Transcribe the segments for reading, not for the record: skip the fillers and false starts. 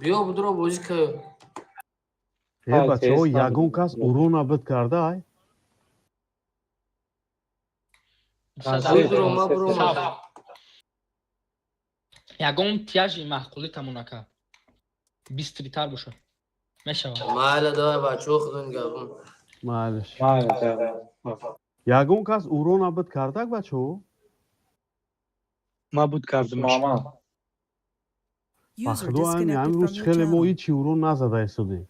Биё, будро, бозӣ каю. Э, бачаҳо, ягон кас урона бид карда ай? Будро, ма буромадам. Ягон тяжи маъқулӣ тамонака. Бистритар боша. Мешавад. Майла, давай, бачаҳо, худо нигаҳбон. Майлаш. Ягон кас урона бид кардак, бачаҳо? Ма буд кардам. Ба худо, ҳамин рӯз хеле мо ҳичи урон назада истодем.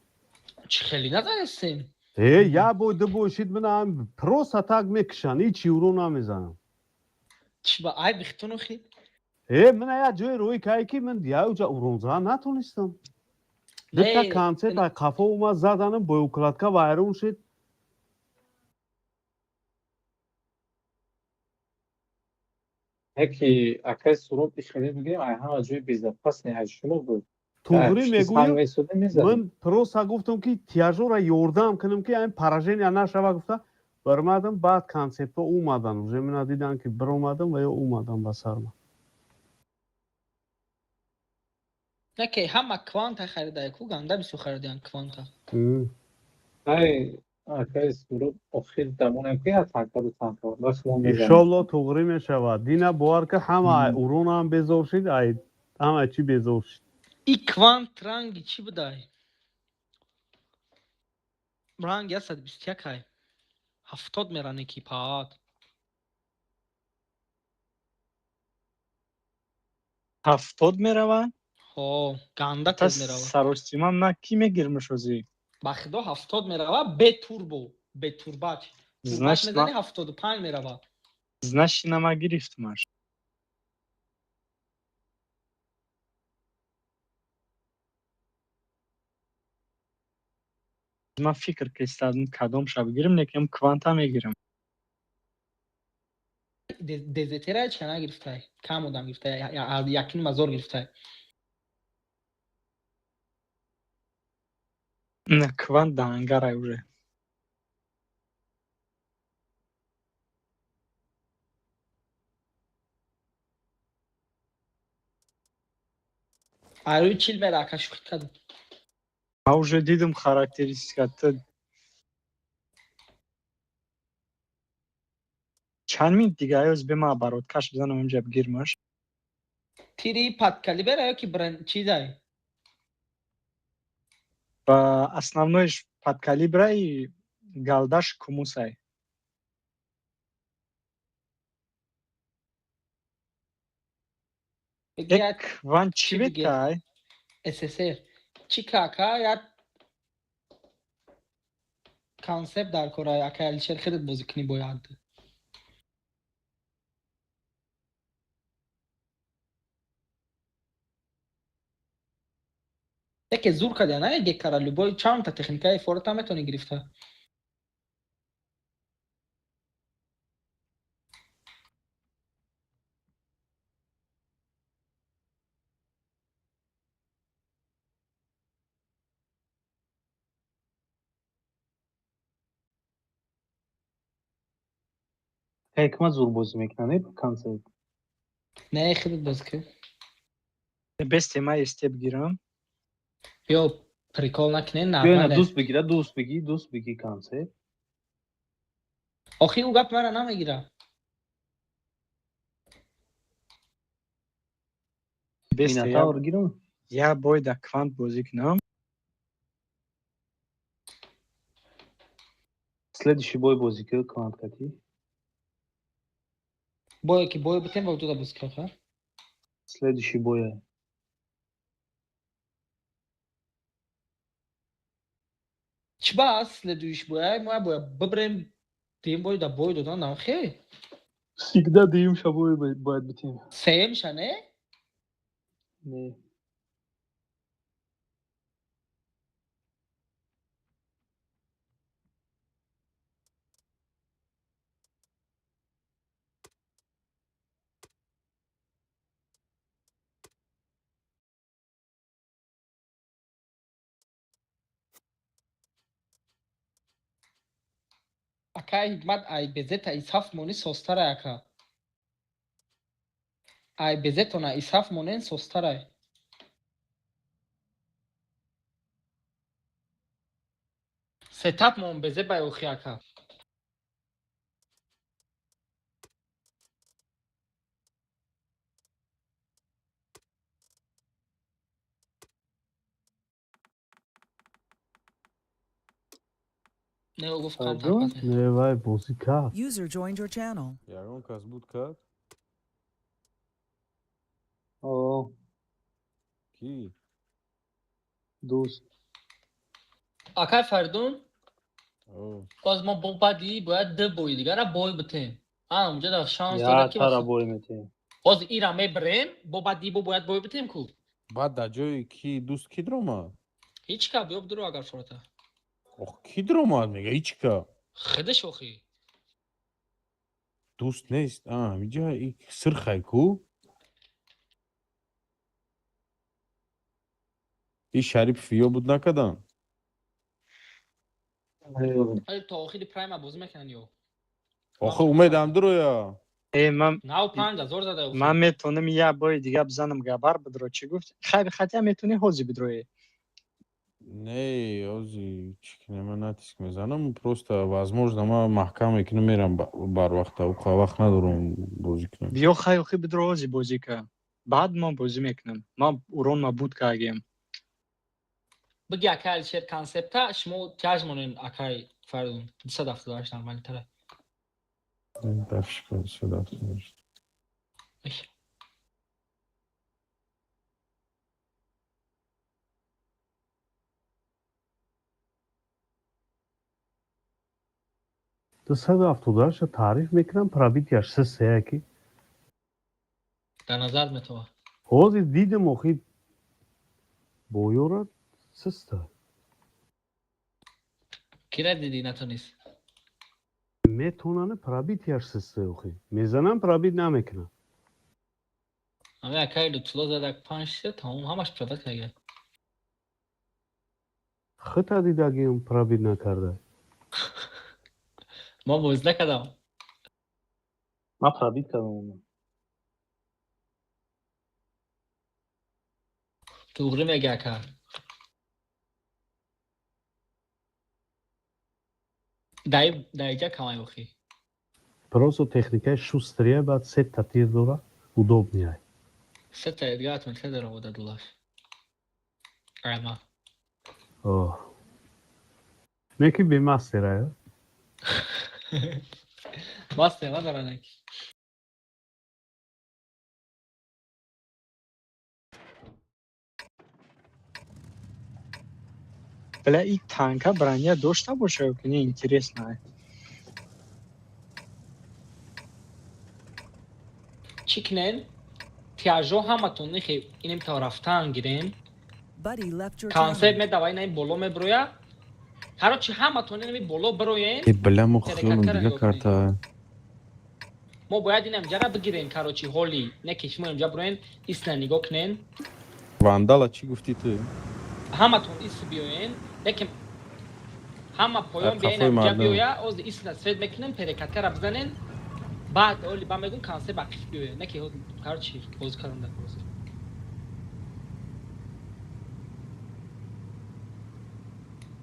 Чӣ хеле назанестем? Э, як бой, ду бой шид, мина просто так мекушанд, ҳичи урон намезанам. Чӣ ба айби хитонохи? Э, мина як ҷое рӯй кай, ки ман яуҷа уронзан натонистам. Духта концепт ай қафо омад, заданам, боеукладка вайрон шид. Яки акай Суроб хеле бигирем, ай ҳама ҷои безопасный ай шумо буд. Туғрӣ мегӯям, ман просто гуфтам, ки тяжора ёрдам кунам, ки айн поражения нашава, гуфта баромадам. Баъд концептҳо омадан, уже мина дидан, ки биромадам ва ё омадам ба сарма. Не, ки ҳама кванта харида, ку ганда бисёр харидаян кванта. Ай акай Суроб охир дамонем, ки танка ду танка. Иншолло, туғрӣ мешавад. Дина бовар ки, ҳама ай уронам безор шид, ай ҳама чӣ безор шид. И квант ранги чӣ будай? Ранги 121 ай. 70 меране ки паат. 70 мерава? Ҳо, ганда тез мерава. Саростимам на ки мегирмаш озӣ? Ба худо, 70 мерава, бе турбо, бе турбач. Турбач мезани, 75 мерава. Значит, нама гирифтмаш. Ман фикр кистадам, кадом шаб гирим, лекин кванта мегирам. Дезетера ча нагирифтай? Кам одам гирифтай, якним ҳазор гирифтай. На, квант даангарай уже. Айрӯи 40 мера, ака, шӯхӣ кардам. Ман уже дидам характеристика. Чанд минут дига аёз бема обороткаш бизанам, инҷа бигирмаш. Тири подкалибера ё ки бренд чизай? Ба основноиш подкалибраи, галдаш кумусай. Як Квант чӣ чӣ бигир? бетай? СССР. Чӣ кака, як концепт дар кора, ака Алишер, худат бозӣ кунӣ бояд. Яке зур кардя, на гекара, любой чандта техникаи фората метавонӣ гирифта. Ҳикмат зур бозӣ мекунад, не концепт? Не, худат бозӣ кун. Без тема эстеп гирам. Биё, прикол накунен, Биё, нормале. дӯст бигира, дӯст бигӣ, дӯст бигӣ концепт. Охи, ӯ гап мара намегира. Без Минотавр гирам. Я бой да квант бозӣ кунам. Следующий бой бозӣ ку квант кати. Бое ки бой битем, ва туда бозӣ кун, ха? Следующий бой. Чӣ ба следующий бой? Ай, мо бояд бибрем, дим бой да бой додан нам хе. Всегда дуюм шабой бояд битем. Сеюмша не? Не. Акай Ҳикмат, ай безета исҳаф монӣ состарай, ака. Ай безетона исҳаф монен, состарай. Сетап мон безе бай охи ака. Не гуфт кам Пардон? Не вай бозӣ кард. User joined your channel. Ягон кас буд кард? О, Ки? дӯст. Акай Фаридун, О, боз мо бо баъди бояд ду бои дигара бой битем. А, унҷа да шанс Я дора ки тара бой метем. боз ира мебирем, бо баъди бо бояд бой битем ку. Баъд дар ҷои ки дӯст ки даромад? Ҳеч ка биёб дуро агар фората. Ох, ки даромад мега? Ҳеч ка. Худаш охи. Дӯст нест. А, ҳамиҷа и сирхай ку? И Шарипов ё буд накардан? Али то охири прайма бозӣ мекунанд ё. Охи умедам дуроя. Э, ман Нав 5000 зада охи. ман метавонам як бори дига бизанам габар бидро чӣ гуфт? Хайр, хотя метавонӣ ҳозир бидроӣ. Не, ҳози чӣ кунем, ман натиск мезанам, просто возможно ман маҳкам мекунам, мерам барвақта, уқа вақт надорам бозӣ кунам. Биё хай охи бидро ҳозир бозӣ ка. Баъд ман бозӣ мекунам. Ман урон ма буд кардем. Биги акай Алишер концепта шумо тяж монен акай Фаридун. 278 нормалитара. Дафш кун, 278. Иш. 278 таъриф мекунам, пробитияш се сея ки. Дар назар метова. Ҳозир дидам охи боёра систа. Кира диди натонист? Метонана пробитияш систа охи. Мезанам пробит намекунам. Ами акай Лутфулло зада 5 се тамом ҳамаш пробит карда. Хита дидагиам пробит накарда. Мо бозӣ накардам. Ман пробит кардам. Туғри мега ака. Дай даиҷа камай охи. Просто техникаи шустрия баъд сета тир дора, удобния. Сета дига атмосфера дора вода дулаш. Ама. О. Неки бемастера, я? Мастер надора неки. Бля, и танка броня дошта боша, ки не интересно. Чӣ кунен? Тяжо ҳаматон нехе инем то рафтан гирем. Buddy left your Концепт channel. медава инами боло меброя. Короче ҳаматон инами боло бироен. Э, бля, мо хиёлам Перекаткара дига нигоҳ кунед. карта. Мо бояд инам ҷара бигирем, короче ҳоли. Не ки шумо инҷа бироен, исна нигоҳ кунен. Вандала чӣ гуфтӣ ту? Ҳаматон ис биёен, лекин ҳама поён Дар биёен қафои инҷа мардум. биёя, оз исна свет мекунем, перекаткара бизанен. Баъд оли ба мегум концепт ақиф биёя. Не ки короче бозӣ кардам дар бозӣ.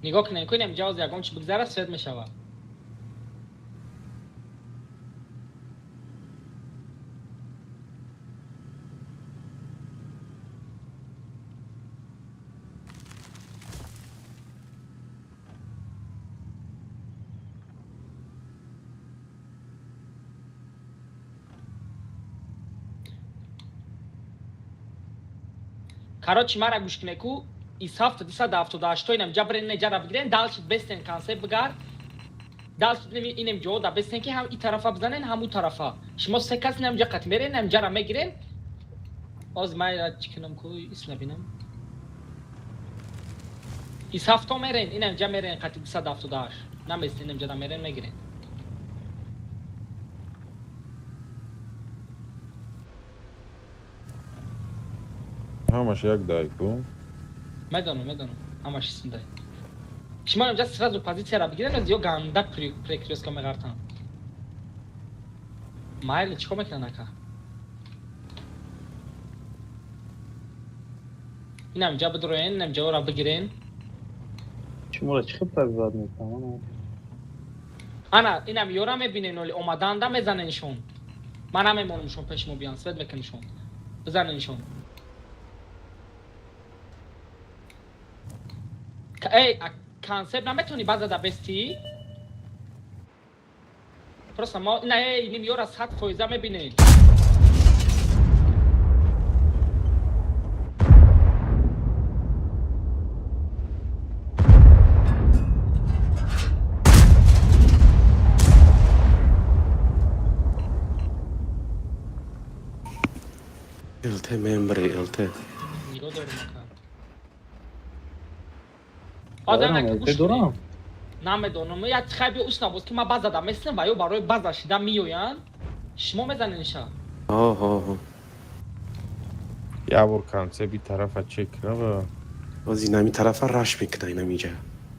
Нигоҳ кунем, кунем инҷа оз ягон чи бигзара свет мешавад. Короче, мара гӯш кунед ку исҳафта 278 инам ҷабрен не ҷара бигирен, дальше бестен концепт бигар. Дальше инем ҷо да бестен ки ҳам и тарафа бизанен, ҳам у тарафа. Шумо се кас инам ҷа қат мерен, инам ҷара мегирен. Оз ман чӣ кунам ку ис набинам. Исҳафто мерен, инам ҷа мерен қати 278. Наместен инам ҷа мерен мегирен. Ҳамаш як дай ку? Медонам, медонам. Ҳамаш исмдай. Шумо инҷа сразу позицияра бигирен, аз ё ганда прекрёстка меғартан. Майли чикор мекунан ака? Инам инҷа бидроен, инам ҷаора бигирен. Шуморо чӣ хел пробивать мекунам? Ана, инам ёра мебинен, оли омаданда мезаненшон. Ман намемонамшон пеши мо биён, свет мекунишон. Бизаненшон. Эй, концепт наметони база да бести? Просто мо ина эй, иним ёра 100% мебинен. ЛТ мембри, ЛТ. Нигоҳ дорем ака. Одам Дорам, ака ЛТ гӯш дорам. кунед. Намедонам, як хай биё ус набоз ки ман база да местам ва ё барои база шида меоянд. Шумо мезаненша. Ҳо, ҳо, ҳо. Як бор концепт и тарафа чек кунам ва Боз инами тарафа раш мекуна инамиҷа.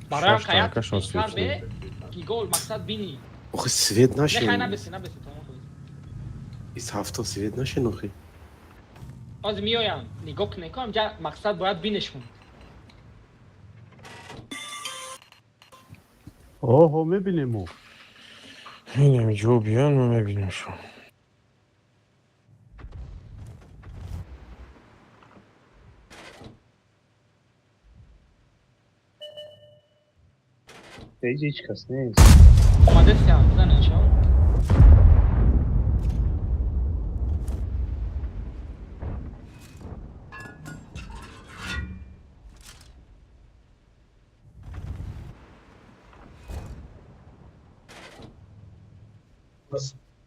Барои Шаш хаят танкашон пештар свет бе гигол мақсад бини. Охи свет Не хай нашин. набеси, набеси тамом кун. Ис ҳафто свет нашин охи. Оз меоянд. Нигоҳ кунед, ко ҳамҷа мақсад бояд бинешон. Оҳо, мебинем мо. Инами ҷо биён, ма мебинем шо. Ҳеҷ ҳеҷ кас нест. Омадесиям, бизаненшон.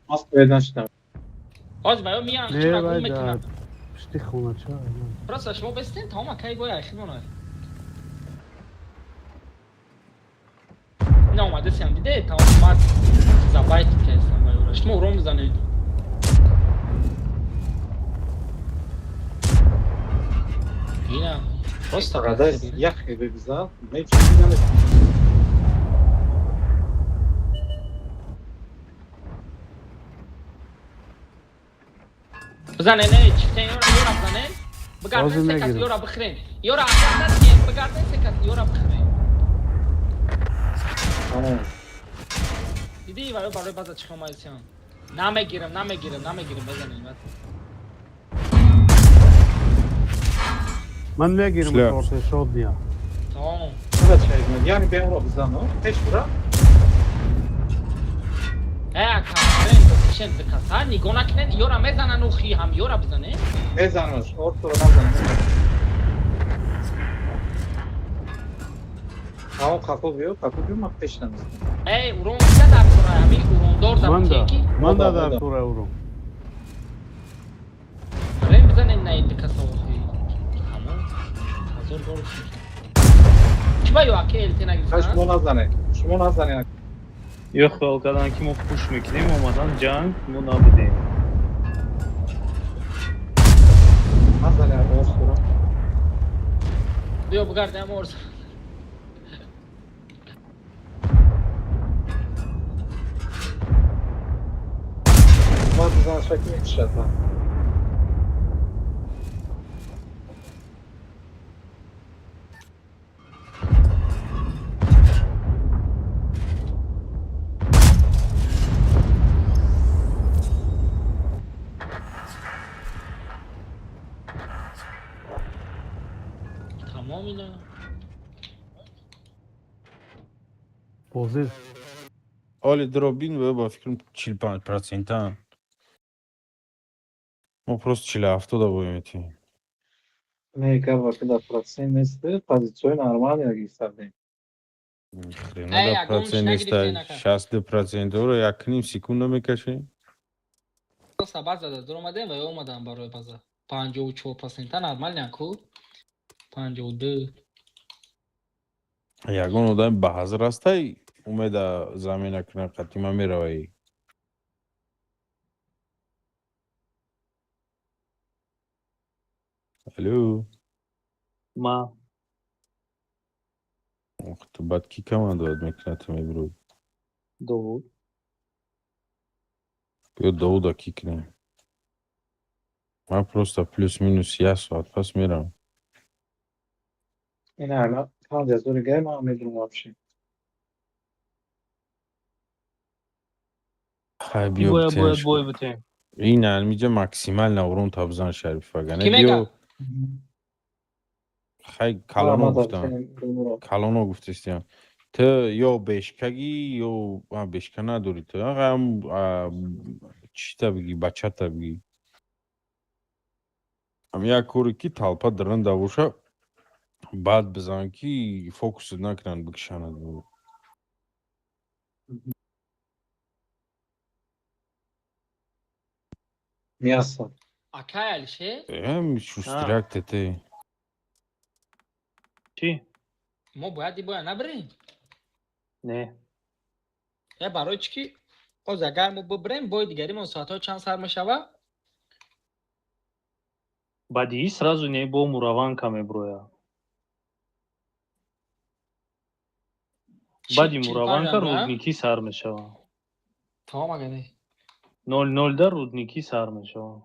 Ман свет нашидам. Оз ва ё меоянд, Не, чора гум вай дар мекунанд. пишти хонача. Просто шумо бестен, тамом акай бой айхимона. Ина омадесиям, диде, тамом ман забайт кардам ва ёра. Шумо урон бизанед. Ина просто Фақат як хеле бизан, мечи намекунам. Бизанед, не, чифтен ёра, ёра бизанед. Бигарден Ҳозир се кас мегирам. ёра бихӯрен. Ёра агар надиҳем, бигарден се кас ёра бихӯрен. Тамом. Диди ва ё барои база чӣ омадесиям. Намегирам, намегирам, намегирам, бизанед. Баъд. Ман мегирам Шляп. чорсешод ния. Тамом. Чара чай мекунад? Яъне беонро бизан, о? Пеш бура? Э, ака, бирен, бикшен дикаса, нигоҳ накунед, ёра мезананд ухи ҳам ёра бизанед. Мезанаш, ортуро назан. Тамом, қафо биё, қафо биё, ман пеш намезанам. Эй, урон кида дар кора, ҳамин урондор дар Манда, ки? манда Мода, дар мода. кора урон. Бирен бизанед на ин дикаса ухи. Тамом. Ҳазор бор гуфтам. Чӣ ба ё аке ЛТ Хай нагирифтан? шумо назанед. Шумо назанед. Ё хиёл карданд ки мо пуш мекунем, омадан ҷанг, мо набудем. Назанед ортуро. Биё бигардем орз. Ман бизан шакли мекушад. Тамом ина. Бозӣ Оли дробин ва ба фикрам 45 процентан. Мо просто 47 да боем мети. Не, гап ки дар процент нест, позитсияи нормалӣ гирифтардем. Хрена Эй, да ягон процент нагирифтен неста. ака. 62 процентро 1,5 секунда мекашем. Просто база да дуромадем ва ё омадан барои база. 54 процента нормально ку? 52. Ягон одам ба ҳазр ҳастай, умеда замена кунад қатима меравай. Алло. Ма Ох, ту баъд кӣ командовать мекунад, ту мебурӯ? Довуд. Биё Довуда кӣ кунем. Ман просто плюс-минус як соат пас мерам. Ина ана 5000 гай ман медурам вообще. Хай, биё. Боя бояд битенш. бой битем. Ин ҳамиҷа максимально урон та бизан, Шариф, вагане Ки биё. мега? Хай, калоно гуфтам. Калоно гуфтестиям. Ту ё бешкагӣ, ё бешка надорӣ ту. Ам чита бигӣ, бачата бигӣ. Ам як коре ки толпа даранда боша, баъд бизан ки фокусат накунанд, бикшанад. Мясо. Акай Алишер, Эм шустряк тете. Чӣ? Мо бояд и боя набирем? Не. Я барои чӣ ки оз агар мо бибирем, бои дигаримон соатҳо чанд сар мешава? Баъди сразу не, бо мураванка меброя. Баъди мураванка Рудники сар мешава. Тамом, ага не. 0-0 да Рудники сар мешава.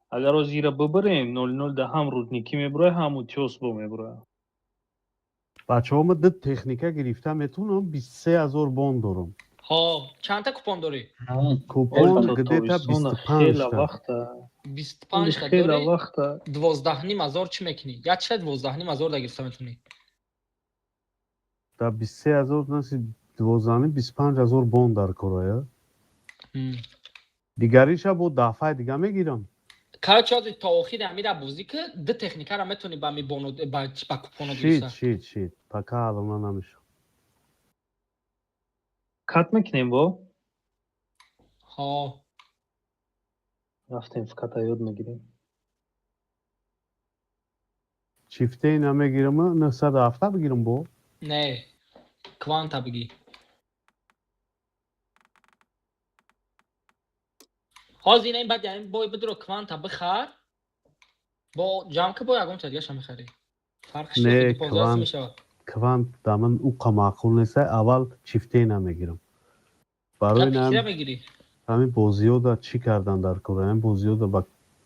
Агар оз ира бибирем, 0-0 да ҳам Рудники меброя, ҳам Утёс бо меброя. Бачаҳо, ма ду техника гирифта метавонам, 23 000 бон дорам. Ҳо, чандта купон дорӣ? Купон где-то хела 25 та. Вақта. 25 та хела дорӣ? Вақта. 12,5 ҳазор чӣ мекунӣ? Як чиша 12,5 ҳазор да гирифта метавонӣ? Да 23 000 наси дувоздаҳ, 25 000 бон дар корая. Дигариша бо дафъаи дига мегирам. Короче, ҳозир то охири ҳамира бозӣ ки ду техникаро метавонӣ ба ми боно ба купоно Шид, гирифта. шид, шид, пока алона намешавад. Кат мекунем бо? Ҳо. Рафтем, фката ёд мегирем. Чифтаи намегирам, 970 бигирам бо? Не, кванта бигӣ. Ҳозир ин баъд ин бой бидро, кванта бихар, бо ҷамъ ки бо ягон чиз дигаша мехарӣ. Фарқш Не, 15 квант мешавад. Квант да ман уқа маъқул нест. Аввал чифтаи намегирам барои Кира мегирӣ? Ҳамин бозиёда чӣ кардан дар кор, ҳамин бозиёда ба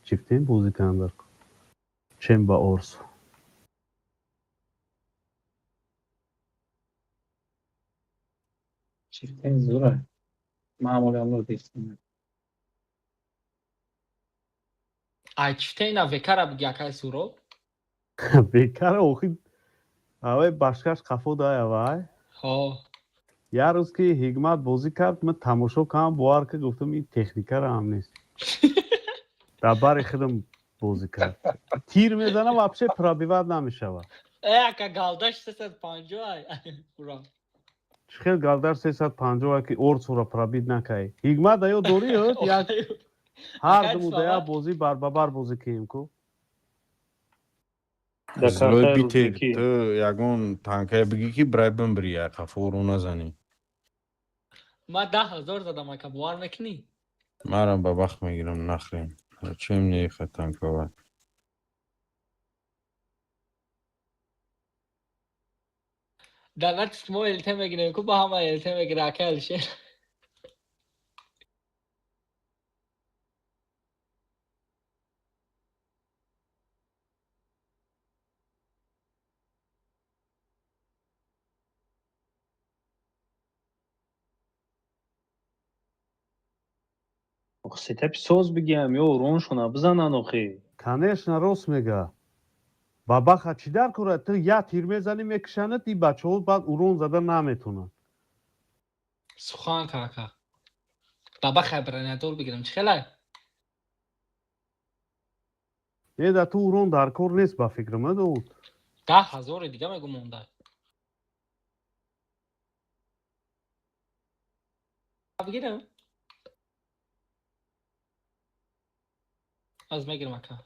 чифтаин бозӣ кардан дар кор, чем ба орс. Чифтен зура. Маъмулан дистем. Ай чифтаина векара биги, акай Суро. Бекара охи авай башкаш қафо дая вай. Ҳо. Як рӯз ки Ҳикмат бозӣ кард, ман тамошо кардам, бовар ки гуфтам, ин техникара ҳам нест. Дар бари худам бозӣ кард, тир мезана, вообще пробивать намешавад. Э, ака, галдаш 350 ай. Ура. Чӣ хел галдар 350 ки орсура пробить накай? Ҳикмат да ё дорӣ як ҳар думуда як бозӣ барбабар бозӣ кунем ку. Злой битер, ту ягон танкая бигӣ ки брай бимбири, як қафоро назанӣ. Ма 10 000 задам, ака, бовар мекунӣ? Марам ба бахт мегирам, нахрен. Зачем мне их танковать? Дар натиск мо ЛТ мегирем ку, ба ҳама ЛТ мегира, ака Алишер. Сетапи соз бигиям ё уроншона бизанан охи. Конечно, рост мега. Бабаха чӣ дар кора? Ту як тир мезанӣ, мекушанад, и бачаҳо баъд урон зада наметонанд. Сухан кака. Баба хай бронядор бигирам, чӣ хелай? Не, да ту урон дар кор нест, ба фикрам, а, Довуд? 10 000 дига мегу монда. Бигирам? Аз мегирам, ака.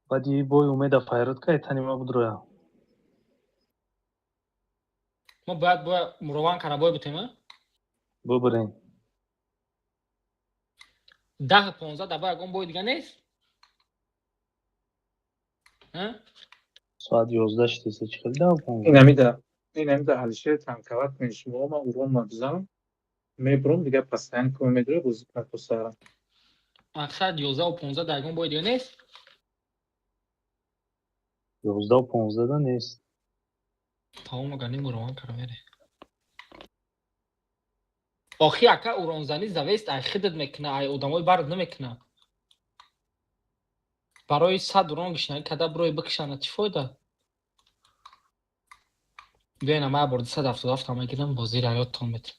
Баъди бой умеда файрод кай танима будроя. Мо бояд мурован кара бой бутем, а? Бубирем. 10:15 да бо ягон бой дига нест? Соат 11 шидеса, чӣ хел 10:15? Инамида Алишер танковать кунед шумо, ман урон мабизанам, мебурам, дига постоянно кӯ медора бозӣ кунад то саҳара. Мақсад, 11:15 да ягон бой дига нест? 11:15 да нест. Тамом, агар ним урон кара мере. Охи, ака, уронзанӣ зависит ай хидат мекуна, ай одамои бард намекуна. Барои 100 урон гишнагӣ када бирои бикшана, чӣ фоида? Биёена, ман бор 277 мегирам, бозиро ёдтон метам.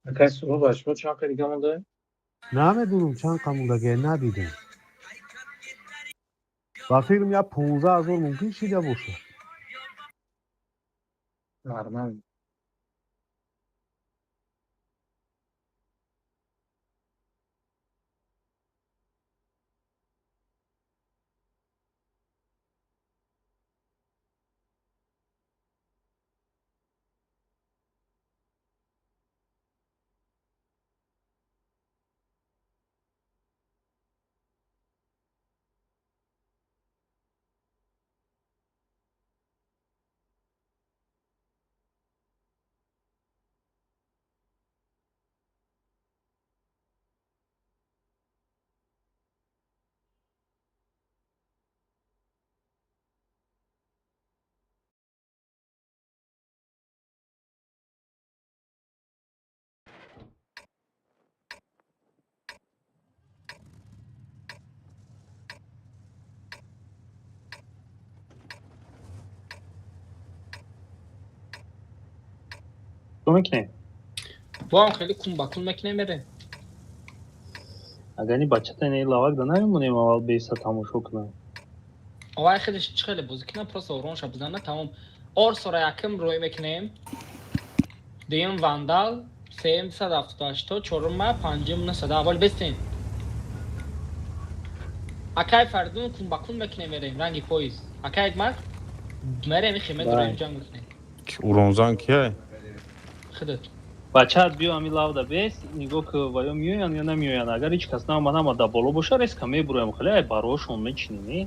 Акай Суроб, ба шумо чанд қа дига монда? Намедонам, чанд қа мондагия, надидем. Ба фикрам, як 15 000 мумкин шида бошад. Нормально. Чӣ мекунем? Бо ҳам хеле кун ба кун мекунем, мерем. Агар ни бачата инаи лавак да намемонем, аввал беса тамошо кунам. Овай, хеле чӣ хеле бозӣ кунам, просто уронша бизана, тамом. Орсора якм рӯй мекунем, дуюм вандал, сеюм 178, чорумма, панҷум 900. Аввал бестем, акай Фаридун, кун ба кун мекунем, мерем ранги поиз. Акай Марк, мерем, ихе медураем, ҷанг мекунем. Уронзан кияй? Худат. Бачаат биё, ами лавда бес, нигоҳ ки ваё меоянд ё намеоянд. Агар ҳеҷ кас наомад, ҳама дар боло боша, резко мебуроем, хеле ай бароошон мечинем.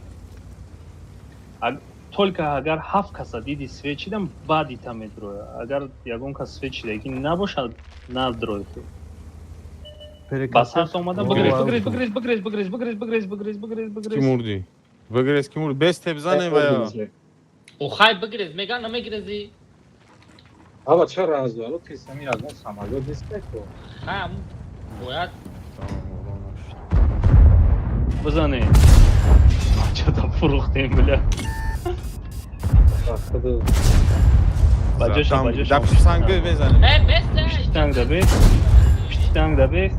Только агар ҳафт каса диди свет чидам, баъд ита медроя. Агар ягон кас свет чидаги набошад, надрой. Ба сарт омада, бигрез, бигрез, бигрез, бигрез, бигрез, бигрез, бигрез, бигрез, бигрез, Ки бигрез. мурдӣ? Бигрез, ки мурдӣ? Бес те бизанем вая. Охай, бигрез мега, намегрези. Ава, чаро разворот ки сами ягон самолёт нест ко? Ҳам бояд. Бизанем. Бачата фурӯхтем, бля. Ба худу. Баҷоша, баҷоша. Да пишти санг мезанем. Э, бесте. Пишти танг да бес. Пишти танг да бес.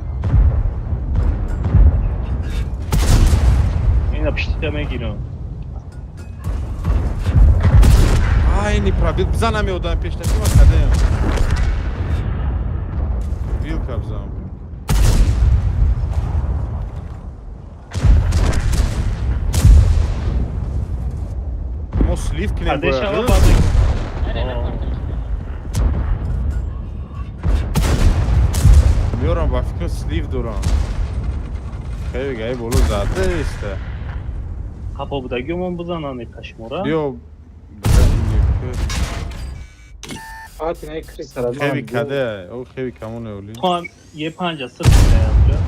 Ина пиштита мегирам. Айни пробил бизанам, ёдам пештаки ма кадаям. Вилка бизанам. Слив кунем. Меорам, ба фикр слив дорам. Хеле гай боло зада иста. Қапо будагиумон бизананд қашмора. Биё. Хеле каде, о хеле камоне оли. То е панҷа сир кунем.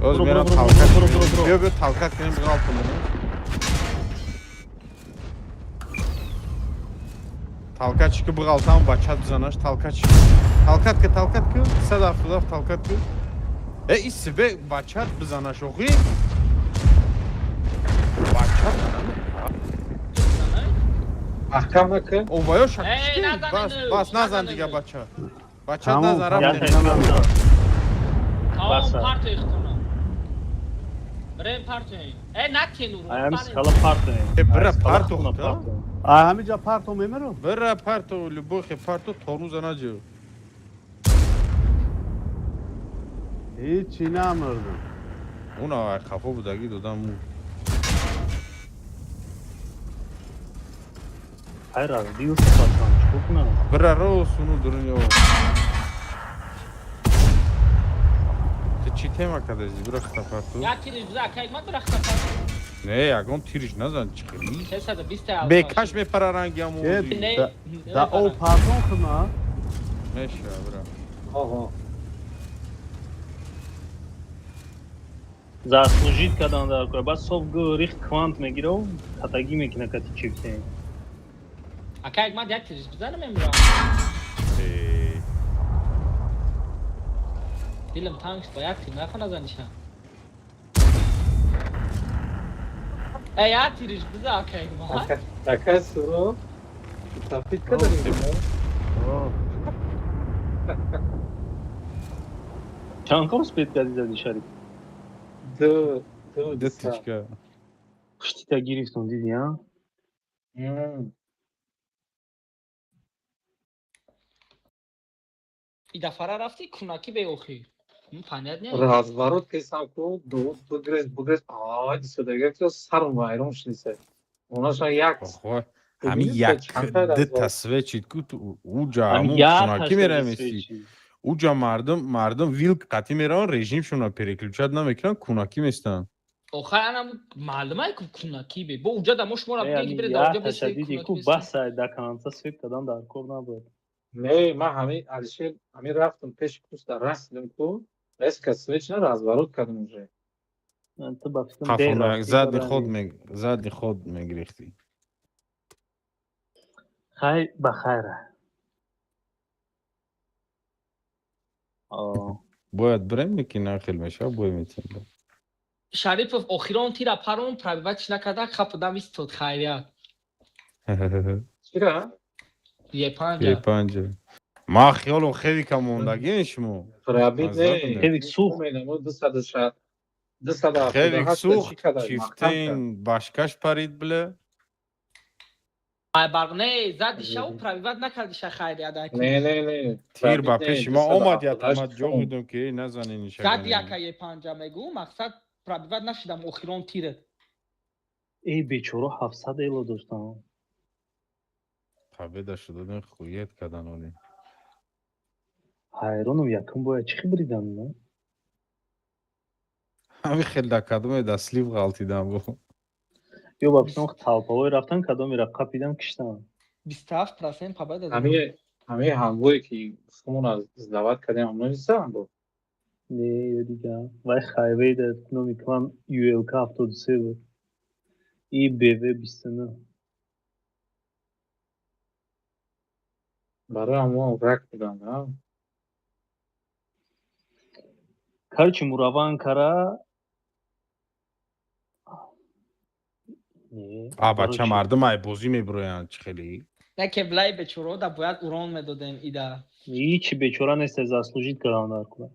Оз мерам талкат. Биё, биё талкат кунем, биғалтам. Талкат ки биғалтам, бачат бизанаш, талкат. Талкат ки, талкат ки, 177 талкат ки. Э, ис себе бачат бизанаш охи. Бачат. Маҳкам накун. О ваё шакки. Бас, бас назан дига бача. Бачат назан рафт. Тамом парту ихтона. Брем парту. Э, натен уру. Ам скала парту. Э, бира парту. А ҳамиҷа парту мемеру? Бира парту, любой парту тормоз наҷу. Ҳечи намурдам. Уна хафо будаги додам. Хайр, аз дил сапатам, чӣ кунам? Бира ро суну дурун ё. Ту чӣ тема кадази? Бира хта парту. Я тириш биза, кай ма бира хта парту. Не, ягон тириш назан, чӣ хели? 320 Бекаш мепара ранги аму. Да о партон куна? Меша, бира. Оҳо. Заслужить кадан дар кор. Баъд соф гӯрих квант мегирав, катагӣ мекуна кати чипсе. Ака, ман як тириш бизанам эмрӯз. Дилам танг шуд, ба як тир нахо назаниша. Э, як тириш биза, ака, ман. Ака, суро. Тафит кадан. Чанд ком спет кади зади, Шариф? Ду, ду, Ду тичка. Пуштита гирифтум, диди, а? И дафара рафти кунаки беохи. Понятно не? Разворот кесам ку, ду, бугрез, бугрез, ай, дисодага ки сарм вайрон шудиса. Онаша як. Ҳами як ду та свечит ку уҷа ҳамун кунаки мерамести. Уҷа мардум вилк қатӣ мераванд, режимшонро переключат намекунанд, кунаки местанд. Охай анам маълумай ку кунаки бе. Бо уҷа да мо шуморо бигем ки беред уҷа бесте ку бас да кананта свет кадан дар кор набуд. Не, ман ҳами Алишер ҳами рафтам пеши куста расидам ку, резко свеч на разворот кардам уже. Ту ба фикрам дер рафтӣ. Задний ход мегирифтӣ. Хай ба хайр. Бояд бирем ки нахел мешава, бой метем. Шарипов охирон тира парон пробивать накарда, хапудам истод хайрият. Чира? Е панҷа. Е панҷа. Ма хиёлам хеле кам мондагӣ шумо. Пробит не. Хеле сӯхт. Хеле сӯхт. Чифтин башкаш парид биле. Ай барқ не, зади шав пробивать накардиша хайрият. Не, не, не. Тир ба пеши ма омад, я тамад ҷо будам ки назанин ниша. Зади яка е панҷа мегӯ, мақсад пробивать нашидам охирон тират. Эй бечора 700 эло доштам. Победа шуда хует кадан оли. Ҳайронам, якум бояд чӣ биридам, на? Ҳами хел да кадоме да слив ғалтидам бо. Ё ба фикрам талпавой рафтан, кадомеро қапидам киштам. 27% победа. Ҳами ҳамвое ки хумон аз сдават кардем, ҳамоно нестам бо. Не, ё дига. Вай хайвей да номи клан ULK 73 буд. И БВ 29. Барои ҳамон рак буданд, а? Короче, мураван кара. А бача мардум ай бозӣ мебироянд чӣ хеле? Не ке блай бечора да бояд урон медодем ида. Ҳичи бечора нест, заслужить кардам дар кула.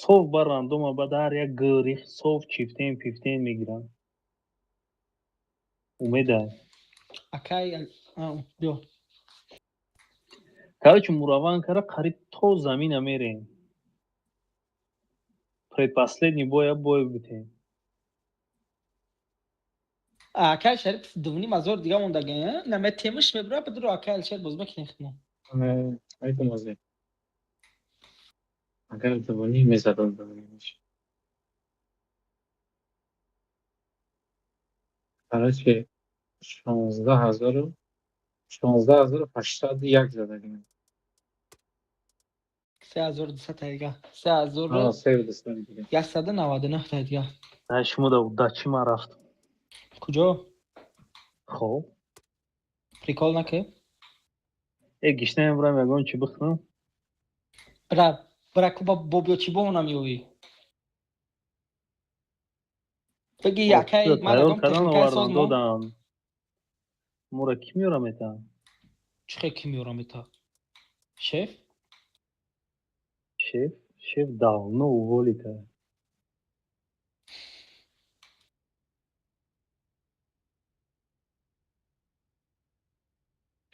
Сов ба рандома ба дар як гӯрих сов чифтен пифтен мегирам. Умеда. Акай, биё. Короче, мураван кара қариб то замина мерем. Предпоследний боя бой битем. Акай Шариф 2,5 ҳазор дига мондаги, наме темиш мебура, бидуро акай Алишер боз мекунем хидмо. Айдум озе. Агар 2,5 мезадам, 2,5 мешид. Короче, 16 ҳазору 16 801 задагим. 3200 та дига. 3000 3200 дига. 199 та дига. Ай, шумо да удачи ман рафт. Куҷо? Хоб. Прикол наке. Э, гишна мебурам, ягон чӣ бихӯрам. Бра, бра, ку бо чӣ бо онам ёвӣ? Бигӣ якай ман Тайёр ягон кардан техникаи овардан соз мо. додам. Мора кӣ меёрам это? Чӣ хел ки меёрам это? Шеф? Шеф, шеф давно уволита.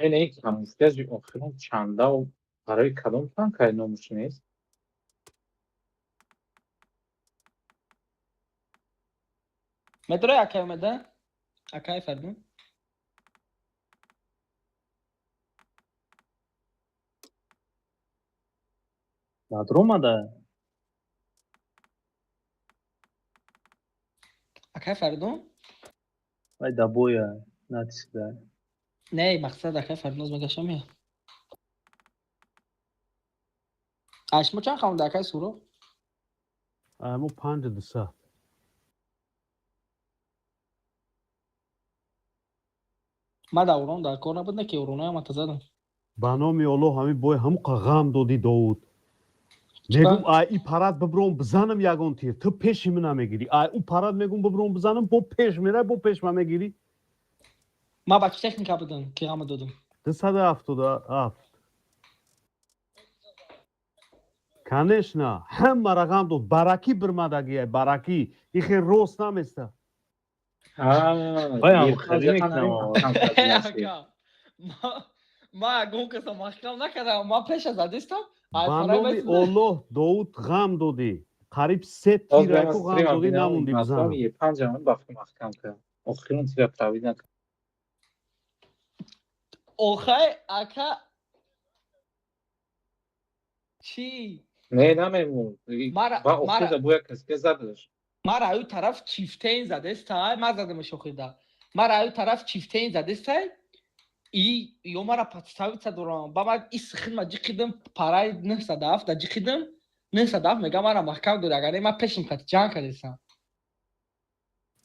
Ин камуфляжи охирон чандав барои кадом танкай номуш нест? Медрои акай омеда? Акай Фардун? Надромада? Акай Фардун? Вай дабоя натисида. Не, мақсад акай Фардун оз мегашам я. А шумо чанд хавонда, акай Суро? Мо 5200. Ма да урон дар кор набуд, не ки уроноям ата задам. Ба номи Оллоҳ, ҳамин бой ҳамуқа ғам додӣ, Довуд. Мегум, ай и парад бибиром бизанам ягон тир, ту пеши мина мегирӣ. Ай ӯ парад мегум бибиром бизанам, бо пеш мерай, бо пеш ма мегирӣ. Ма ба чӣ техника будам, ки ғама додам? 277. Конечно, ҳамара ғам дод. Баракӣ бирмадагиай, баракӣ. Ихе рост наместа. Вай ҳам хеле мекунам. Ака, ма ягон каса маҳкам накардам, ма пеша задистам. Ба номи Оллоҳ, Довуд, ғам додӣ. Қариб се тираку ғам додӣ, намондӣ бизанам. Панҷам бафти маҳкам кард. Охирон тира правид накард. Охай, ака, чӣ? Не, намемон. Ба охирда бояд касе задаш. Мара аю тараф чифтейн задестай, ма задамаш охирда. Мара аю тараф чифтейн задестай, и ё мара подставица дорам. Ба ма и сихин ма ҷиқидам, параи 907 да ҷиқидам, 907 мега мара маҳкам дод, агар не ма пешим кати ҷанг кардесам.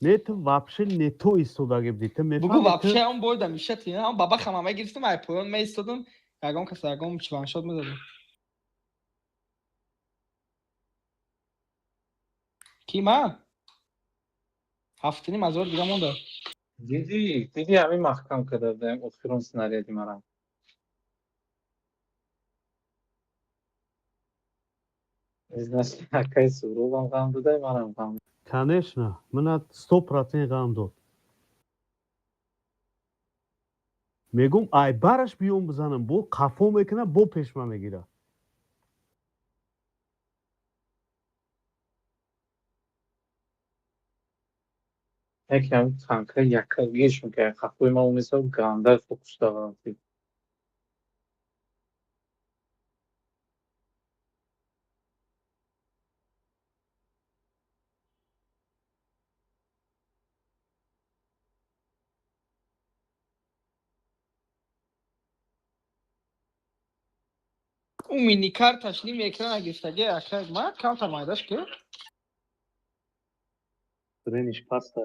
Не, ту вообще не то истодаги будӣ. Ту Бугу мефаҳмӣ, вообще он бойда мишати, ҳам бабахама мегирифтам, ай поён меистодам, ягон каса ягон чваншот мезадам. Ки ма? 7,5 ҳазор дига монда. Диди, диди, ҳамин маҳкам карда будем охирон снаряди мара. Значит, акай Суробам ғам додай, манам ғам. Конечно, мана 100% ғам дод. Мегум, ай бараш биём бизанам, бо қафо мекуна, бо пешма мегира. Яке ҳамин танка якка геш мекард. Қафои ман омесад, ганда фокус давам. Ӯ миникарташ ними экрана гирифтаги, ака, ма камтар майдаш ки. Брениш паста.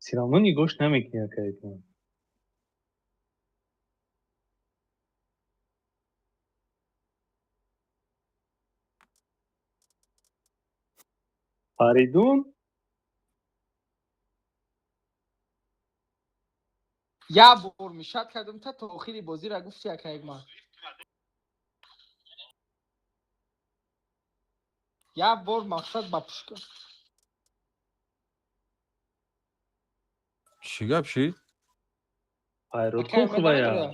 Всё равно нигоҳш намекунӣ, акайкан. Фаридун? Я бор мишат кардам та то охири бозира гуфти, акаек ма. Я бор мақсад ба пушка. Чӣ гап шид? Пайрод Акай, кун хубая.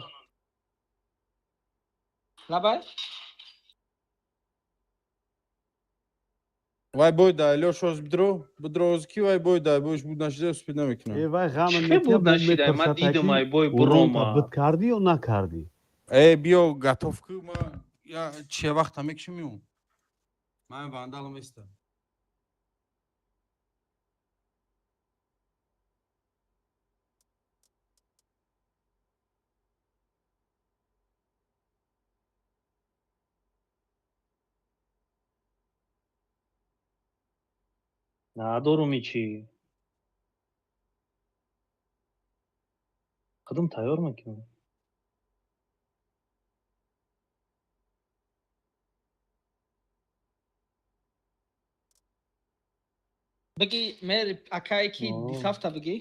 Лабай? Вай бой да Илёш оз бидро, бидро оз ки вай бой да бойш буд нашида успед намекунам. Э, вай ғам Чӣ буд нашида? Ман дидам ай бой бурома. Буд кардӣ ё накардӣ? Э, биё готов ку, ма я че вақта мекшим миём. Ман вандалам эста. Надорум ичи. Қадам тайёр мекунам. Бигӣ мер акае ки дисафта бигӣ.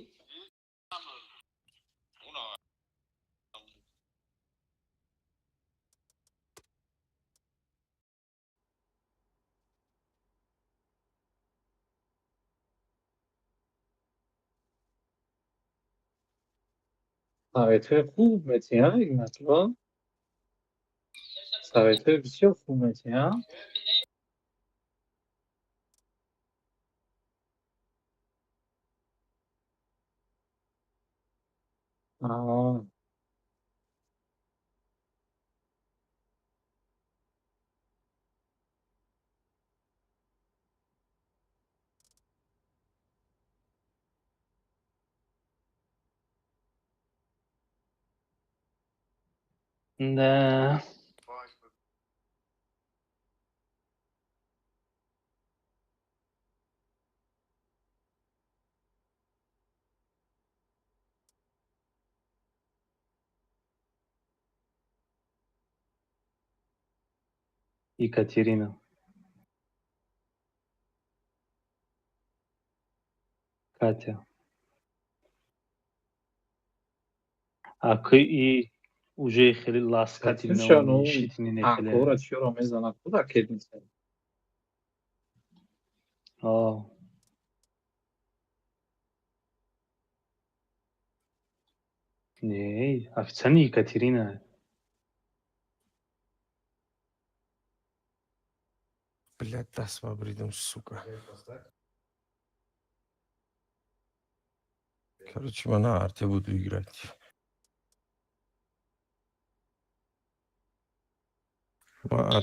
Советҳои хуб метиҳанд, Игнатова. Советҳои бисёр хуб метиҳанд. Аа. Да. Екатерина. Катя. А и уже хеле ласкательно уменьшительный не хеле. Акора чиро мезанад куда кедница? А. Не, официально Екатерина. Блядь, даст бридам, сука. Короче, мы на арте буду играть.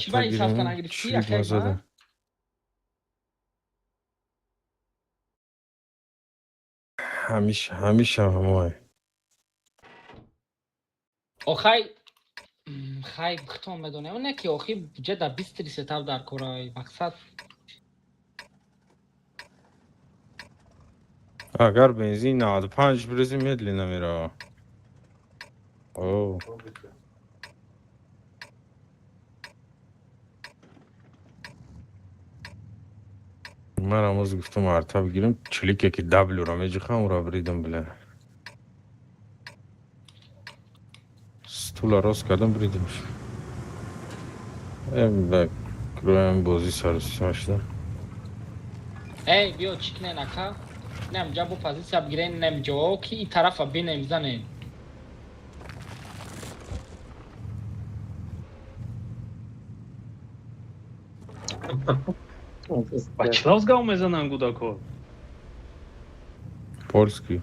Чӣ ба ин сафта нагирифтӣ, акай ба? Ҳамиша, ҳамиша ҳамои. Охай, хай хитон медонем, не ки охи ҷа дар бистри сетап дар кораи мақсад. Агар бензин 95 бирезӣ медленно мерава. О. Ман ҳамоз гуфтам арта бигирам, чилике ки W-ро меҷихам, ура бридам, бля. Стула рост кардам, бридамш. Бля, кроям бозӣ саросима шуда. Эй, биё чӣ кунен ака? Нем ҷа бо позитсия бигирен, нем ҷо ки и тарафа бинем занем. Ба чӣ лавз гав мезананд гудако? Польский.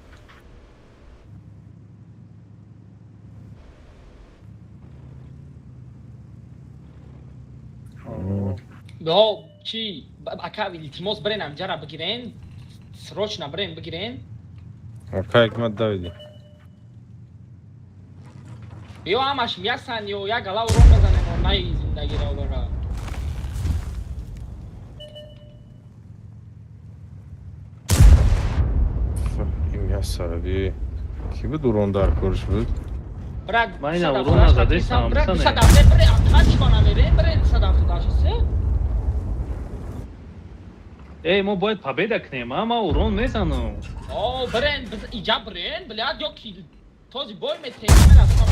Ҳо, чӣ ака илтимос бирен амҷара бигирен, срочно бирен бигирен. Ака ҳикмат давиди. Ё ҳамаш ясан ё як гала урон мезанем, наи зиндагиро бара. Сараби ки буд урон дар корш буд? Брат, Ман ина урон назадестам. Брат, 273 бре, акачма намере, бре 273. Эй, мо бояд победа кунем, а ман урон мезанам. О, брен, иҷа брен, блядь, ё ки този бой метем, мерафтам.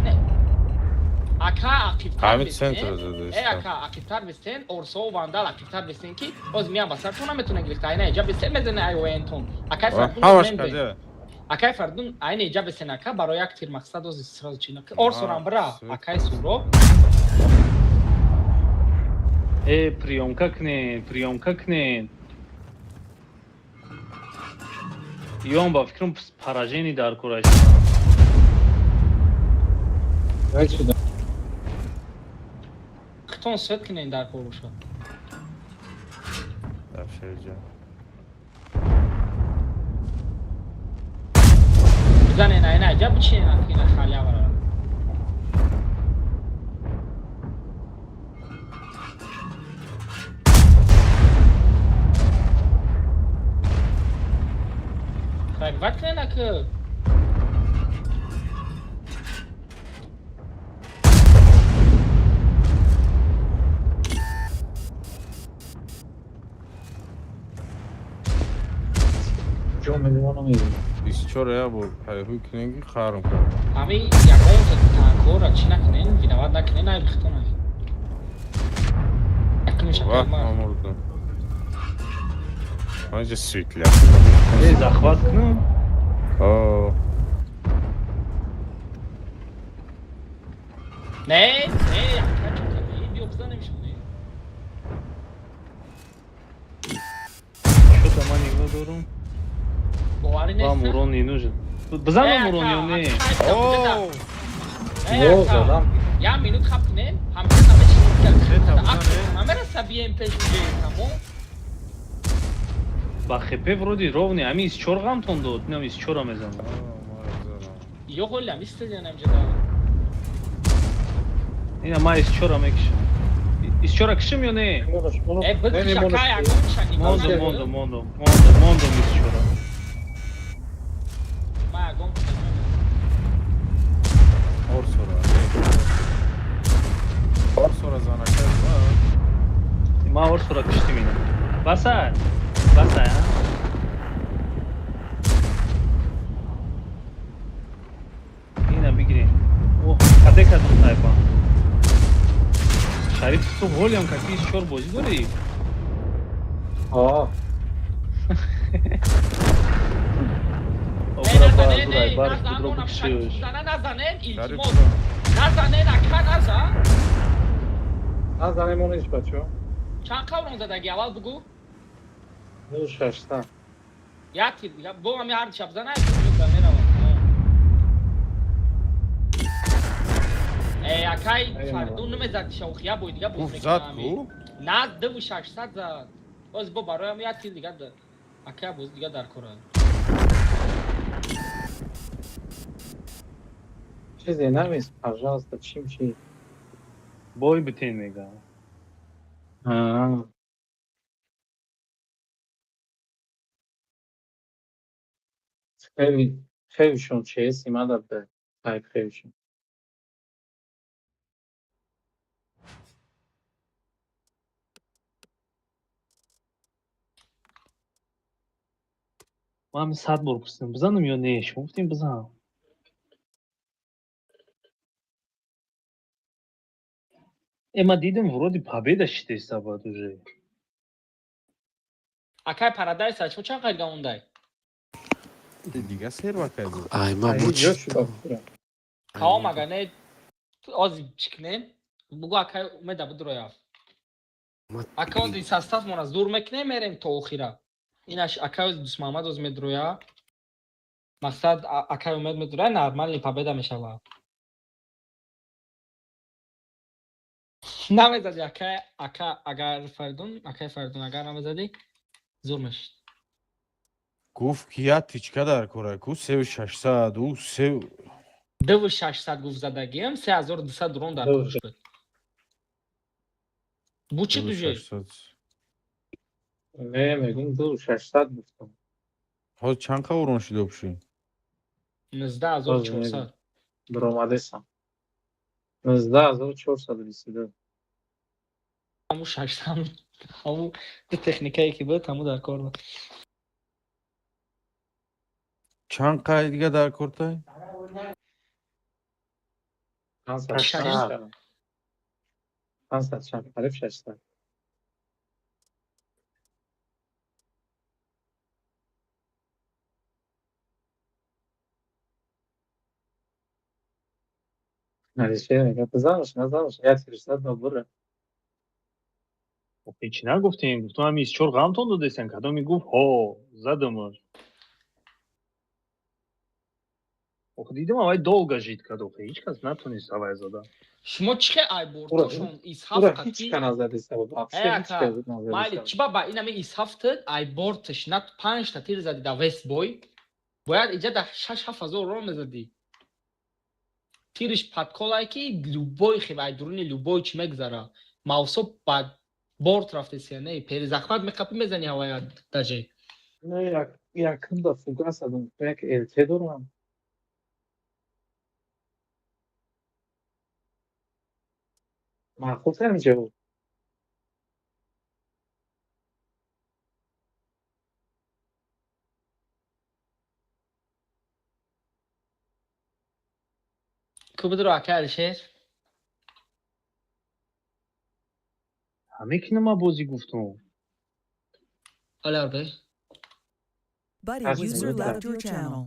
Не. Ака ақибтар Ҳамин центр бестен. Э, ака ақибтар бестен, Орсо вандал ақибтар бестен ки боз миям ба сартон наметона гирифта. Айна иҷа бестен мезане ай оентон. Акай Фардун ҳамаш мен каде. Акай Фардун айна иҷа бестен ака барои як тир мақсад оз сразу чи нака. Орсорам бра, акай Суро. Э, приёмка кунен, приёмка кунен. Ём ба фикрам поражение дар кор аст. Хитон свет кунен дар кор бошад. Бизанен айна аҷаб бичинен ина халявара. Пробивать кунен ака. Бисчор я бор пайҳӯй кунен ки қарм кард. Ҳами ягон танкора чӣ накунен, виноват накунен, ай бихтон ай. Вах, мамурдам. Манҷа светля. Э, захват кунам? О. Не, не, ака чока, не, биё бизанем шумо. Чё-то ман нигоҳ дорам. Боварӣ нест. Вам урон не нужен. Бизанам урон ё не? Я минут хаб кунем, ҳамчун намераса бием пеш тамом. Ба хп вроде ровный, ами из чор ғамтон дод, инам из чора мезанам. Ё ҳоли ами стадион ҷада. Ина ма из чора мекишам. Из чора кишим ё не? Э, бикиш акай, агонча нигоҳ. Мондум, мондум, мондум, мондум, мондум из чора. Ма агон Орсора. Орсора занака. Ма орсора киштим ина. Баса. Баса, а? Ина бигирем. О, каде кадом тайпа. Шариф, ту ҳолиам каки из чор бозӣ дорӣ? А. Назанен, илтимос. Назанен, ака назан. Назанем ониш бачо. Чанд қаврон задаги аввал бугу? 600. Я тир, бо ами ҳар шаб зана меравам. Э, акай Фаридун намезад шавхия бой дига боз мекунам. На 2600 зад. Боз бо бароям я тир дига акай боз дига дар кора. Чизе намес, пожалуйста, чим чи. Бой битен мега. А. Хеле хелишон чеси мада бе тайп хелишон. Ман 100 бор пурсидам, бизанам ё не? Шумо гуфтем бизан. Э, ман дидам вроде победа шидеста бад уже. Акай Парадайс чо чанд қайд гамондай? Дига серва кайду. Ай, ма буч. Таом ага не ози чӣ кунем? Бугу акай умеда бидрояв. Ака ози состав мона зур мекунем, мерем то охира. Инаш акай ози Дусмамад оз медроя. Мақсад акай умед медроя, нормальный победа мешава. Намезади акай, ака агар Фаридун, акай Фаридун агар намезади, зур мешид. Гуфт ки я тичка дар кора, ку 3600, ӯ се 2600 гуфт задагиам, 3200 рон дар кор шуд. Бу чӣ дуже? Не, мегум 2600 гуфтам. Ҳозир чанд қа урон шуда бошӣ? 19400. Баромадесам. 19422. Ҳаму 600, ҳаму ду техникае ки буд, ҳаму дар кор буд. Чанд қай дига дар кортай? 500. 500 чанд? Қариб 600. Алишер мегӯяд бизанаш, назанаш, як фирсат набура. Охи чӣ нагуфтем? Гуфтам ҳами 24 ғамтон додестен. Кадоми гуфт ҳо задамаш. Охи дидам авай долго жить кард охи ҳеҷ кас натонист авай зада. Шумо чӣ хел ай бортошон исҳафт Ура қатӣ ҳеҷ ка назадиста буд. Вообще ҳеҷ ака ка назадиста майли буд. чӣ ба инами исҳафтад ай борташ на панҷта тир зади да вест бой бояд иҷа да 6-7 ҳазор урон мезадӣ. Тириш подколае ки любой хел ай дуруни любой чӣ мегзара. Мавсо ба борт рафтесия не перезахват меқапӣ мезани ҳавая даже. Не, якум да фугас задам, як ЛТ дорам. Маъқул тар ҷавоб. Ку бидро ака Алишер? Ҳаме ки нама бозӣ гуфтум. Оля бе. Buddy, Аз user минута. left your channel.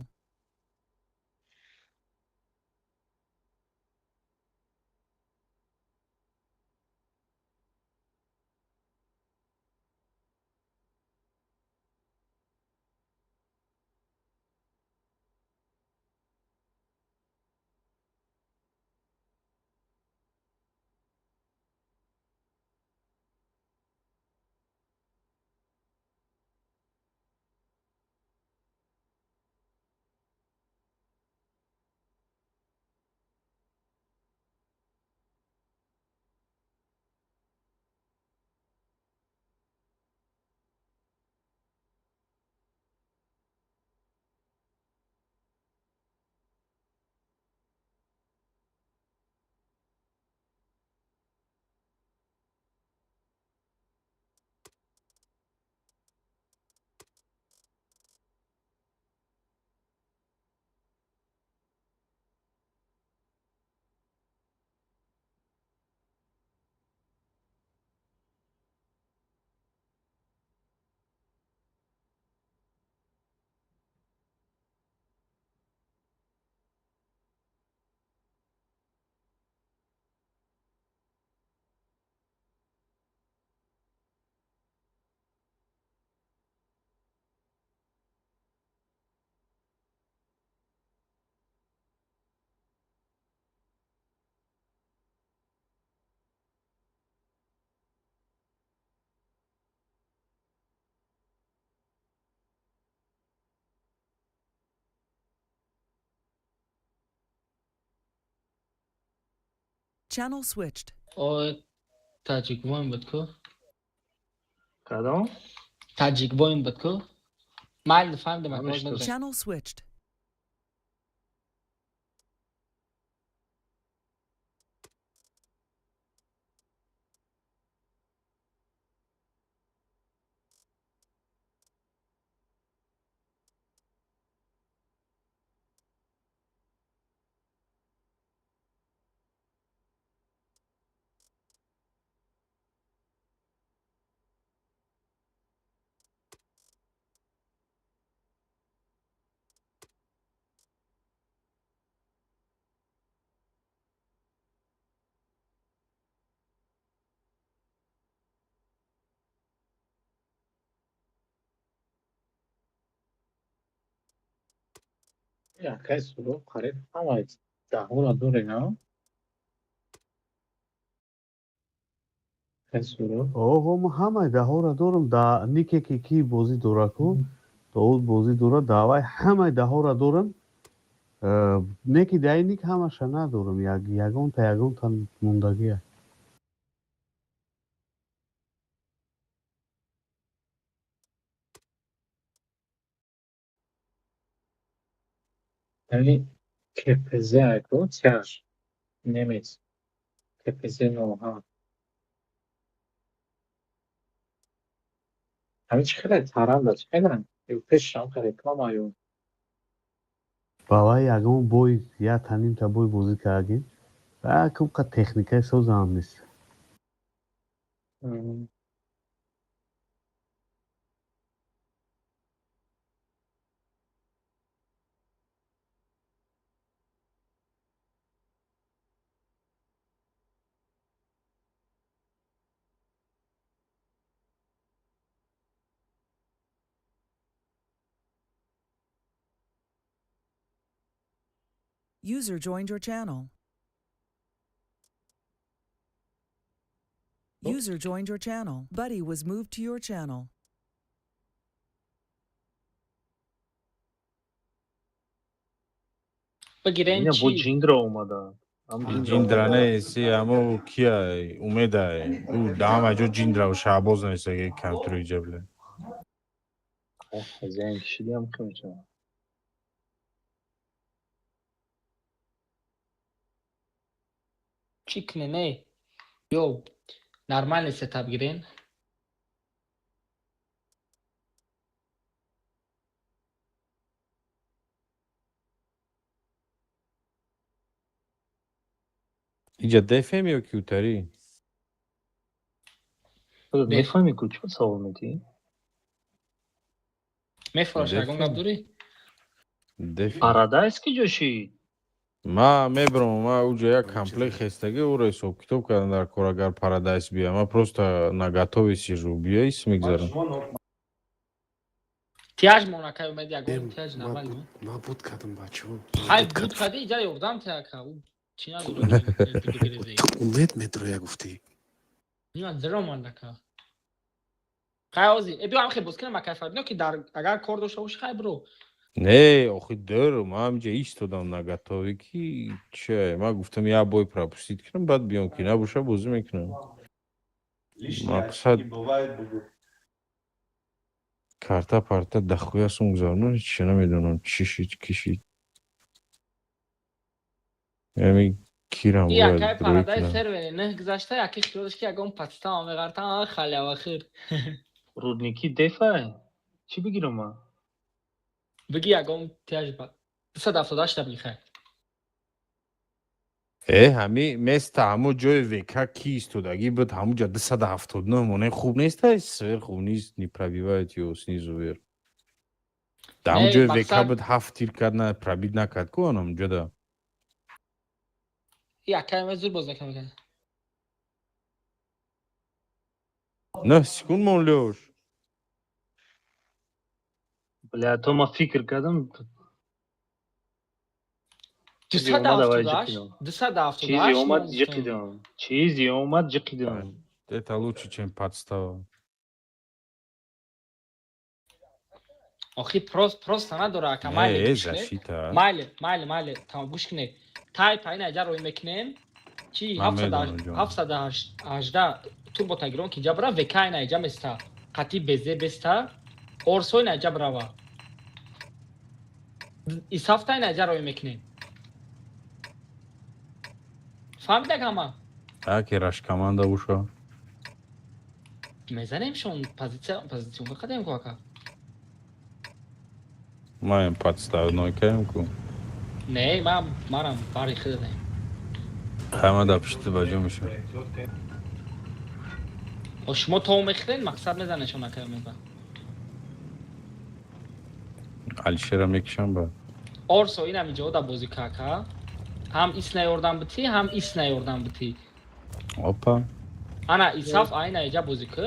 Channel switched. Ой таҷик воин буд ку? Кадом? Таҷик воин буд ку? Майли фаҳмидам ака боз Намешносам. мегузарем. Channel switched. Якай суроб қариб ҳамаи даҳора доре, на? Якай суроб. Оғо, мо ҳамаи даҳора дорам. Да нике ки ки бозӣ дора ку, Довуд бозӣ дора, давай ҳамаи даҳора дорам. Не ки даи ник ҳамаша надорам, ягонта ягонта мондагия. Яъни КПЗ айко тяж немец КПЗ 07. Ҳамин чӣ хеле таранда чӣ хеле пешам реклама ё Бавай ягон бой я танимта бой бозӣ кардем. Ба кумқа техникаи созам нест. User joined your channel. User joined your channel. Buddy was moved to your channel. Бигирен Ина бо чӣ? Ҷиндра омада. Ам Ҷиндра нест, амо кия Умеда. Ӯ даҳама ҷо Ҷиндраву Шаҳбоз нависаги компютери ҷабле. Хозяин кишидиам ки мешавад. Чӣ кунен, не? Ё нормальный сетап гирен. Иҷа дефем ё кютарӣ? Худат мефаҳмӣ ку, чӣ савол медиҳӣ? Мефурӯш, ягон гап дорӣ? Дефем. Парадайз ки ҷо шид? Ма мебарам, ма уҷа як комплект хестагӣ, ӯро ҳисоб-китоб кардам дар кор, агар Парадайз бия. Ма просто наготове сижу, бия ис мегзарам. Тияж монакай Умед, ягон тияж нормально. Ма буд кардам, бачаҳо. Хай, буд кади, иҷа ёрдам тияка. Ӯ чӣ надорад? Ту Умед медроя гуфтӣ. Нима зеро мондака. Хай ози, э биё ҳам боз кунем, акай Фаридно, ки дар агар кор дошта бошӣ, хай бро. Не, охи дор, ма ҳамҷа истодам наготове ки че, ма гуфтам як бой пропустить кунам, баъд биём, ки набоша бозӣ мекунам. Мақсад карта парта дахуя сум гузаронам, ҳечи намедонам чӣ шид, ки шид. Яъне кирам И бояд акай рӯй Парадайз кунам. Сервери нӯҳ гузашта, яки хиёлаш ки ягон подстава меғартам, халява хир. Рудники дефай? Чӣ бигирам ман? Биги ягон тияж ба 278 биги, хай. Э, ҳами места ҳамо ҷои ВК ки истодагӣ буд, ҳамуҷа 279 моне хуб неста, сверху вниз не пробивает ё снизу вверх. Дар ҳамун Не, ҷои ВК мақсад буд, ҳафт тир кард, на пробить накард ку анамҷода. И акай ме зур боз мекунам. 9 секунд мон, Лёш. Бля, то ман фикр кардам. Чизе омад, аввал ҷиқидам. 278. Чизе омад, ҷиқидам. Чизе омад, ҷиқидам. Это лучше, чем подстава. Охи просто надора, ака, майли. Не, Гӯш кунед. защита. Майли, майли, майли, тамом, гӯш кунед. Тай паина иҷа рӯй мекунем. Чи? Ман медонам, ҷон. 718 турбо тагирон ки ҷа бара, ВК ина иҷа места. Қати безе беста. Орсо ина иҷа брава. Исафта ина иҷа рӯй мекунем. Фаҳмидак ҳама? Аки рашкаманда буша. Мезанем шон позиция позиция қадем ку, ака. Маем подставной каем ку. Не, ман марам бари хидем. Ҳама дар пишти ба ҷо мешавад. О, шумо то мехӯред, мақсад мезанешон, ака, меба. Алишера мекишам ба. Орсо инам иҷо да бозӣ кака. Ҳам ис наёрдам битӣ, ҳам ис наёрдам битӣ. Опа. Ана исаф айна иҷа бозӣ ку.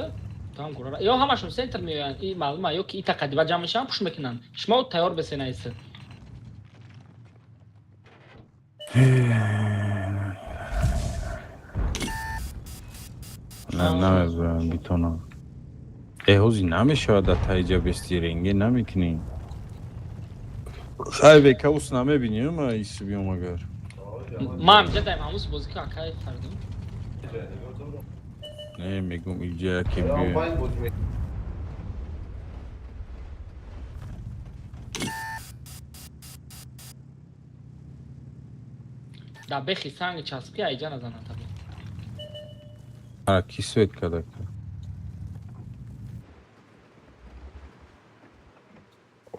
Там гурара. Ё ҳамашон центр меоянд, и маълума, ё ки ита қадиба ҷамъ мешаванд, пуш мекунанд. Шумо тайёр бесен айси. На, намезанам битонам. Э, ҳози намешавад дар таиҷа бести ренге намекунӣ. Хай, векаус намебинӣ, ма ис биём агар. Ман ҷа даем ҳамус бозӣ ку, акай Фардин. Не, мегум иҷа яке биё. Да бехи санги часпи айҷа назананд таби. А, ки свет када?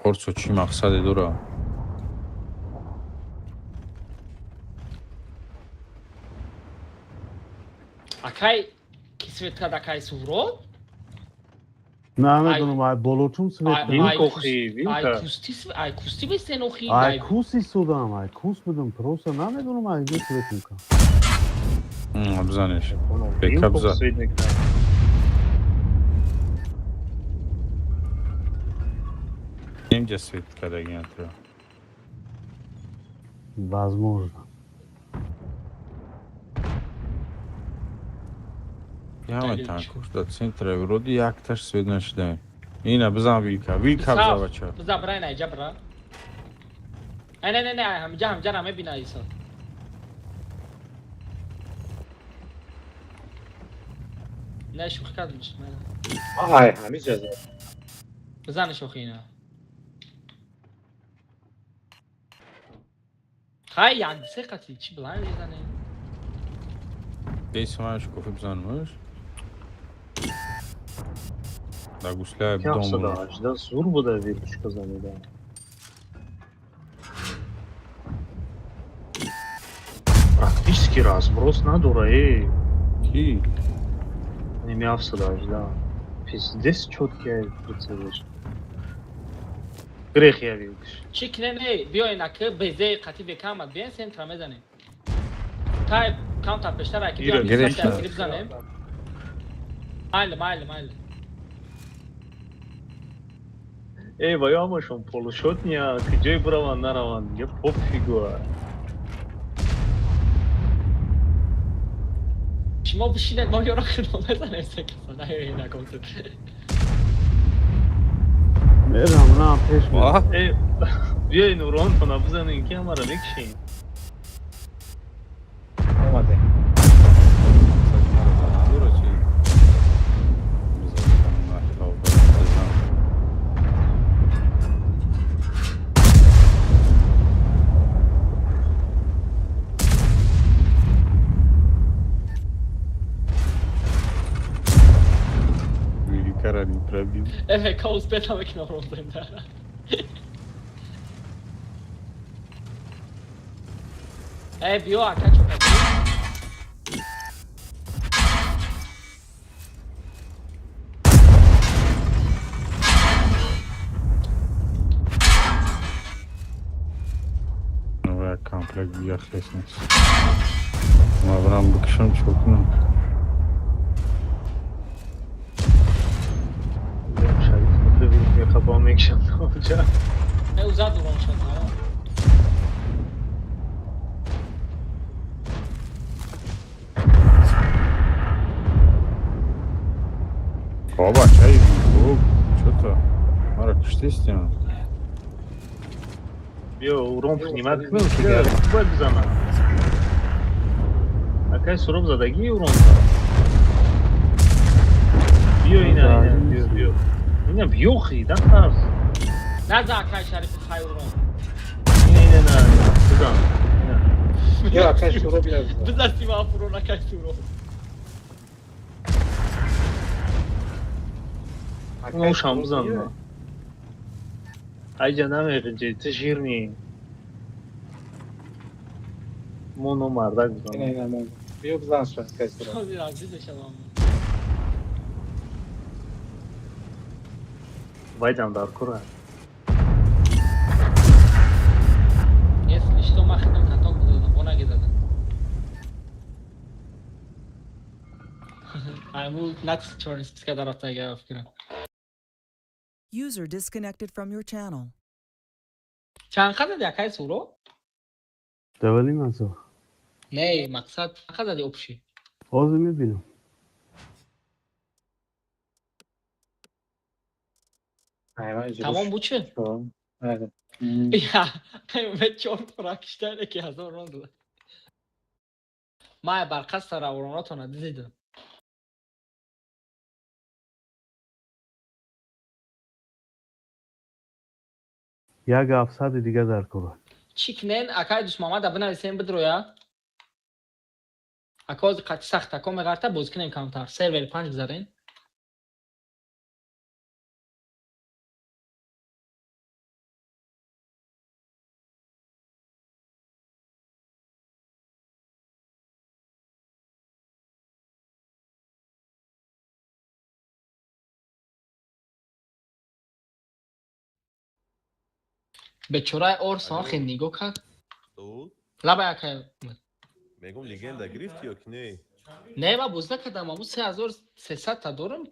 Орсо чӣ мақсаде дора? Акай, ки свет кад, акай Суҳроб? Намедонам, ай болочум свет. Ай- Вилк ай охи, вилка. Ай кусти ай кусти бестен охи. Ай кус истодам, ай кус будам, просто намедонам ай ҷо свет мекунам. Бизанеш. Вилк Бека бизан. охи свет мекунад. Инҷа свет кадагиан туро. Возможно. Ҳама танкош дар центра вроде якташ свет нашидаем. Ина бизан вилка, вилка бизан бача. Бизан бра ина иҷа бра. Не не не не ҳамҷа ҳамҷа ра мебина Исо. Не шӯхӣ кардам. Ай ҳамиҷа зад. Бизан шӯхӣ ина. Хай як се қати чӣ блайн мезанӣ? Десмаш кофи бизанмаш. Да гусля дом. 718 зур буда вилочка занида. Практически разброс надора, эй. Ки? Ними 718. Пиздец чёткий прицелиш. Грех я вилкаш. Чӣ кине не, биё инаки безе қати бекамад, биён центра мезанем. Тай камтар пештар аки биён бизанем. Майли, майли, майли. Эй, ва ҳамашон полушотния, ки ҷой бираванд нараванд, дига пофигу. Шумо бишинед, мо ёро хидмо мезанем се каса, наёед наконту. Мерам, на пеш мерам. Эй, биёед уронтона бизанем, ки ҳамаро мекушем. Омадем. ФК успел мекунам розенда. Эй, биё ака чока. Новая комплект бия хес нест. Ма брам бикшам чо кунам. Мехабам мекшам ноҷа. Не узад урон шуд, тамом. О, бачаи, чё-то мара куштестиан. Биё урон принимать кунем, ки бояд бизанам. Акай суроб задагӣ урон. Биё ина, ина, биё, биё. Ина биёхи, да тарс. Наза акай Шариф хай урон. Ина, ина, ина, бизан. Ина. Биё акай суроб я бизан. Бизан сима урон акай суроб. Ушам бизан. Айҷа намеғинҷи, ту жирни. Моно мардак бизан. Ина, ина, моно. Биё бизан шу акай суроб. Вайдам дар кура. Если что, ма хидам каток додам, она задам. Айму нац чорни списка дар рафта фикрам. User disconnected from your channel. Чанд қадр якай суро? Давали мазо. Не, мақсад чанд қадр общий? Ҳозир мебинам. Тамом буд чӣ? Я, чор фрак иштаре ки 1000 рон дод. Ман барқастара уронотона дидам. Як 700 дига дар кора. Чӣ кинен акай Дусмамада бинависем бидроя? Ака ҳозир қати сахт ако меғарта боз кинем камтар. Сервери 5 гузарен. Бечораи Орсон хел нигоҳ кард. Лаба акай. Мегум легенда гирифти ё ки не? Не, ман бозӣ накардам, аму 3300 та дорам.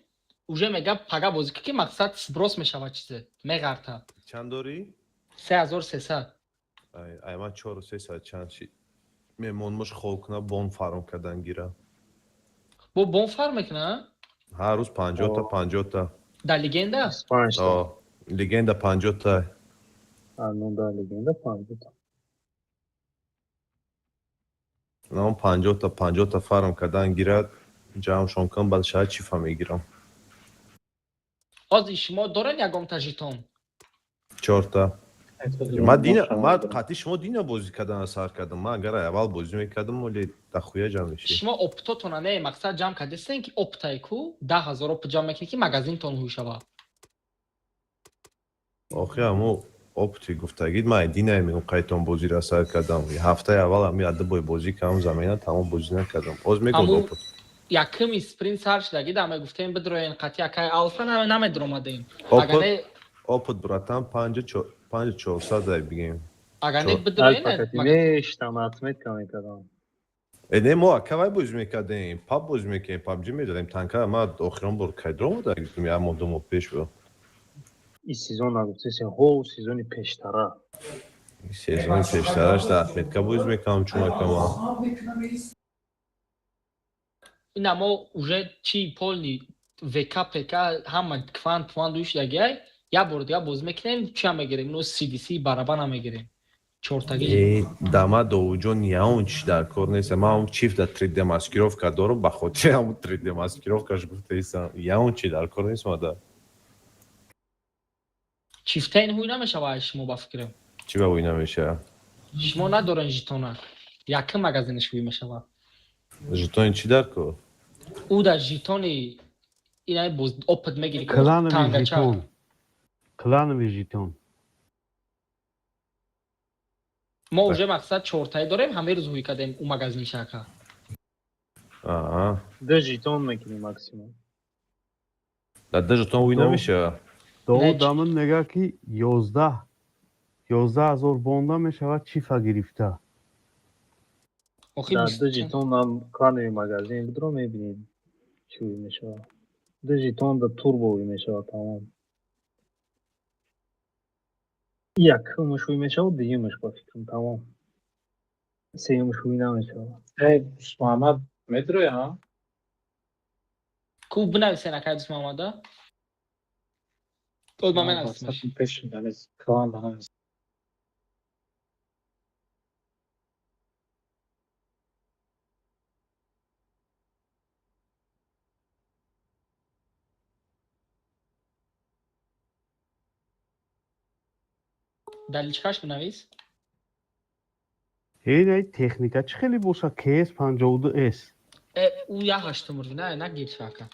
Уже мега пага бозӣ ки мақсад сброс мешавад чизе. Меғарта. Чанд дорӣ? 3300. Ай ман 4-3 соат чанд шид. Меҳмонмош хоб куна, бон фарм кардан гира. Бо бон фарм мекуна? Ҳар рӯз 50-та, 50-та. Дар легенда? О, легенда 50-та. Ну да, легенда 50-та. Нам 50-та, 50-та фарм кардан гирад, ҷамъшон кунам, баъд шояд чифа мегирам. Ҳозир шумо дорен ягонта жетон? Чорта. Ман дина, ман қатъи шумо дина бозӣ кардан сар кардам. Ман агар аввал бозӣ мекардам, оле дахуя ҷамъ мешид. Шумо оптотона не, мақсад ҷамъ кардастен ки оптай ку 10 000 опт ҷамъ мекунед, ки магазинтон ҳуй шавад. Охи ҳамо опти гуфтагид, ман дина мегум қайтон бозиро сар кардам. Ҳафтаи аввал ҳами адда бой бозӣ кардам, замина тамом бозӣ накардам. Оз мегум Ҳамун опт. Якми спринт сар шудаги да мегуфтем, бидроен қатъи акай алфа намедромадем. Агар Опыт, не опыт, братан, 5400 ай бигем. Агар не Чор. бидроен Мештам, отметка мекардам. Э, не, мо акавай бозӣ мекардем, паб бозӣ мекардем, пабҷи медодем, танка ма охирон бор кай дромада, гуфтем, як моҳ, 2 моҳ пеш буд. Ин сезон нагуфтеси, ҳо, сезони пештара. Сезони пештараш дар отметка бозӣ мекардам, чун акама. Ина мо уже чи полный ВК ПК ҳама квант пвант шудагиай, як бор дига бозӣ мекунем, чия мегирем? Но CDC барабана мегирем. Чортаги. Э, дама довуҷон яон чи дар кор нест. Ман ҳам чифт да 3D маскировка дорам, ба хотири ҳамун 3D маскировкаш гуфтаистам. Яон чи дар кор нест мада. Чифтаин ҳуй намешава шумо, ба фикрам. Чӣ ба ҳуй намешава? Шумо надорен жетонак. Якм магазинаш ҳуй мешава. Жетони чӣ дар кор? Ӯ дар жетони ина боз опыт мегири. Клановый Тангача. жетон. Клановый жетон. Мо уже мақсад чортаи дорем, ҳамаи рӯз ҳуй кардем ӯ магазин шака. Аа. Ду жетон мекунӣ максимум. Дар ду жетон ҳуй намешава? Довуд дамин мега ки 11 000 бонда мешавад чифа гирифта. Охи Дар ду жетон ман клановый магазин бидро, мебинед чӣ ҳуй мешавад. Ду жетон да турбо ҳуй мешавад, тамом. Якумаш ҳуй мешавад, дуюмаш, ба фикрам, тамом. Сеюмаш ҳуй намешавад. Эй, Муҳаммад медроя, ҳа? Ку бинависен, акай Дӯст Муҳаммада? Оз ман менависмаш. Пеш навис, клан навис. Дар личкаш бинавис. Ин техника чӣ хеле бошад? КС 52 С. Э, ӯ як ҳаштумр на нагирифт, ака.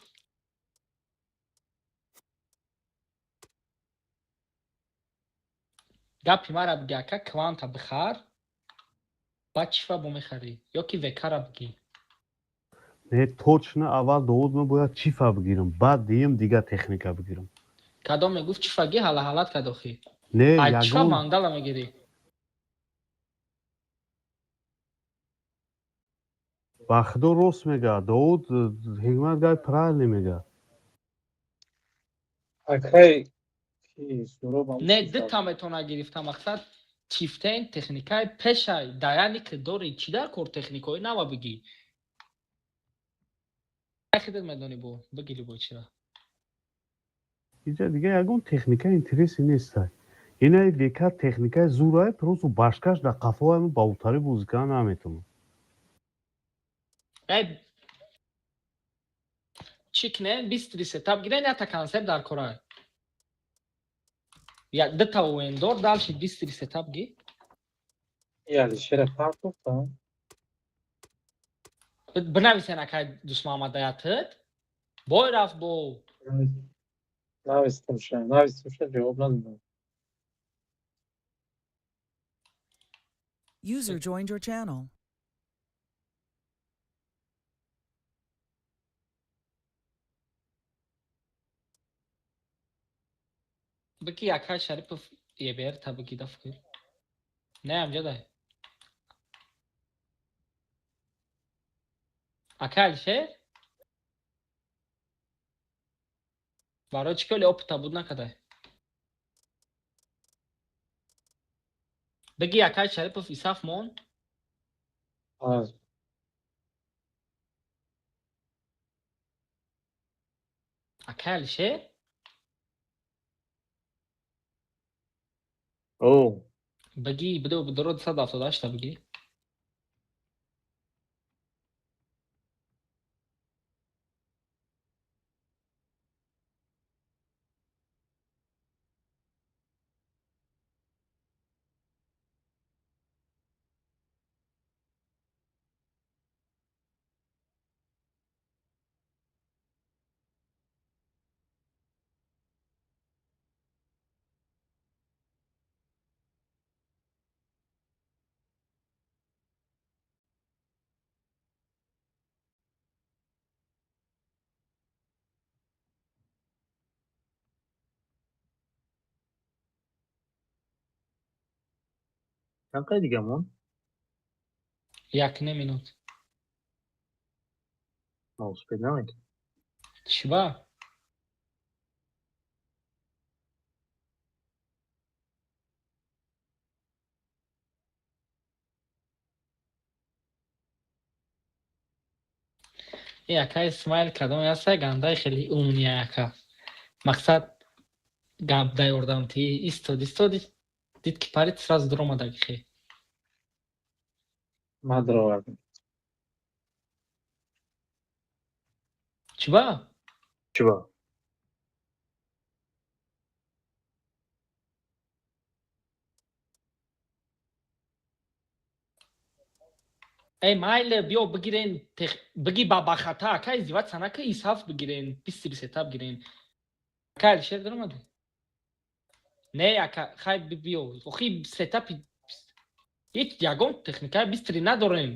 Гапи мара биги, ака, кванта бихар, баъд чифа бо мехарӣ ё ки ВК-ра бигӣ. Не, точно аввал Довуд ман бояд чифа бигирам, баъд диюм дига техника бигирам. Кадом мегуфт чифаги ҳала ҳалат кард охи. Не, Ай чифа ягон мандала мегирӣ. Ба худо рост мега Довуд, Ҳикмат гай правильно мега. Акай ки Суробам. Не, дута метавона гирифта, мақсад чифтен техникаи пешай даяни ки дори, чӣ дар кор техникаи нава бигӣ. Ай худат медонӣ, бо бигирӣ бо чира. Иҷа дига ягон техника интереси нестай. Инаи ВК техникаи зурай, просто башкаш дар қафоам ба утари бозӣ кардан наметавонам. Эй, чӣ кунем? Быстрый сетап гирен, ята концепт дар корай. Я дута вендор, дальше быстрый сетап ги. И Алишера партофта. Бинависен, акай Дӯст Муҳаммад, даятит. Бой рафт бо. Навистамша, навистамша, ҷавоб надодам. User joined your channel. Бики, акай Шарипов ебер та бики да фикр. Не, амҷадай. Акай Алишер? Барои чӣ ки оли опыта буд накардай? Беги акай Шарипов Исаф мон. Акай Алишер? О. Беги бидо бидоро 278 та беги. Чанд қай дига мон? Як ним минут. Ма успеть намекунам. Чиба? Э акай Исмаил кадом ясай гандаи хеле умния ака. Мақсад гап дай ордам ти истод истод дид ки парид сразу дуромадаги хе. Ма даровардам. Чиба? Чиба? Эй майле биё бигирен биги ба бахата ака издеваться нака исаф бигирен бисти бисета бигирен. Ака Алишер даромади? Не ака хай биё. Охи сетапи ҳеҷ ягон техникаи бистри надорем.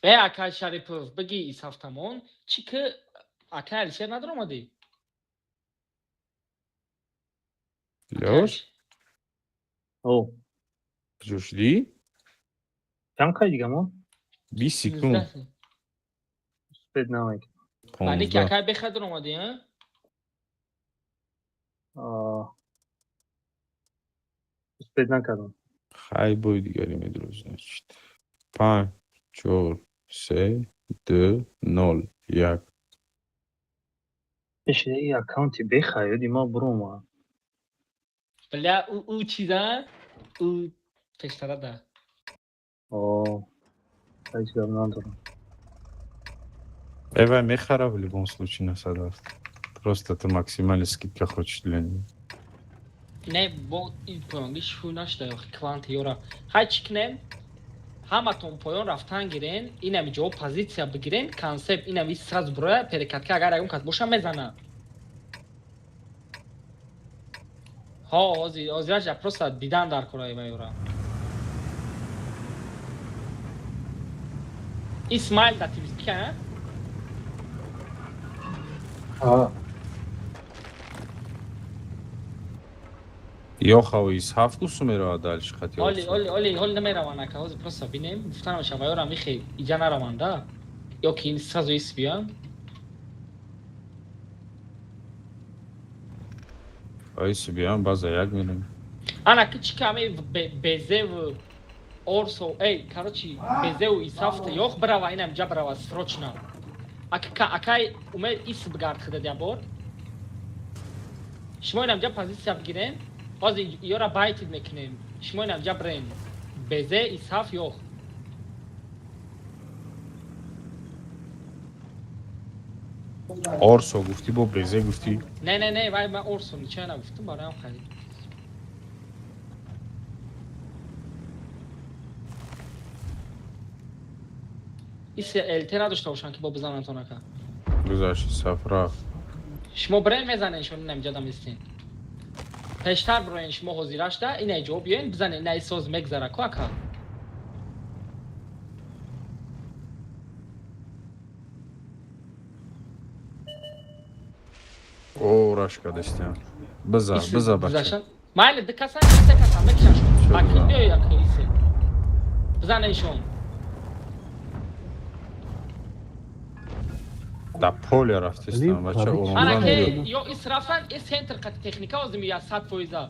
Э акай Шарипов биги исафтамон чӣ ки акай Алишер надаромадӣ? Лёш? О. Куҷо шудӣ? Чанд қай дига мон? 20 секунд. Успеть намекунам. Мани ки 15. акай беха даромадӣ, а? Успеть накардам. Хай бой дигаре медурӯ, значит. 5, 4, 3, 2, 0, 1. Пеши и аккаунти беха ёди ма бурома. Бля, ӯ чиза? Ӯ пештара да. О. Ҳеҷ гап надорам. Эвай мехара в любом случае на садафт. Просто ты максимальная скидка хочешь для него. Не, бо ин поёнги шу нашуда охи кванти ёра. Хай чӣ кунем? Ҳаматон поён рафтан гирен, инами ҷо позитсия бигирен, концепт инами сразу буроя, перекатка агар ягон кас боша мезана. Ҳо, ҳозираша просто дидан дар кораи ва ёра. Исмаил да тивиспика, а? А. Ёхав Исҳаф гусу меравад дальше хати Оли, Орсо. оли, оли, оли намераванд ака, ҳозир просто бинем, гуфта намешавад, ва ёрам ихе иҷа нараванда. Ё ки ин сразу ис биям. Айси биям, база як мерем. Ана ки чӣ каме безев Орсо, эй, короче, безев Исаф ёх брава, инам ҷа брава срочно. Ака акай умед ис бигард хида я бор. Шумо инам ҷа позитсия бигирен, ҳозир ёра байтид мекунем. Шумо инам ҷа брен. Безе Исаф ёх. Орсо гуфтӣ, бо безе гуфтӣ. Не, не, не, вай ман Орсо ничего нагуфтам, бароям харид. Ис ЛТ надошта бошанд ки бо бизананд онака. Гузашт Исҳаф рафт. Шумо брен мезанен, шумо инам ҷа дамистин. Пештар броен шумо ҳозирашда, ина ҷо биёен, бизанен, ина соз мегзара ку ака. О, рашка дастиям. Биза, биза бача. Майли, ду касан, се касан, мекишан шумо. Чё Бакил бизан? биёй ака исе. Бизанен шон. Да поле рафтистам, бача урон. Ана ки ё ис рафтан, и центр қати техника озим я 100%.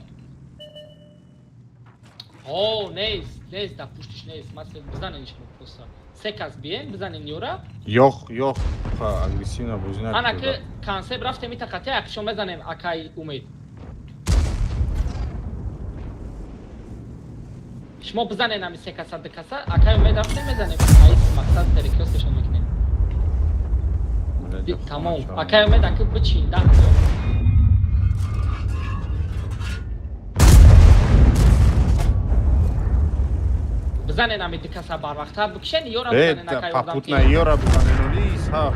О, нест, нест, да пуштиш нест. Масалан, бизанен шумо просто. Се кас биен, бизанен ёра. Ёх, ёх, агрессивно бозӣ накун. Ана ки концепт рафтем ита қати акшон мезанем акай Умед. Шумо бизанен ами се каса, ду каса, акай Умед рафтем мезанем. Айс мақсад перекрёстшон мекунем. Тамом. Акай Умед аки бичин, да. Бизанен ами ду каса барвақттар бикшен, ёра бизанен акай одам. Попутна ёра бизанен, оли исҳақ.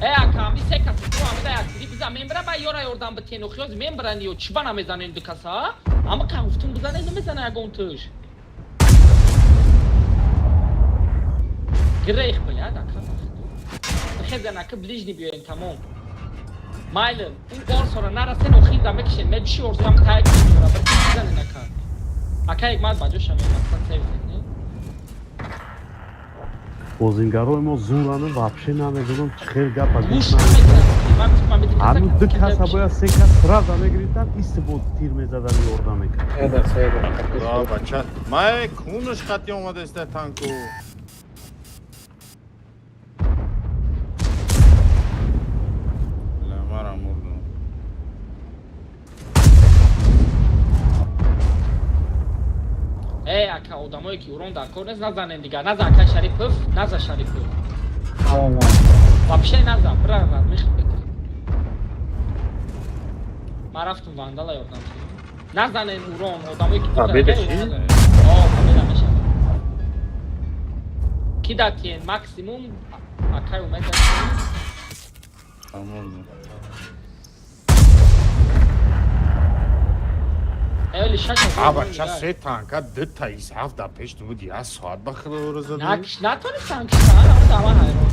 Ака, ами се каса, ту ами да як диди бизан, мембра ба ёра ёрдам битен, охиёз мембран ё чиба намезанен ду каса? Ама ка гуфтум бизанен, намезана ягон туш. Грех, блядь, ака. Хезан ака ближний биёем, тамом. Майлем, ӯ орсора нарасен, охир да мекишен, медуши орсорам тайк мекунам, бизанен ака. Ака як мад баҷоша мемақсад сейв не? Бозингарои мо зураны вообще намедонам чӣ хел гапа гӯш намекунам. Ҳамин ду каса бояд се кас сразу мегирифтан, истибод тир мезадан, ёрдам мекард. Да, бача, май кунаш хати омадаста танку. Ламара мурдум. Ака, одамое ки урон дар кор нест, назанен дигар. Назан ака Шарипов, наза Шарипов. Вообще назан, бира мих бикр. Ман рафтум вандала ёрдам кардам. Назанен урон, одамое ки Победа чи? О, победа мешавад. Ки датиен максимум акай Умед датиен. Тамом. Эли шаш. А бача се танка ду та исҳаф да пеш ту буд, як соат ба худо задӣ. Накиш, натонистам кишта, ана дама ҳайрон.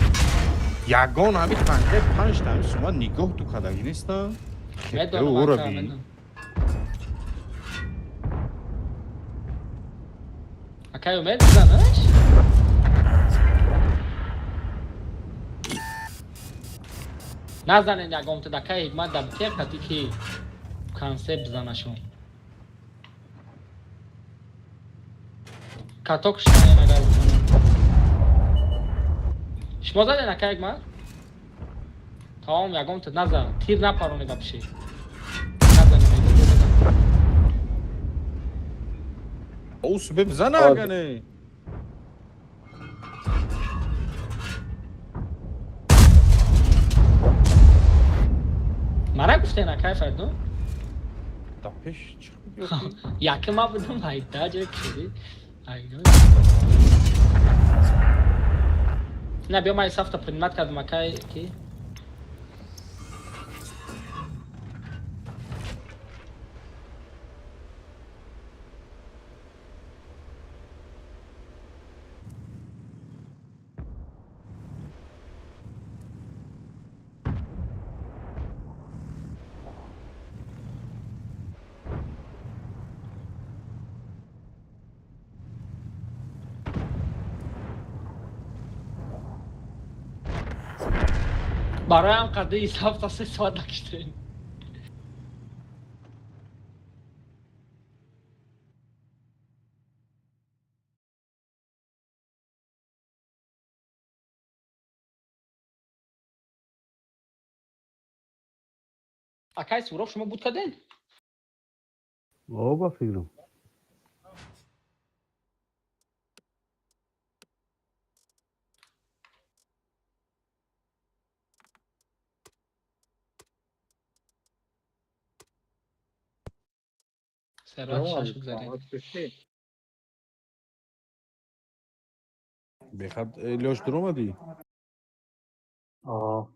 Ягон ҳами танка панҷ та ҳами сума нигоҳ ту кадаги неста? Медонам, Ура ака, би. медонам. Акай Умед бизанаш? Назанен ягон та дакай ҳикмат да битер қати ки концепт бизанашон. Каток шанен агар бизанам. Шумо заден акай ҳикмат? Тамом, ягон та назан, тир напарони вообще. Назанен, назан. Ӯ субе бизана агане. Мара гуфтен акай Фардун? Да пеш чӣ буд? Яке ма будам ҳайда ҷой кишиди. Айно. На биё ман сафта принимат кардам акай ки. Бароям қади исҳафта се соат накиштем. Акай Суров, шумо буд карден? О, ба фикрам. Серват шаш гузаред. Бехад Лёш дуромадӣ? О.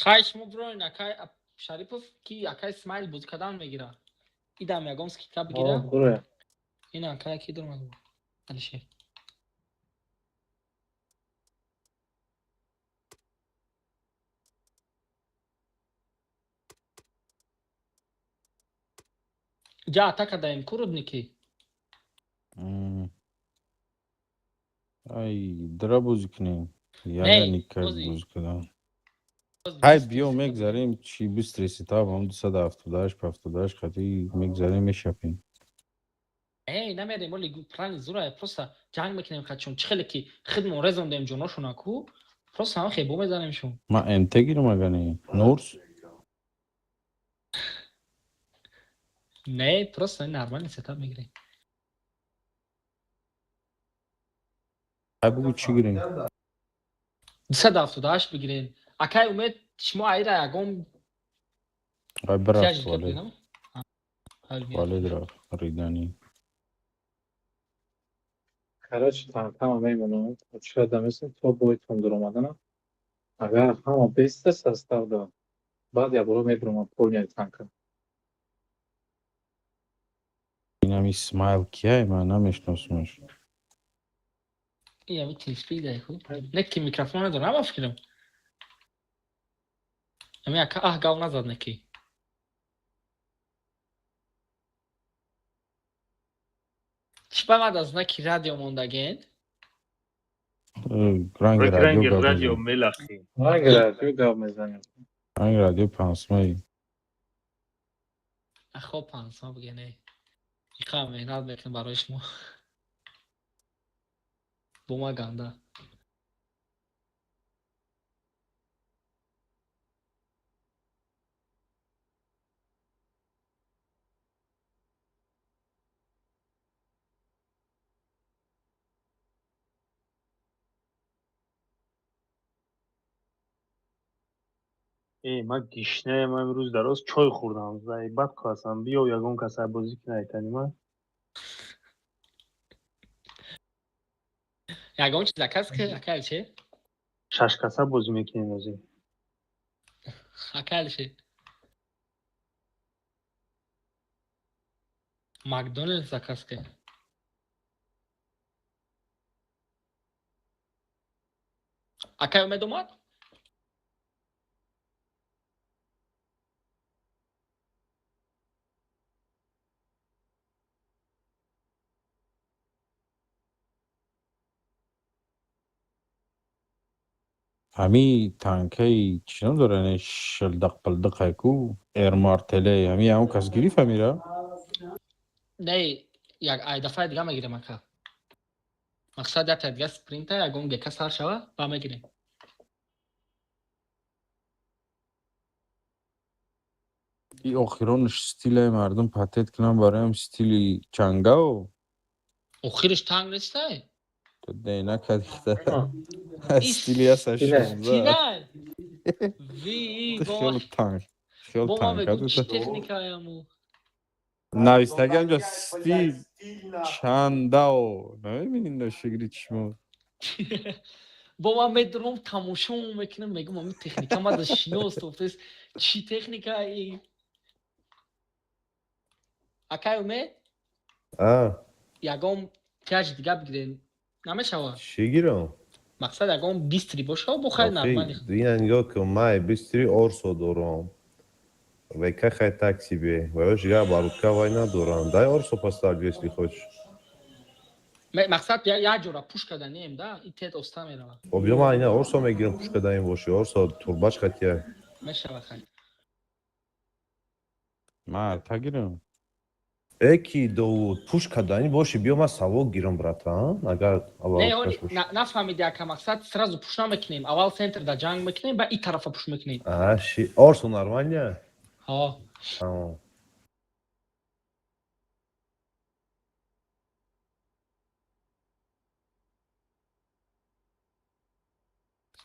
Хай, шумо бироин, акай Шарипов, ки акай Смайл бозӣ кардан мегира. Идам ягон скидка бигира. Ина акай ки дурмад? Алишер. Ҷа атака даем ку, рудники. Ай, дра бозӣ кунем. Яна никак бозӣ кунам. Ҳай, биё, мегзарем, чи быстрый сетап, ҳам 278, 78 хати мегзарем, мешапем. Эй, намерем, оли плани зура, просто ҷанг мекунем хатшон. Чӣ хеле ки хидмон резондем ҷоношона ку, просто ҳам хебо мезанем шон. Ман МТ гирам ага не? Нурс? Не, просто нормальный сетап мегирем. Ҳай, бугӯ, чӣ гирем? 278 бигирем. Акай Умед, шумо айра ягон Ай, бирафт туалет. Туалет рафт, ридани. Короче, танкама мемонам, чиро дамесем то бойтон дуромаданам. Агар ҳама беста состав да, баъд якбора мебуромам полный танка. Инами Смайл кияй, ман намешносумаш. Ами TeamSpeak дай ку. Не ки микрофон надорам, ама фикрам. Ами ака аҳ гав назад неки. Чӣ ба баъд аз знаки радио мондаген? Ранги Ранги радио гап радио мезанем. мелахӣ. Ранги радио гап мезанем. Ранги радио пансмаи. Ахо, пансма бигене. Иқа меҳнат мекунем барои шумо. Бума ганда. Э, ман гишнаям, имрӯз дароз чой хӯрдам. Бад қасам, биё, ягон каса бозӣ кунай тани ман. Ягон чиз заказ ки, акай че? Шаш каса бозӣ мекунем озӣ. Акай че? Макдональдс заказ ки. Акай Умед омад? Ҳами танкаи чӣ ном дора, не шилдақ пилдиқай ку, эрмартеле, ҳами ҳамон кас гирифт ҳамира? Не, як ай дафъаи дига мегирем, ака. Мақсад як дига спринта, ягон гека сар шава, ба мегирем. И охиронаш стилаи мардум патет кунам бароям стили чангао. Охириш танг нестай? То не накардихта. Стили аса 16. Чинай? Ви Хеле танг. Хеле бо ман танг. мегӯм, чӣ техникаяму. Навистаги ҳамҷо стил чандао. Намебинӣ ношигри чишмо. Бо ман медурам, тамошо мекунам, мегӯм, ами техника мада шинос тофтест. Чӣ техника и? Акай Умед? А, Ягон тяж дига бигирем. Намешава? Чӣ гирам? Мақсад ягон быстрый боша, бо хай нормальный. Ина нигоҳ кун, май быстрый Орсо дорам. ВК хай так себе. Ваёш я барутка вай надорам. Дай Орсо поставлю, если хочешь. Мақсад як ҷора пуш карданем да, и тед оста мерава. Хоб, ё ман ина Орсо мегирам, пуш карданем боши. Орсо турбаш хатия. Мешава, хай. Ман арта гирам. Эки Довуд, пуш кардани боши, биё, ман савол гирам, братан, агар Не, оли нафаҳмиди, ака, мақсад сразу пуш намекунем. Аввал центр да ҷанг мекунем, ба и тарафа пуш мекунем. А, ши Орсо нормально? Ҳо. Тамом.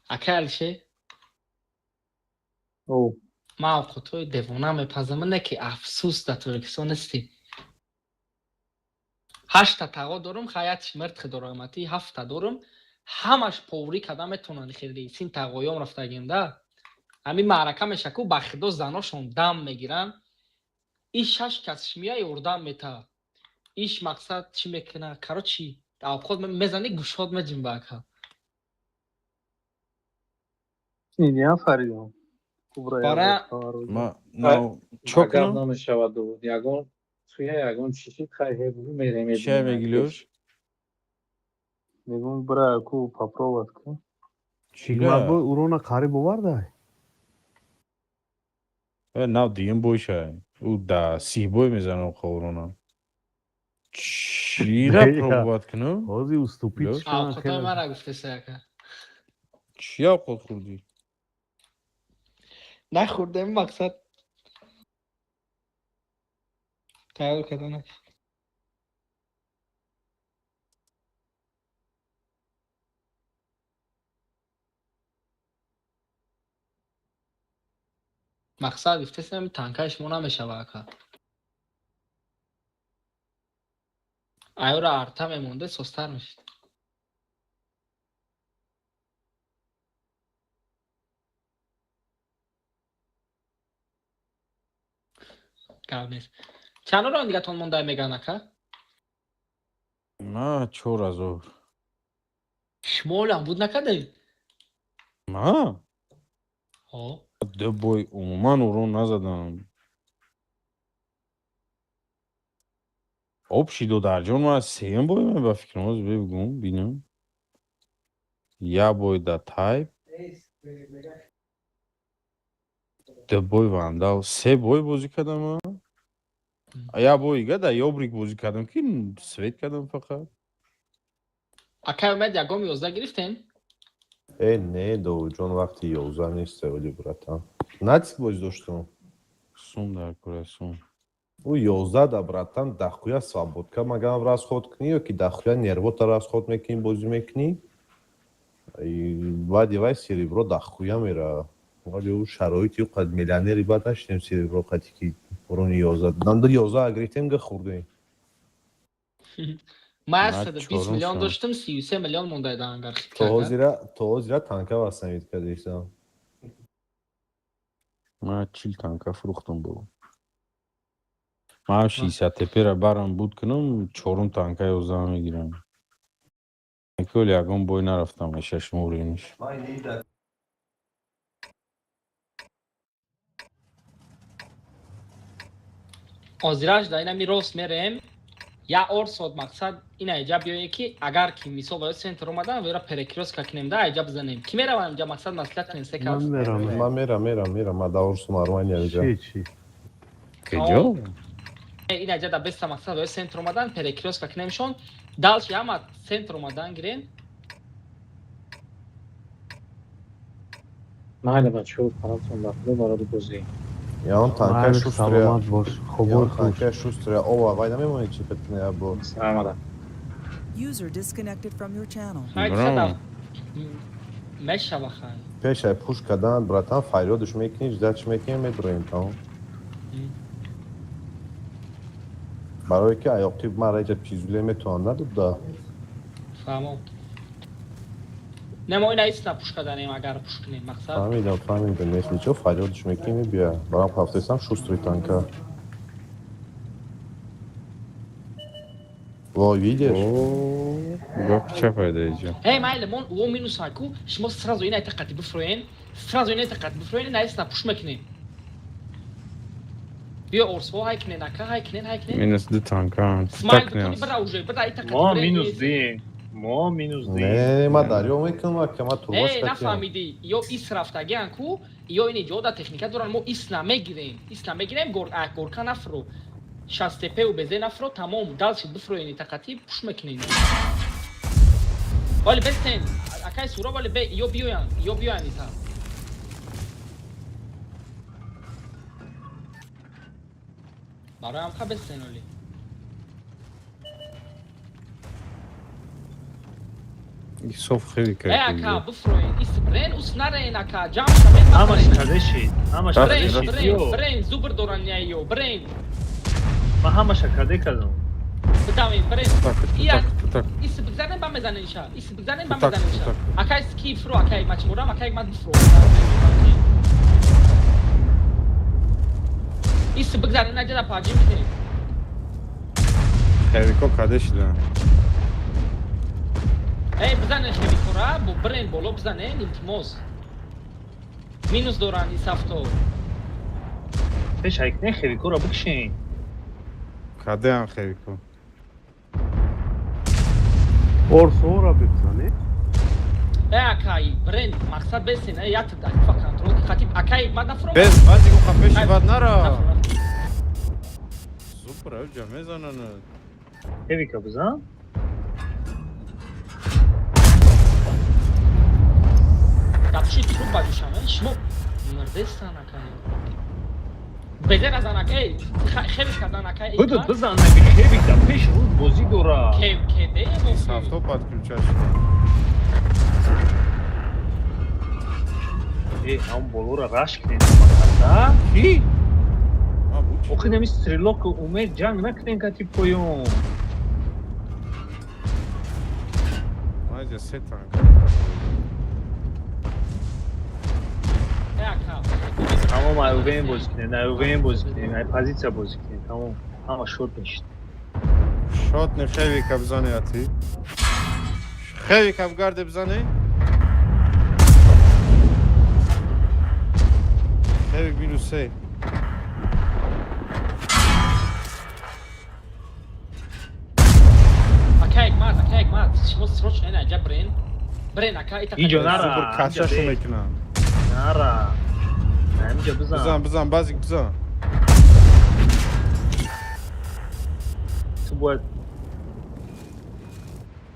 Ака Алишер? О. Ман овқотҳои девона мепазам, не ки афсӯс, дар Тоҷикистон нестӣ. Ҳашта тағо дорум, хаятш миртхи дорам, ати ҳафта дорум, ҳамаш поварӣ карда метавонанд, хеле син тағоём рафтагем да. Ҳамин маърака меша ку, ба худо, заношон дам мегиранд. Иш шаш касш мия, ёрдам мета. Иш мақсад чӣ мекуна? Короче, авқот мезани, гӯшот меҷунба, ака. Ин Фаридон. Бара Ма чо Гап кунам? Намешавад, ягон туя ягон чиши хайҳе бугу, мерем. Чия мегилёш? Мегум, бира ку, попробовать ку. Ҳикмат бой урона қариб овардай. Нав дуюм бойша. Ӯ да сих бой мезанам урона. Чира пробовать кунам? Ҳозир уступить. Авқотои мара гуфтеса, ака. Чи авқот хӯрдӣ? Нахӯрдем, мақсад тайёр карданаш. Мақсад гуфтесам, танкаи шумо намешава, ака. Айёра арта мемонде, состар мешид. Гап нест. Чанд раунд дигатон монда, меган, ака? Ма 4000. Шумо олам буд накардаед? Ма? Ҳо. Ду бой умуман урон назадам. Общий додарҷон, ман сеюм бой ба фикрам, ҳозир бигум, бинам. Як бой да тайп, ду бой вандал, се бой бозӣ кардам ман. Як бой дига да ёбрик бозӣ кардам, ки свет кардам фақат. Акай Умед, ягон 11 гирифтем? Э, не, Довуджон, вақти 11 нест, оли, братан. Натиск бозӣ доштум. Сум дар кора, сум. Ӯ 11 да, братан, дахуя свободка магам расход кунӣ ё ки дахуя нервота расход мекунӣ, бозӣ мекунӣ. Баъди вай серебро дахуя мера. Вале ӯ шароити ӯ қад миллионери баъд нашидем, серебро қати ки урони 11. Нанда 11 гирифтем, га хӯрдем. Ман 120 миллион доштам, 33 миллион монда ангар. То ҳозира танка восстановить кардистам. Ман 40 танка фурӯхтам бо. Ман 60 тепера барам буд кунам, чорум танка 11 мегирам. Кол ягон бой нарафтам, шашум уровениш. Озираш да инами рост мерем. Я орсод, мақсад ина иҷа биёе, ки агар ки мисол ба центр омадан, вера перекрёстка кунем да, иҷа бизанем. Ки меравам иҷа, мақсад маслиҳат кунем, се кас. Ман мерам, мерам, мерам, ман да орсу нормально иҷа. Чи? Куҷо? Ина иҷа да беста, мақсад ба центр омадан, перекрёстка кунемшон. Дальше ҳама центр омадан гирем. Майли, бачаҳо, паратон ба худо барои бозӣ. Ягон танка шустрая. Саломат бош. Хубой. Танка шустрая. Ова, вай намемонед чи петне бо. Саломат. User disconnected from your channel. Мешава, хай. Пешай пуш кардан, братан, фарёдш мекунӣ, ждать мекунӣ, медроем, тамом. Барое ки аёқиб ман раҷа пизуле метавонам надод да. Фаҳмом. Не, мо ина исна пуш карданем, агар пуш кунем, мақсад. Фаҳмидам, фаҳмидам. Если чо, фарёдш мекунӣ, бия. Барам ҳафтесам шустрый танка. Во, видишь? Гап ча пайда иҷа? Эй, майли, мон о минус ку, шумо сразу ина тақати бифроен, сразу ина тақати бифроен, ина исна пуш мекунем. Биё, орсҳо ҳай кунен, ака, ҳай кунен, ҳай кунен. Минус ду танка. Смайл бикунӣ, бира уже, бира и тақати. Мо минус дим. Мо минус дим. Не, ма дарё мекунам, ака, ма турбош. Э, нафаҳмидӣ, ё ис рафтагиан ку, ё ини ҷода техника доран, мо ис намегирем. Ис намегирем, горка нафро. Шастепеу безе нафро, тамом, дальше бифроени тақати, пуш мекунем. Вале бестен, акай сура, вале бе, ё биёян, ё биёян ита. Бароям ха бестен оли. Соф хеле Э, ака, бифроен, ис брен, ус нарен, ака, ҷамъ шавен. Ҳамаш кадеши, ҳамаш Брен, брен, брен, зубр доран ё, брен. Ман ҳамаша каде кардам. Бидавем, брен. Ия, ис бигзарем, ба мезанем ша. Ис бигзарем, ба мезанем ша. Акай ски фро, акай мачмурам, акай ман бифро. Ис бигзар, ина ҷада паҷи бидем. Хевико каде шида? Эй, бизанен хевикора, бо брен боло бизанен, илтимос. Минус доранд ис ҳафто. Пеш айкне хевикора бикшен. Кадеам хевико? Орсоора бизане. Э, акай, брен, мақсад бесен, э, як дақиқа контрол хатиб, акай, ман нафром. Бес, бази гуфта пеши бад нара. Супер, авҷа мезананд. Хевика бизан. Дапши труп баҷушам, э, шумо мурдестан, акай. Безер аз анак, эй, хевика зан, акай. Бидуд бизан, наби хевик да пеш руд бозӣ дора. Кев, кеде, Сафто подключа шуда. Э, ҳам болора раш кунед макаса. Ки? Охи нами стрелок умед ҷанг накунен кати поён. Майҷа се танк. Э, ака. Тамом, АВМ бозӣ кунед, АВМ бозӣ кунед, ай позитсия бозӣ кунед, тамом. Ҳама шот мешид. Шот не хевика бизане ати. Хевика бгарде бизане. Хевик минус се. Акай, мат, акай, мат, шумо срочно ина ҷа брен. Брен, ака, ита. Иҷо нара. Супер качашу мекунам. Нара. Ҳамиҷа бизан. Бизан, бизан, базик бизан. Ту бояд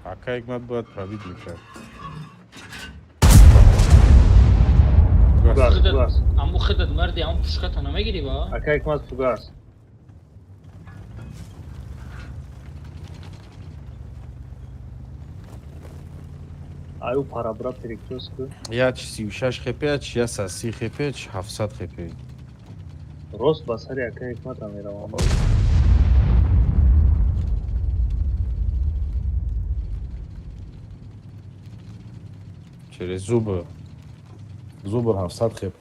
Ака Ҳикмат бояд пробить мекард. Фугас, фугас. Аму худат марди, аму пушката намегири ба? Ака Ҳикмат фугас. Аю парабра перекрёст. Я чи 36 хп, чи я 30 хп, чи 700 хп. Рост ба сари ака Ҳикмата меравам. Через зубы. Зубр 700 хп.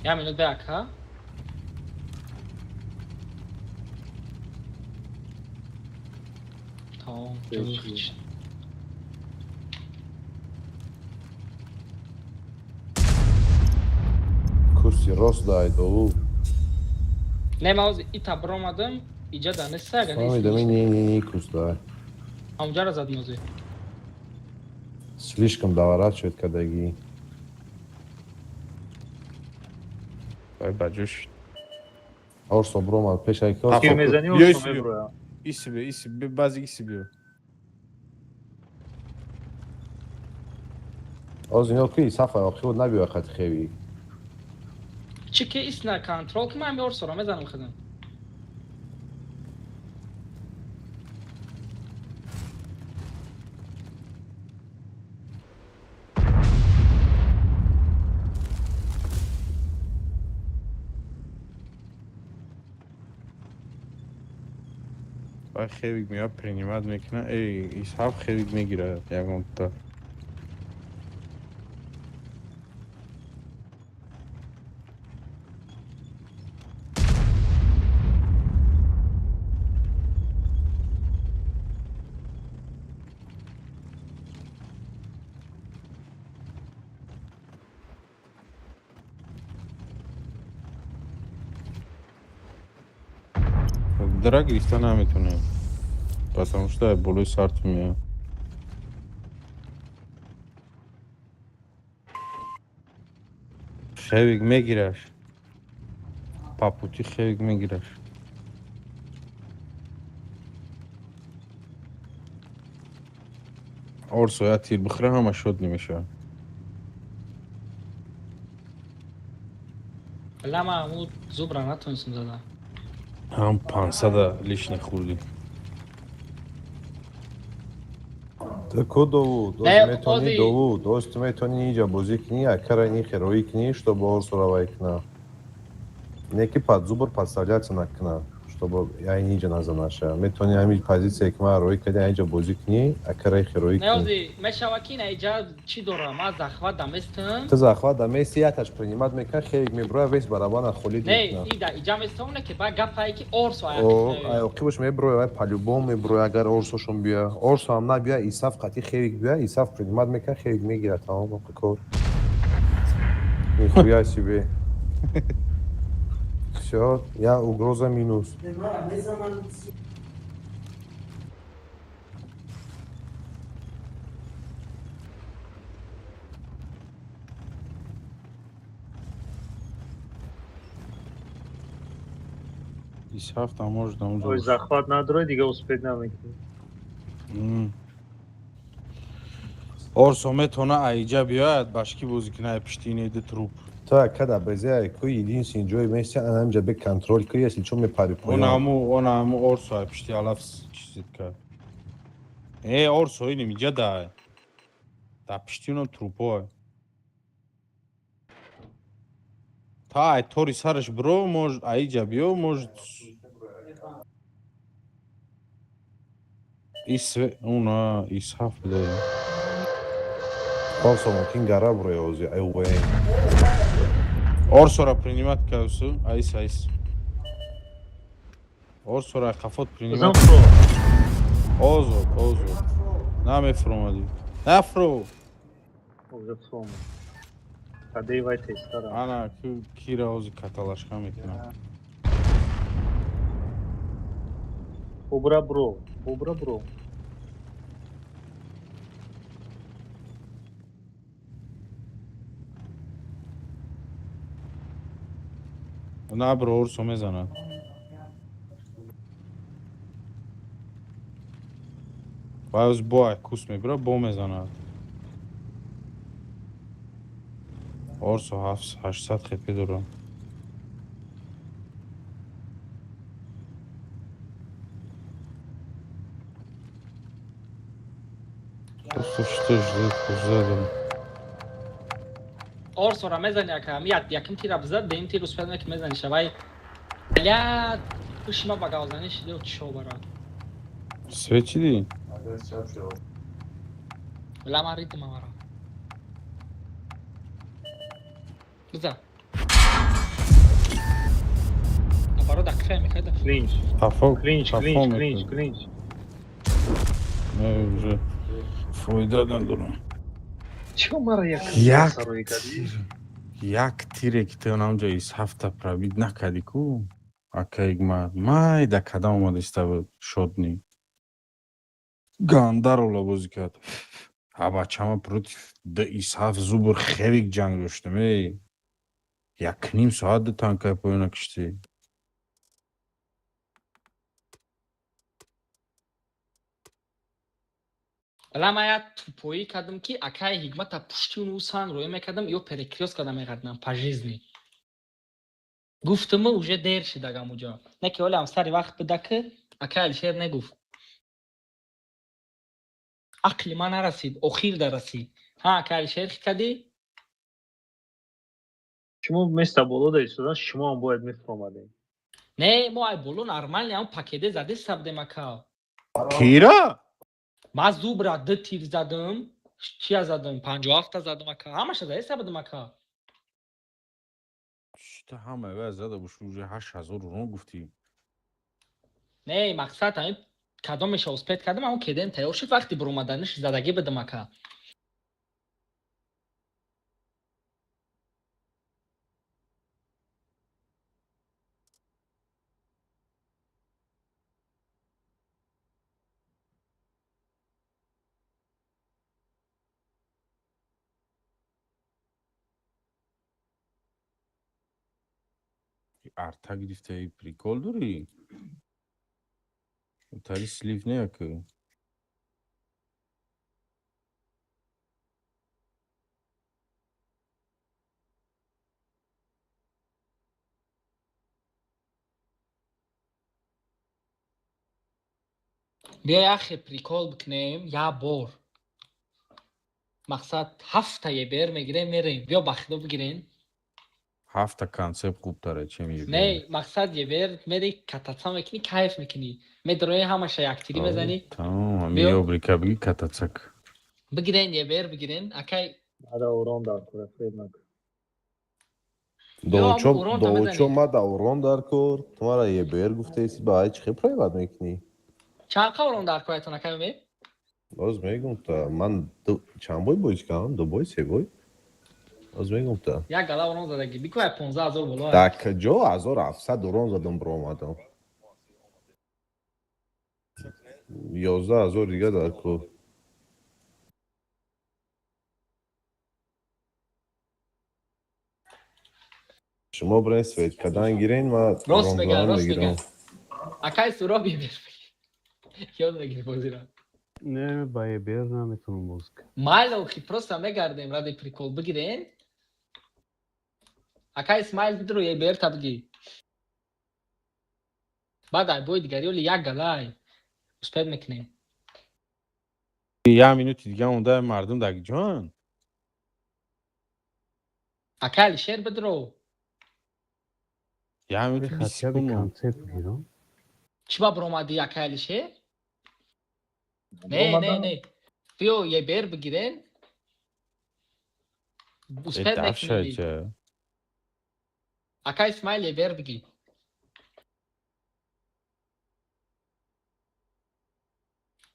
Я минут бе, ака. Тамом, ҷои Курси рост дай довуд. Не, ман ҳозир ита биромадам, иҷа да неста, ага нест. Фаҳмидам, не, не, не, курс дай. Ҳамҷара зад нози. Слишком доворачивает кадаги. Ай баҷуш. Орсо бромад пеш ай Афо, Тир мезанӣ, биё орсо иси биё. меброя. Иси биё, иси биё, базик иси биё. Оз ино ки сафа охир набиё хати хеви. Чӣ ки исна контрол ки ман ҳами орсоро мезанам худам. Ай хевик меяд принимать мекунад. Эй, исҳаб хевик мегирад ягонта. Дра гирифта наметонем. Потому что болои сарту меяд. Хевик мегираш. По пути хевик мегираш. Орсо я тир бихӯра ҳама шод намешавад. Лама аму зубра натонистам зада. Ҳам 500 лишний хӯрдӣ. Ту ку довуд, Не, оз метони ози- довуд, оз ту метони иҷа бозӣ кунӣ, акара ини хероӣ кунӣ, чтобы орсо равай куна. Не ки под зубр подставляться накуна, Чтобы айниҷа назанаша. Метавони ҳамин позитсия ки ман роӣ кардӣ, айниҷа бозӣ кунӣ, ака рехи роӣ кунӣ. Неози мешава ки наиҷа чӣ дорам? Ман захват даместам. Ту захват дамести, яташ принимат мекунад, херик меброя, весь барабана холӣ Не, мекунад. ида иҷа местам, не ки ба гапае ки орсо. О, оқибаш меброя, вай по-любому меброя, агар орсошон бия. Орсо ҳам набия, Исаф қатъи херик бия, Исаф принимат мекунад, херик мегирад, тамом кор. Нихуя себе. Всё, я угроза минус. Исҳафта может амуҷо. Ой, захват надорӣ, дига успеть намекунӣ. Орсо метавона аиҷа биёяд, башкӣ бозӣ кунад, ай пишти ине ду труп. Ту акада безе ку единственный ҷои мести, анамҷа бе контроль ку, если чо мепари поён. Онааму орсо ай пишти алаф чизит кард. Орсо инем иҷа да. Да пишти унам трупо. Та ай тори сараш бро, может аиҷа биё, может ис уна исҳаф буда. Орсо мумкин гара броя ози, ай уэн. Орсора принимать кавсу, айс айс. Орсора қафот Бизан принимать. фро. Озод, озод. Намефромади. Нафро. Уже фром. Кадей вай тестара. Ана кира ози каталашка мекунам. Бубра бро, бубра бро. На бро, орсо мезанад. Вай оз бо ай кус мебира, бо мезанад. Орсо 800 хп дорад. Просто что ждет, ждет. Орсора мезани ака, ми яким тира бизад, деим тир успел ки мезани шавай. Бля, пушма ба гавзани шиде чо бара. Свечи ди? Бля, ма ритм мара. Биза. Наоборот, акфе мекада. Клинч. Хафо, Клинч, хафо клинч, клинч, мекунад. клинч. Не, уже фоида надорам. Чо мара як Як сарои кардӣ? Як тире ки ту онамҷа исҳафта пробить накардӣ ку, ака Ҳикмат, майда кадам омада иста шодни. Ганда рола бозӣ кард. А бачама против д исҳаф зубр хевик ҷанг доштем, эй. 1,5 соат ду танкаи поёна киштӣ. Бля, ма як тупоӣ кардам ки акаи Ҳикмата пушти уну санг роя мекардам, ё перекрёст карда мегардам по жизни. Гуфтуму уже дер шидагам уҷо. Не ки ҳоле ҳам сари вақт буда ки акаи Алишер негуфт. Ақли ман нарасид, охир дарасид. Ҳа, акаи Алишер, хит кардӣ? Шумо места боло да истодан, шумо ҳам бояд мефромадем. Не, мо ай боло нормально ҳам пакеде заде сабдем ака. Кира? Ман зубра ду тир задам, чия задам, 57-та задам ака. Ҳамаша заде сабдем ака. Чита ҳамаи вай зада боши, уже 8000 урон гуфтӣ. Не, мақсад ҳамин кадомеша успеть кардам, ҳамон кедем тайёр шуд, вақти буромаданиш задагӣ бидам ака. Арта гирифтаи, прикол дорӣ? Тари слив не ака. Биё яхе прикол бикунем, я бор. Мақсад ҳафта ебер мегирем, мерем. Биё ба худо бигирен. Ҳафта концепт хубтара, чем ЕБР. Не, мақсад ЕБР мери, кататься мекунӣ, кайф мекунӣ, медрои, ҳамаша яктирӣ мезанӣ. Тамом, ҳами. Биё. Ёбрика биги, катацак. Бигирен, ЕБР бигирен, акай. Ада урон дар кор, фред накун. Довучо. Ё, урон та Довучо. мезанӣ. Ма да урон дар кор, ту мара ЕБР гуфтаиси, ба ай чӣ хел проебать мекунӣ? Чанд қа урон дар коятон, акай Умед? Боз мегум та, ман чанд бой бозӣ кардам, ду бой, се бой, боз мегум та. Як гала урон задагӣ, бику, 15 000 боло. Дар куҷо 1700 урон задам, биромадам, 11 000 дига дар кор. Шумо бирен, свет кадан гирен, ма Рост мега, уронзанам рост мегирам. мега. Акай Суроб, ЕБР ёд мегири бозиро. Не, ба ЕБР наметавонам бозӣ кунам. Майли, охи, просто мегардем ради прикол, бигирен. Акай Исмаил, бидро, ЕБР та биги. Баъд ай бои дигари оли як галай успеть мекунем. Як минути дига монда, мардум дар ҷоан. Акай Алишер, бидро. Як минути 20 Хотя бы секунд монд. концепт гирам. Чӣ ба биромадӣ, акай Алишер? Не, не, не, биё, ЕБР бигирен, успеть Дафша. мекунем. Ча? Акай Исмаил, ЕБР биги.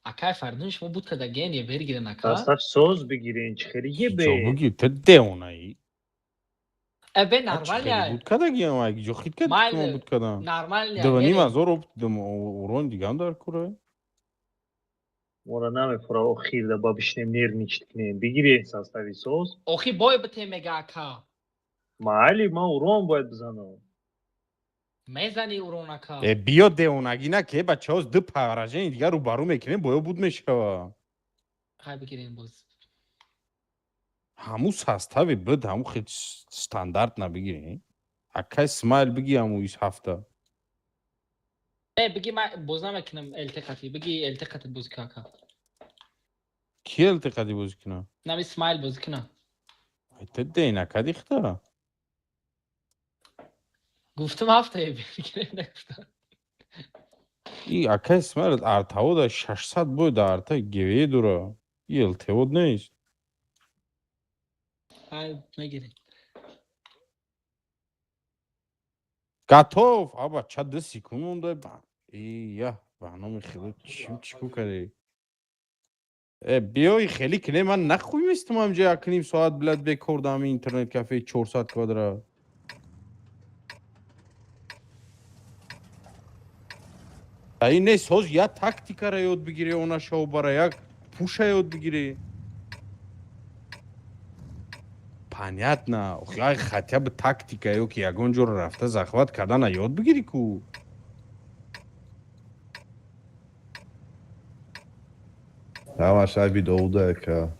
Акай Фардун, шумо буд кадаген, ЕБР гирен, ака. Состав соз бигирен, чӣ хели Ҷо ЕБ? буги, ту девонаӣ. Э, бе. Хеле Нормально. буд кадагиам, ай ҷо хит кад. Майли. Буд кадам. Нормально. 2500 опт урон дигам дар кора. Мора намефура, охир да ба бишнем, нервничать кунем. Бигирен состави соз. Охи, бой бите, мега, ака. Майли, ман урон бояд бизанам. Мезани урон, ака. Э, биё, девонагӣ на, ке бачаҳоз ду поражение дигар рӯбарӯ мекунем, боё буд мешава. Хай, бигирен боз. Ҳамун состави буд, ҳамун хел стандарт набигирем. Акай Смайл, биги ҳаму ис ҳафта. Э, биги, ма боз намекунам ЛТ қати, биги, ЛТ қати бозӣ ка, ака. Ки ЛТ қади бозӣ кунам? Нами Смайл бозӣ куна. Ай, ту дейна кади хта. Гуфтам, ҳафта ЕБР бигирен, нагуфтам. И акай Смайл артавода 600 бой да арта геве дура, и ЛТвод нест. Хай, мегирем. Готов, аба ча, 2 секунд монда. И я ба номи худо, чим чико кардӣ? Э, биёи, хеле кине, ман нахуй местам ҳамҷа 1,5 соат, блядь, бекор дар ҳамин интернет кафеи 400 квадрат. Ин нест, ҳоз як тактикара ёд бигирӣ, она шав бара як пуша ёд бигирӣ. Понятно, охи, ай хотя бы тактика ё ки ягон ҷоро рафта захват кардана ёд бигирӣ ку. Ҳамаш айби Довуда, ка.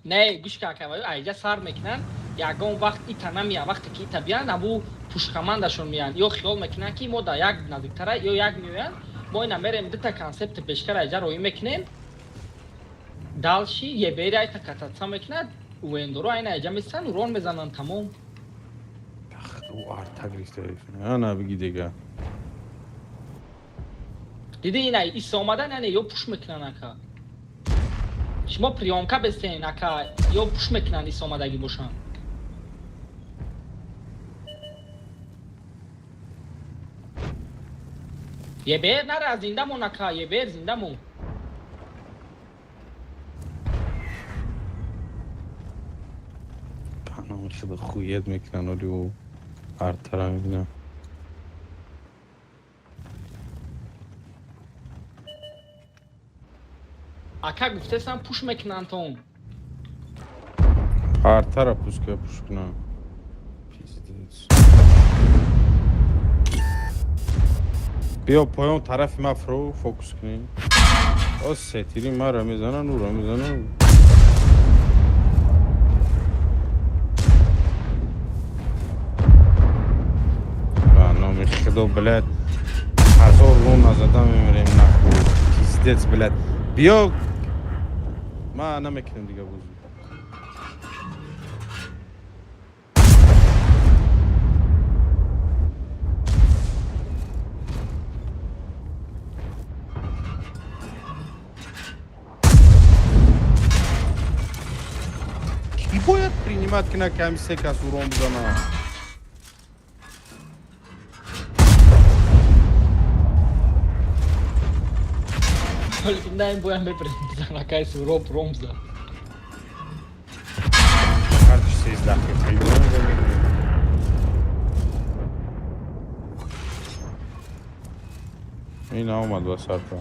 Не, гӯш ка, ака, айҷа сар мекунанд, ягон вақт ита намеян. Вақте ки ита биян, абу пушкамандашон меян, ё хиёл мекунанд, ки мо да як наздиктара, ё як меоянд. Мо ина мерем, дута концепти пешкара айҷа роӣ мекунем. Дальше ЕБР айта кататься мекунад, уэндоро айна айҷа месан, урон мезананд, тамом. Ӯ арта гирифта, ана биги дега. Диди, ина ис омадан, яъне ё пуш мекунанд, ака. Шумо приёмка бестен, ака, ё пуш мекунанд, ис омадагӣ бошанд. ЕБР нара, зинда мон, ака, ЕБР зинда мон. Паноми худо, хует мекунанд, оли ӯ артара мебинам. Ака, гуфтесам, пуш мекунанд тон. Артара пускай пуш кунам. Пиздец. Биё, поён тарафи ма фро фокус кунем. О, сетири мара мезанан, ура мезанан. Ба номи худо, блядь. 1000 рон назада мемирем, нахуй. Пиздец, блядь. Биё, ма намекунем дига бозӣ. Принимать кина, ки ҳами се кас урон бизанад. На ин боям мепрем бизан, акай Суроб ром зад. Ҳарчи 13 дақиқа мегирем. Ин омад ба сарта.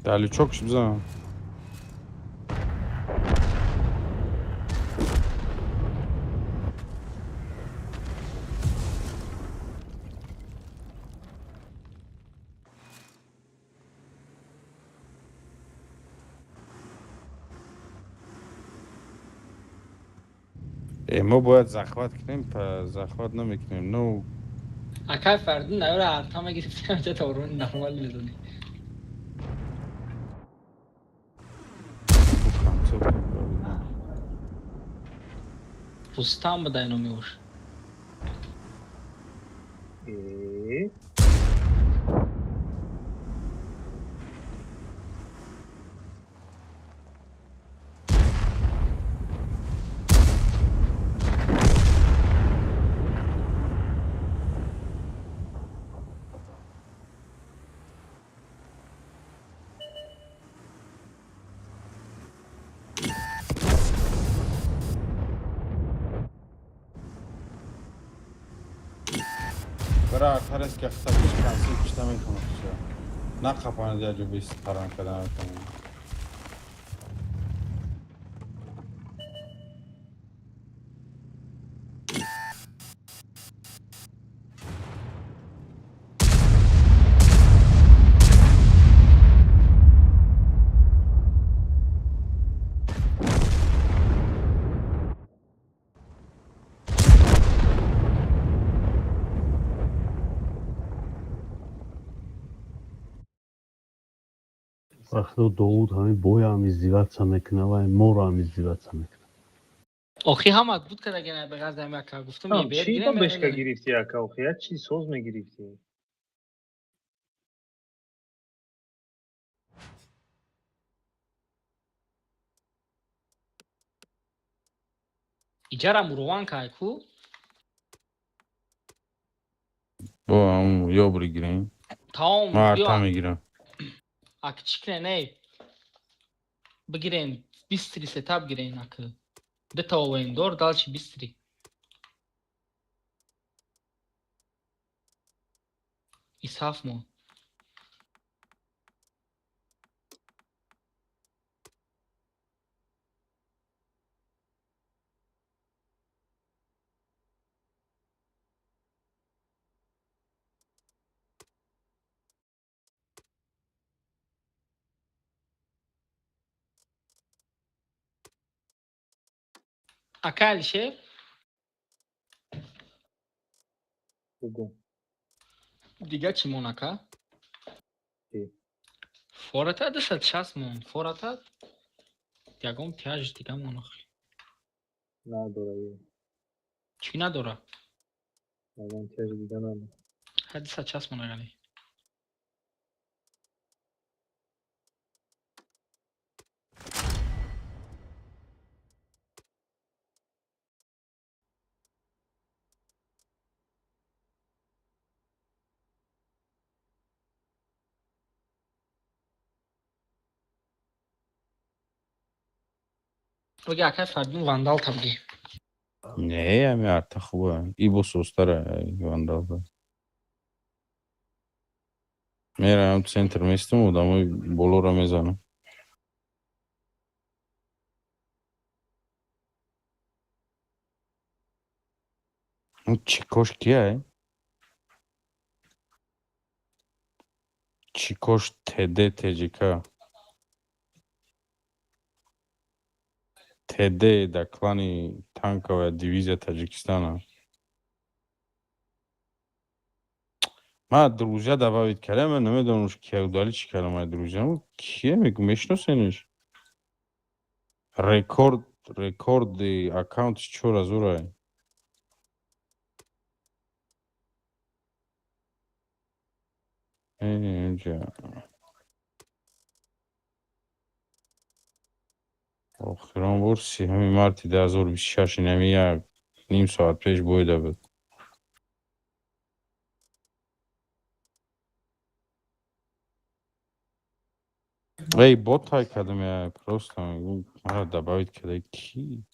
Далючок бизан. Мо бояд захват кунем, захват намекунем, ну. Акай Фардин, наёра арта мегирифтем, ча таурон нормал медонӣ. Пустам буда ино меош. Э? Бара артарес ки хисабиш консил кишта метавонад, на қапанад, як ҷо бест паран карда наметавонад. Вақто Довуд ҳамин боям издеваться мекуна ва моро ҳам издеваться мекуна. Охи, ҳама буд кардагина, ба ғарз ҳами ака гуфтум. Чӣ ба бешка гирифтӣ, ака? Охи, як чиз соз мегирифтӣ. Иҷара мурован кай ку? Бо ёбри гирем. Тамом. Ма арта мегирам. Ак, чӣ кунен, эй? Бигирен, бистри сетап гирен, ак. Дета овендор, дальше бистри. Исаф мо. Ака Алишер? Бугу. Дига чӣ мон, ака? Фората 260 мон. Фората ягон тяж дига мон охи. Надора. Чӣ надора? Ягон тяж дига надора. Ха, 260 мон агани. Баги, акай Фардин, вандал табги. Не, ами арта хуба. И бо состара вандалта. Мераям центр местам, одамои болоро мезанам. Чикош кия? Чикош ТД ТЖК. ТД да клани танковая дивизия Таджикистана. Ман друзья добавить кардам, ман намедонам, кия удалить чӣ кардам. Ман друзья кия мегӯ, мешиносениш? Рекорд, рекорди аккаунтиш 4000-ай. Инҷа охирон бор 30 марти 2026, инами як ним соат пеш бойда буд. Эй, бот тай кардам, я просто мара добавить карда ки?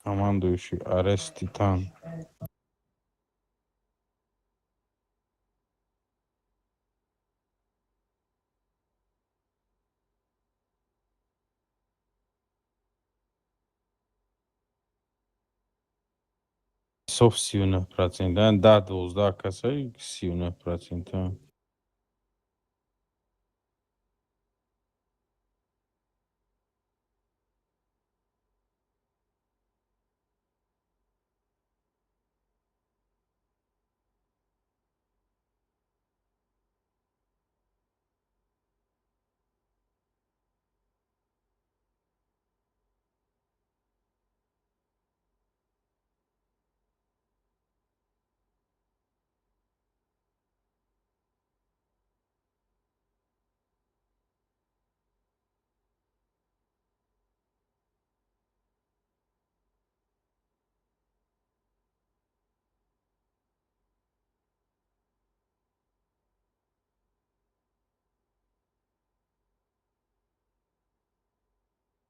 Командующий Арес Титан. Соф 39%, 10-12 касай 39%.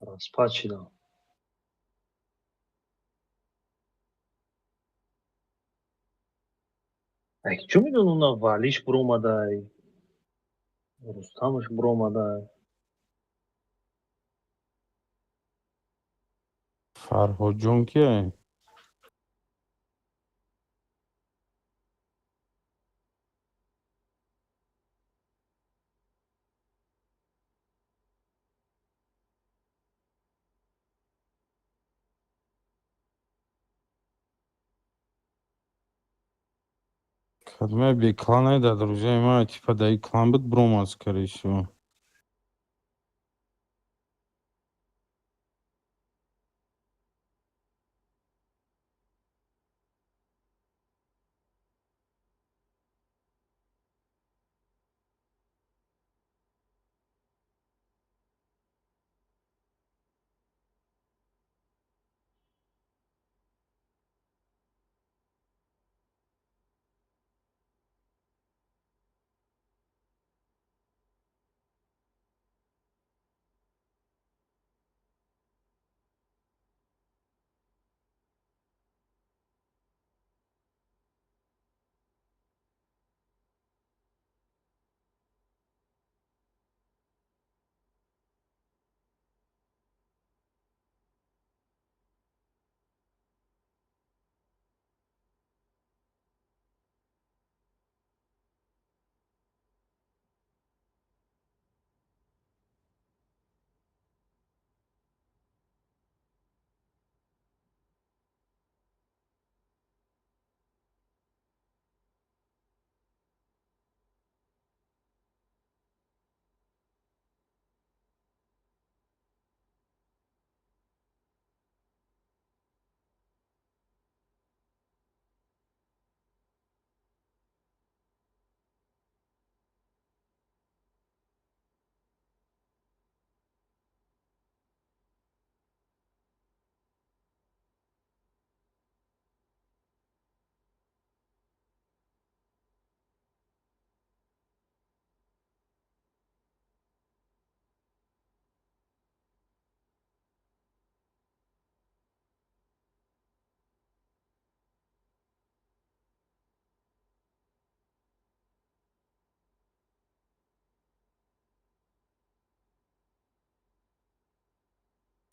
Распад шидам. Ай, чӣ медонам, на Валиш буромадай, Рустамаш буромадай. Фарҳодҷон кие? Кадме беклан ай да друзья ма, типа даи клан буд, бромад, скорее всего.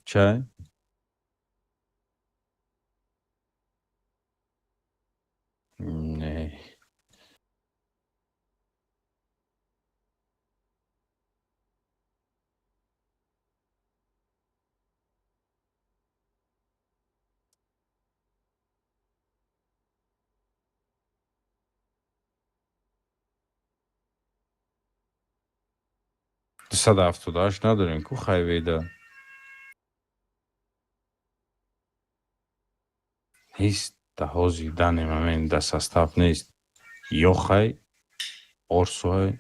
Чай? Не. 278 надорем ку хайвейда. Нест даҳози данный момент да состав нест. Ёхай, Орсуай.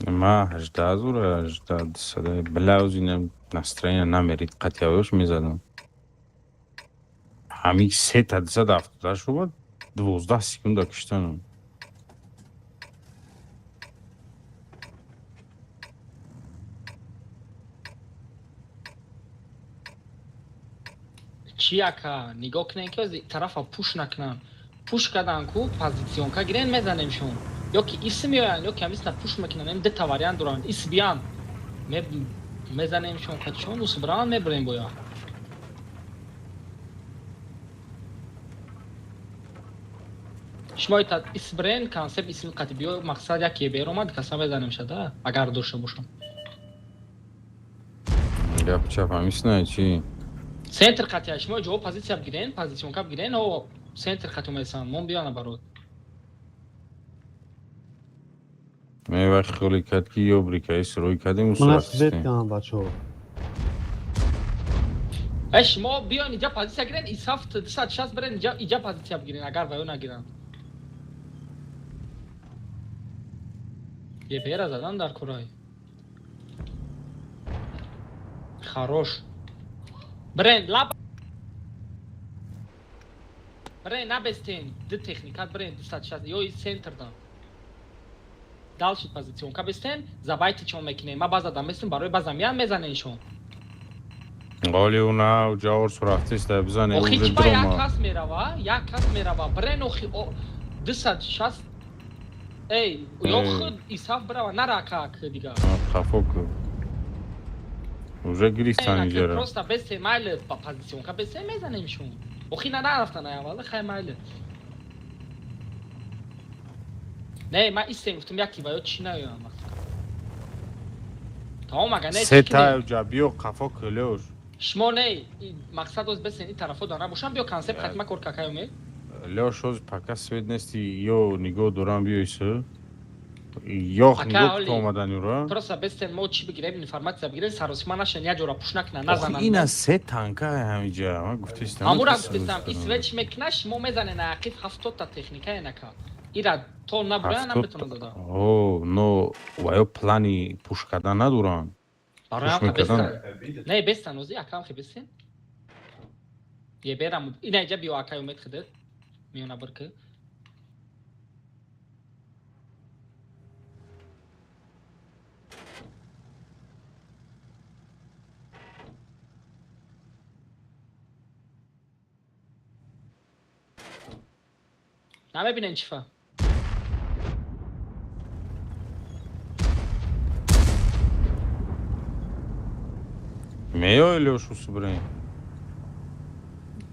Ма 18 000 18 блаузи настроение намерид қатъявош мезадам. Ҳамин сета 278 омад 12 секунда киштанам. Чи ака нигоҳ кунем ки тарафа пуш накунам. Пуш кардан ку позиционка гирен мезанемшон. Ё ки ис меоянд, ё ки ҳамисна пуш мекунанд. Ем дета вариант доранд. Ис биям мезанемшон қачон ус биран мебарем боя. Шумо ита ис бирен концепт исми қати биё мақсад яке бер омад каса мезанем шада агар дошта бошам. Гап чап ҳамисна чи? Центр қати шумо ҷо позиция бигирен, позиционка бигирен, о центр қати омесан, мон биёна барод. Ме вақт холи кард ки ё брикаи рӯй кардем Мана свет кардам бачаҳо. Э шумо биён иҷа позиция гирен, исаф 260 бирен иҷа позиция бигирен, агар ваё нагиранд. Епера задан дар курай. Хорош. Брен, лаб. Брен, набестен, д техникат брен 260 ё из центр дан. Дальше позиционка бестен, забайте чон мекунем. Ма база даместем барои база миян мезаненшон. Оли уна ҷавор сурафтист бизане охи чӣ ба як кас мерава, як кас мерава. Брен охи 260 эй, ё худ исаф брава нарака дига. Хафо ку. Уже гирифтан иҷара. Просто бестен майл ба позиционка бестен мезанемшон. Охи на нарафтан аввал хай майл. Не, ма истем гуфтам яки ва ё чӣ наёям. Тамом ага не. Сета ҷа биё қафо кӯлёш. Шумо не, мақсад оз бесен ин тарафо дора бошам биё концепт хатма кор какаю ме. Лёш оз пока свет нести ё нигоҳ дорам биё исо. Ёх нигоҳ омадан юра. Просто бестен мо чӣ бигирем информация бигирем саросима нашен як ҷора пуш накна назананд. Ина се танка ҳамиҷа ман гуфтистам. Ҳамура гуфтистам и свеч мекна шумо мезанен ақиб 70 та техника енака. Ира то набурая наметавонад дода. О, но ва ё плани пуш кардан надоранд. Не, бестан ози акам хе бестен. Еберам ина иҷа биё акай умед хидет. Миёна бирки. Намебинен чифа. Меёй Лёшу субрен.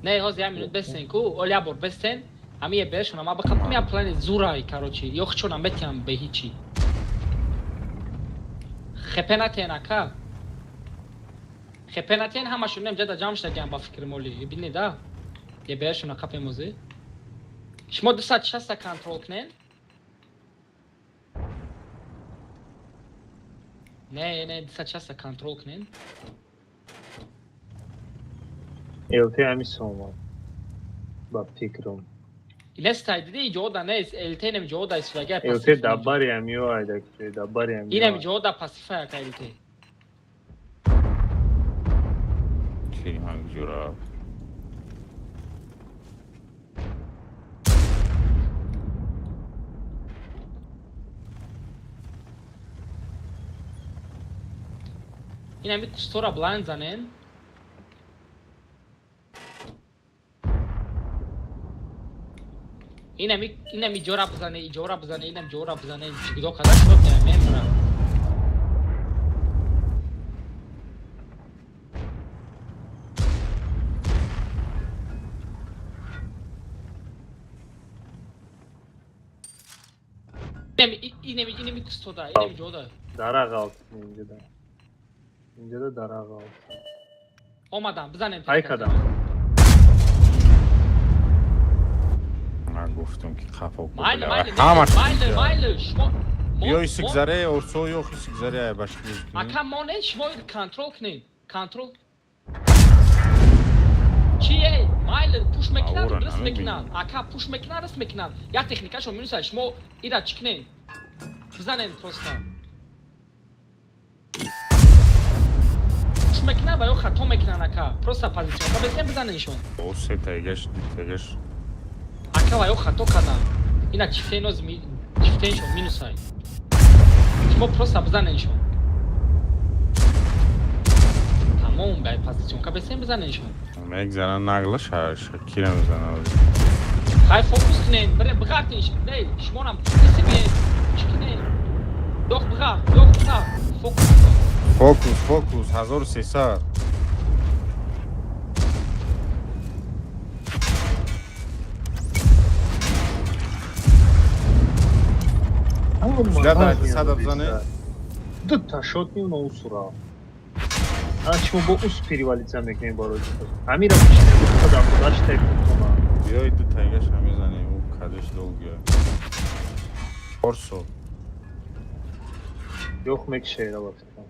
Не, ҳозир як минут бестен ку, оли як бор бестен. Ҳами е бершона ма бақапам я плани зурай, короче. Ё хчона метиам бе ҳичи. Хепе натен ака. Хепе натен ҳамашон нем ҷада ҷамъ шудагиам ба фикри моли. Бинед да. Е бершона қапем ҳозир. Шумо 260 контрол кунен. Не, не, 260 контрол кунен. ЛТ ҳами сомон. Ба фикрам. Нестай диди иҷода нест, ЛТ нем иҷода истодагия ЛТ дабари ҳамиё айда дабари ҳамиё. Инам иҷода пасифа яка ЛТ. Ки ҳамҷура. Инами кустора блайн занен. Инами ҷора бизане, иҷора бизане, инам ҷора бизане, ҷигдо када шуд мемра. Инами кустода, инами ҷода. Дара ғалт инҷода. Инҷода дара ғалт. Омадам, бизанем. Ай кадам. Ман гуфтам ки қафо Майли, майли, ҳама майли, майли, шумо ё исикзаре орсо ё исикзаре ай башки. Ака мо не, шумо контрол кунед. Контрол. Чие? Майли, пуш мекунанд, рис мекунанд. Ака пуш мекунанд, рис мекунанд. Як техникашон минус шумо ира чӣ кунед? Бизанед просто. Пуш мекунанд ва ё хато мекунанд ака. Просто позицион. Бесен бизанедшон. О, се тайгаш, тайгаш. Ака ва ё хато кардам. Ина чифтеноз чифтеншон минусай. Шумо просто бизанедшон. Тамом бай позиционка бесен бизанедшон. Мегзана нагла шакира мезана. Хай фокус кунед, бире биғартин. Не, шумонам бисибед. Чӣ кунед? Ёх биғар, ёх биғар. Фокус. Фокус, фокус 1300. Взгляд сада бизане. Ду та шот миёна усура. А шумо бо ус перевалица мекунем барои. Амира пишне худам дашта кунтона. Биёй ду тайгаш мезане, ӯ кадаш долгия. Орсо. Ёх мекшера ба фикрам.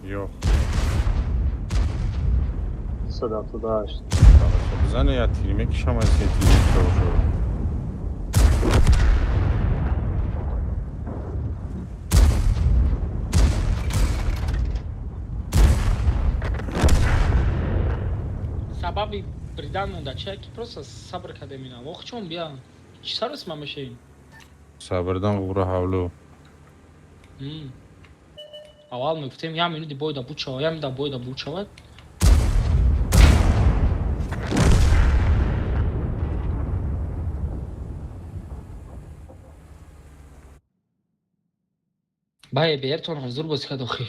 Ёх. 178. Бизане я тир мекишам аз се тир шо. Сабаби бридан монда чия ки просто сабр кардем ина. Ох чон бия. Чӣ сарос ма мешавем? Сабрдан ғура ҳавлу. Аввал мегуфтем як минути бойда бучава, як минута бойда бучавад. Бае беертон ҳозир бозӣ кард охи.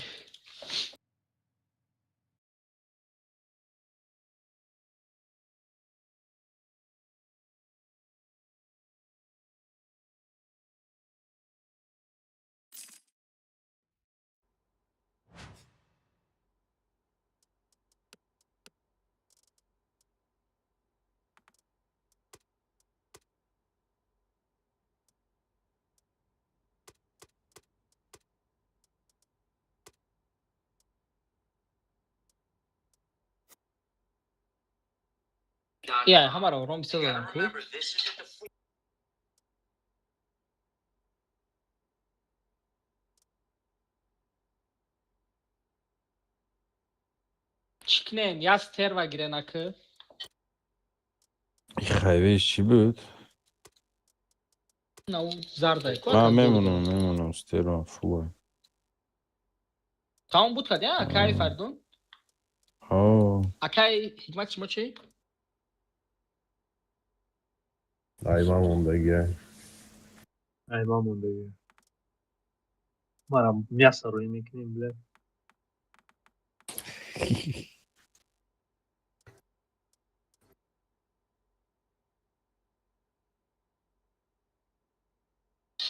Я ҳамаро ором бисёр дорам ку. Чӣ кунем? Я стерва гирен акы. Хайвеш чӣ буд? На ӯ зардай. Ман мемонам стерва фула. Тамом буд кад, я? Кай Фаридун? Акай ҳикмат шумо чӣ? Ай ман мондагия. Ай ман мондагия. Мара мясо рӯй мекунем, бля.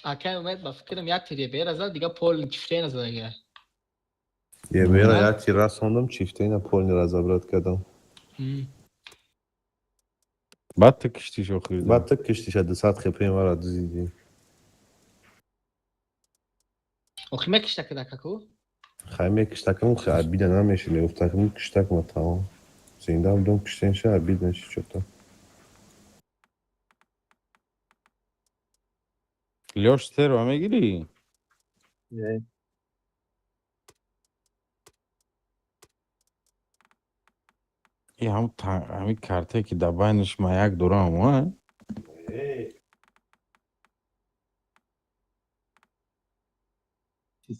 Акай Умед ба фикрам як тир ебера зад, дига пол чифтена задага. Ебера як тир расондам, чифтена полни разобрат кардам. Баъд ту киштиш охир. Баъд ту киштиша 200 хп мара дузидӣ. Охи мекиштака дакаку? Хай мекиштакам, хай обида намеши, мегуфтакам киштакма тамом. Зинда будам киштенша обид наши чота. Лёш стерва мегирӣ? Не. И ҳам ҳамин картае ки дар байнаш маяк дорам, а?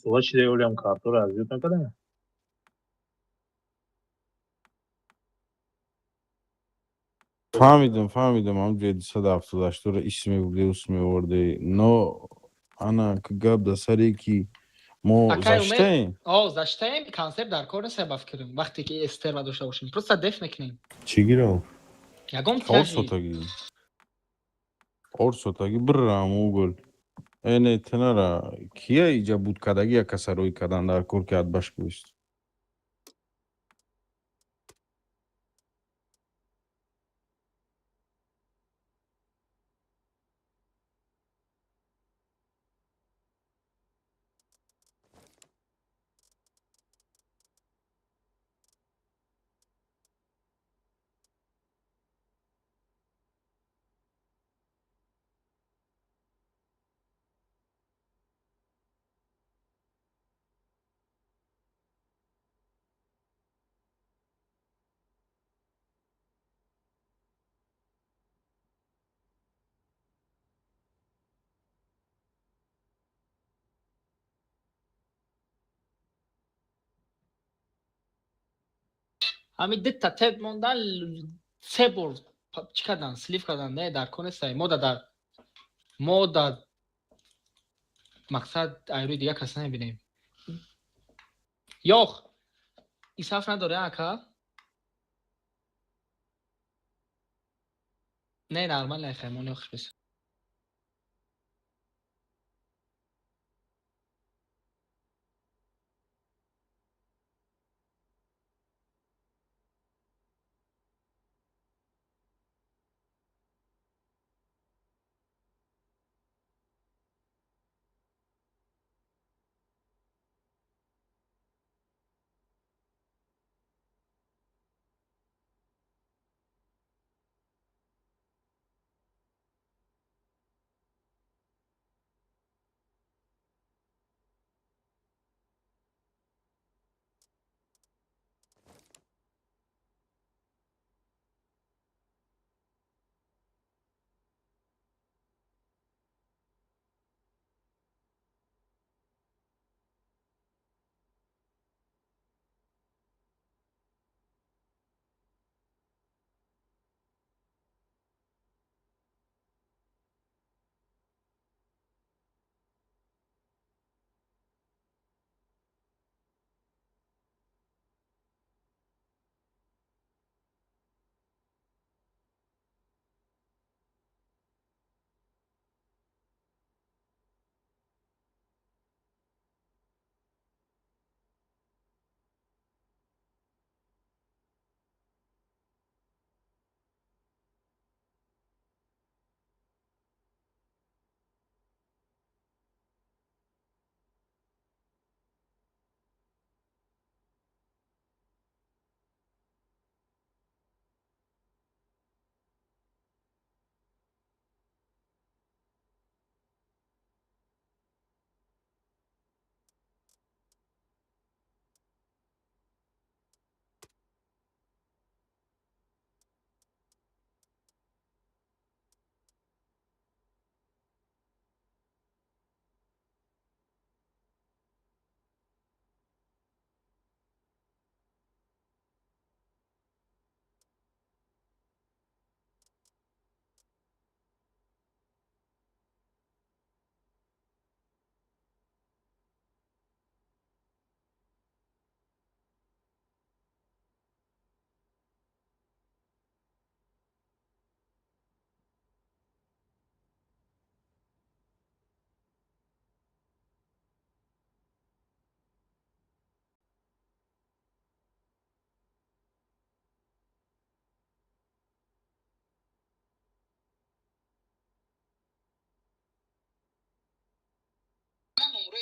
Сола чидаи олиам картаро аз ёд накардам? Фаҳмидам, фаҳмидам, ҳам ҷои 278-ро ис мегуфти, ус меоварди. Но ана ки гап дар саре ки мо заштаем. О, заштаем, концепт дар кор нест ба фикрам. Вақте ки стерва дошта бошем, просто деф мекунем. Чӣ гирам? Ягон Орсотаги. Орсотаги бирам угол. Э не тенара кия иҷа буд кадаги як каса рӯй кардан дар кор ки адбаш буист. Ҳамин дитта теп мондан се бор чӣ кардан, слив кардан, не дар кор нестай. Мо дар мо дар мақсад айрӯи дигар кас намебинем. Ёх, исаф надоре ака? Не, нормал не, хаймон ёхш бис.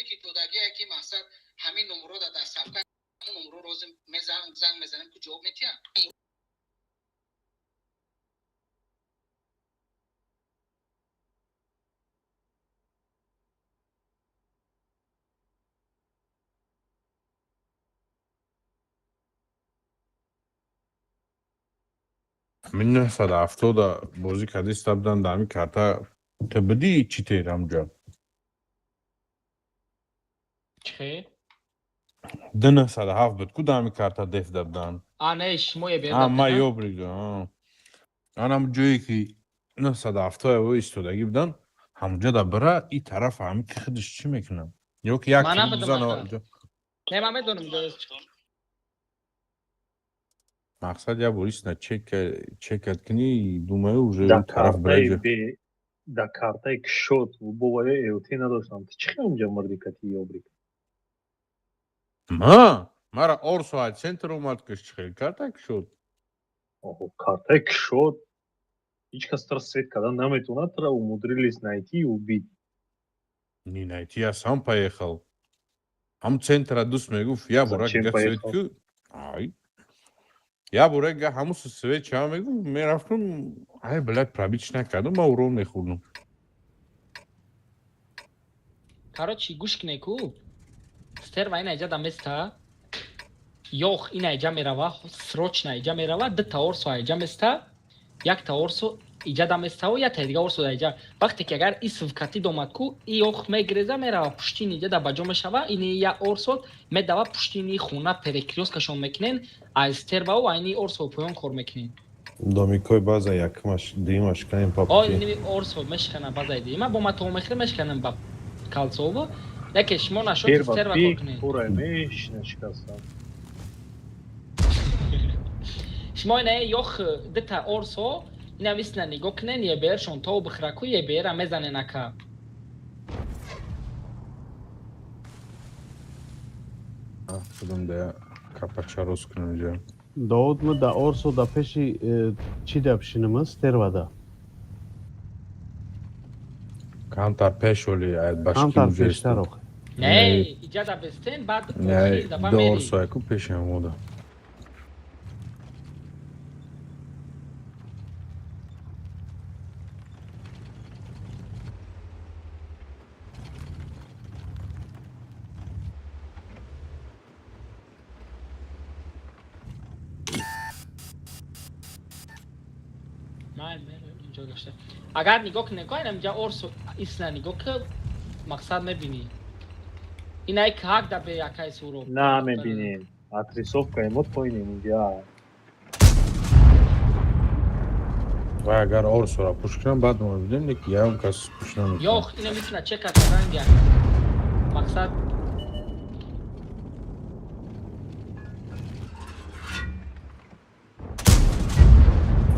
ки додагие, ки мақсад ҳамин номро дар доставка, ҳамун номро рози занг мезанем, ки ҷавоб метиҳанд. Ҳамин 970-а бозӣ кардиста будан дар ҳамин карта, ту бидӣ чӣ тер ҳамҷа? Чӣ? Ду 907 буд ку, дар ҳамин карта деф да будан. А, не, шумо ебер. А, ма ёбрид. Анам ҷое ки 970 во истодагӣ будан, ҳамҷа да бира и тараф, ҳамин ки худаш чӣ мекунам? Ё ки як Ман набудам, бизана. ака. Не, ман медонам. Мақсад як бор истина чекать кунӣ, думаю, уже Да. тараф Картаи бираҷа. бе да картаи кшод боваё эот надоштам. Ту чӣ хел унҷа мурди кати ёбрик? Ма мара орсо ай центр омад, киш чӣ хел карта кшод? Оҳо, картаи кшод, ҳеҷ кас туро свет кардан наметавонад, тура умудрились найти и убить. Не найти, я сам поехал. Ҳам центра дӯст мегуфт, я бора Зачем га свет поехал? ку. Ай. Я бора га ҳамун свет ча мегуфт, мерафтам, ай, блядь, пробить накардам, ма урон мехӯрдам. Короче, гӯш кунед ку. Стерва ина иҷа даместа. Ёх ина иҷа мерава, срочно иҷа мерава, дута орсо иҷа места, якта орсо иҷа даместаву якта дига орсо да иҷа. Вақте ки агар исв кати домад ку, и ёх мегреза мерава пуштини иҷа да баҷо мешава, ини я орсо медава пуштини хона, перекрёсткашон мекунен, аз стервау айни орсо поён кор мекунен. Домикои база якмаш, дуюмаш каем О, папки. ини орсо мешкана базаи дима, бо ма то мехӯрем, мешканем ба калсову. Яке шумо нашод Стерва стерва кор пик кунед. пурай мешина шикастам. Шумо ина ёх дута орсо ина висна нигоҳ кунен, ебершон то бихраку ебера мезанен, ака. Худам да капача рост кунам иҷа. Довуд, ма да орсо да пеши чӣ да бишинам, стервада? Камтар пеш оли ай башки Камтар уҷа пештар истод. охе. Не, иҷа да бестен, баъд Не, охир да ба ду мери. орсо яку пеши ҳамода. Ман инҷо гашта. Агар нигоҳ кунед, ко инам инҷа орсо исна нигоҳ ки, мақсад мебинӣ. Ина як ҳак да бе якай суро. На, мебинем. Отрисовкаи мо поинем инҷа. Ва агар орсора пуш кунам, баъд мо мебинем, леки ягон кас пуш намекунад. Ёх, ина митна чека кардан як. Мақсад.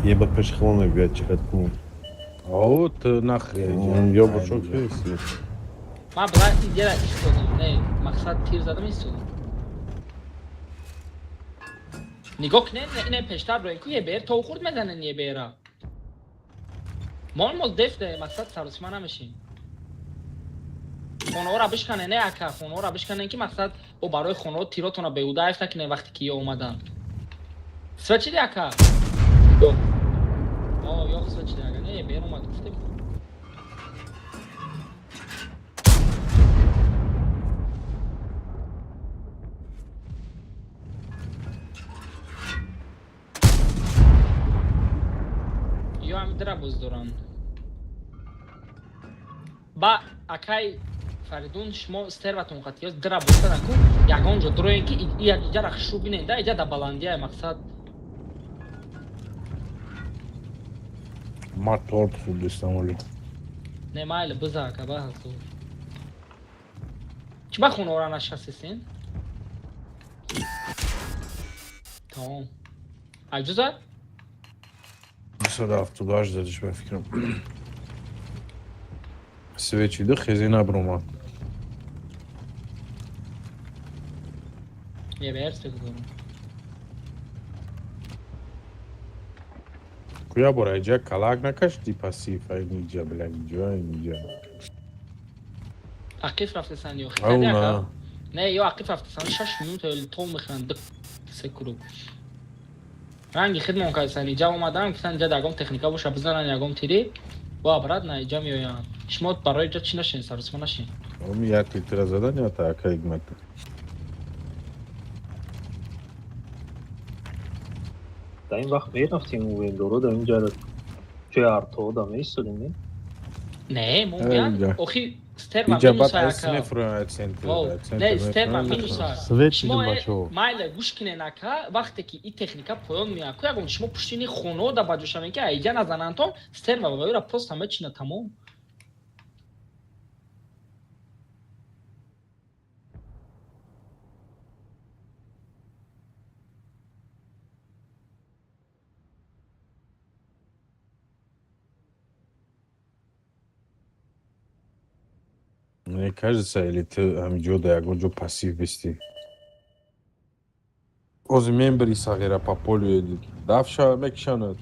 Еба пеши хелон мебиёд, чекать кунем. О, ту нахри. Ё бошо кеси. Ман била иҷа истодам. Не, мақсад тир задам, истодам. Нигоҳ кунед, ина пештар броен ку ебер то хурд мезанен ебера. Мол мол деф де, мақсад саросима намешин. Хонаҳоро бишканен, не ака, хонаҳоро бишканен, ки мақсад бо барои хонаҳо тиротона беҳуда айф накунен вақте ки ё омадан. Свет чиди, ака? О, ёх свет чиди, ага, не, ебер омад, гуфтем. Ё ҳам дира боз доранд. Ба акай Фаридун, шумо стерватон қатиёс дира боз кардан ку, ягон ҷо дуроен ки иҷара хушрӯ бинен да, иҷа да баландия мақсад. Ма торт хӯрдистам оли. Не, майли, биза, ака, ба ҳасту. Чӣ ба хонаҳоро нашикастесен? Тамом. Айҷуза? 278 задиш, ба фикрам. Свечида хезе набромад. Ебер свет. Куя бора иҷа калак накашди пассив, ай иҷа, бля, иҷа, иҷа. Ақиф рафтасан ё Ау, хитади ака? на. Не, ё ақиф рафтасан, 6 минута тол мехӯранд, ду се круг. Ранги хидмон кардасан, иҷа омадан, гуфтан иҷа ягон техника боша, бизанан ягон тири. Бо обратно иҷа меоянд. Шумо барои иҷа чӣ нашин, сарусма нашин. Оми як тира задан ё та ака ҳикмат. Дар ин вақт мерафтем вендоро, дар ин ҷо ҷои артоо да меистодем, не? Не, мо Э, биан, иҷа. охи стерва Иҷа баъд минуса айс ака. мефурӯянд центр. О, не, стерва минуса. Свет Шумо дидим, бачаҳо. Майла гӯш кинен ака, вақте ки и техника поён меяд, ку ягон шумо пуштини хонао да баҷо шавен ки айҷа назанантон, стерва ва ёра просто мечина тамом. Мне кажется, или ты ҳамиҷо да ягон ҷо пассив бистӣ. Ози мембри сағира по полю дафша мекишанад.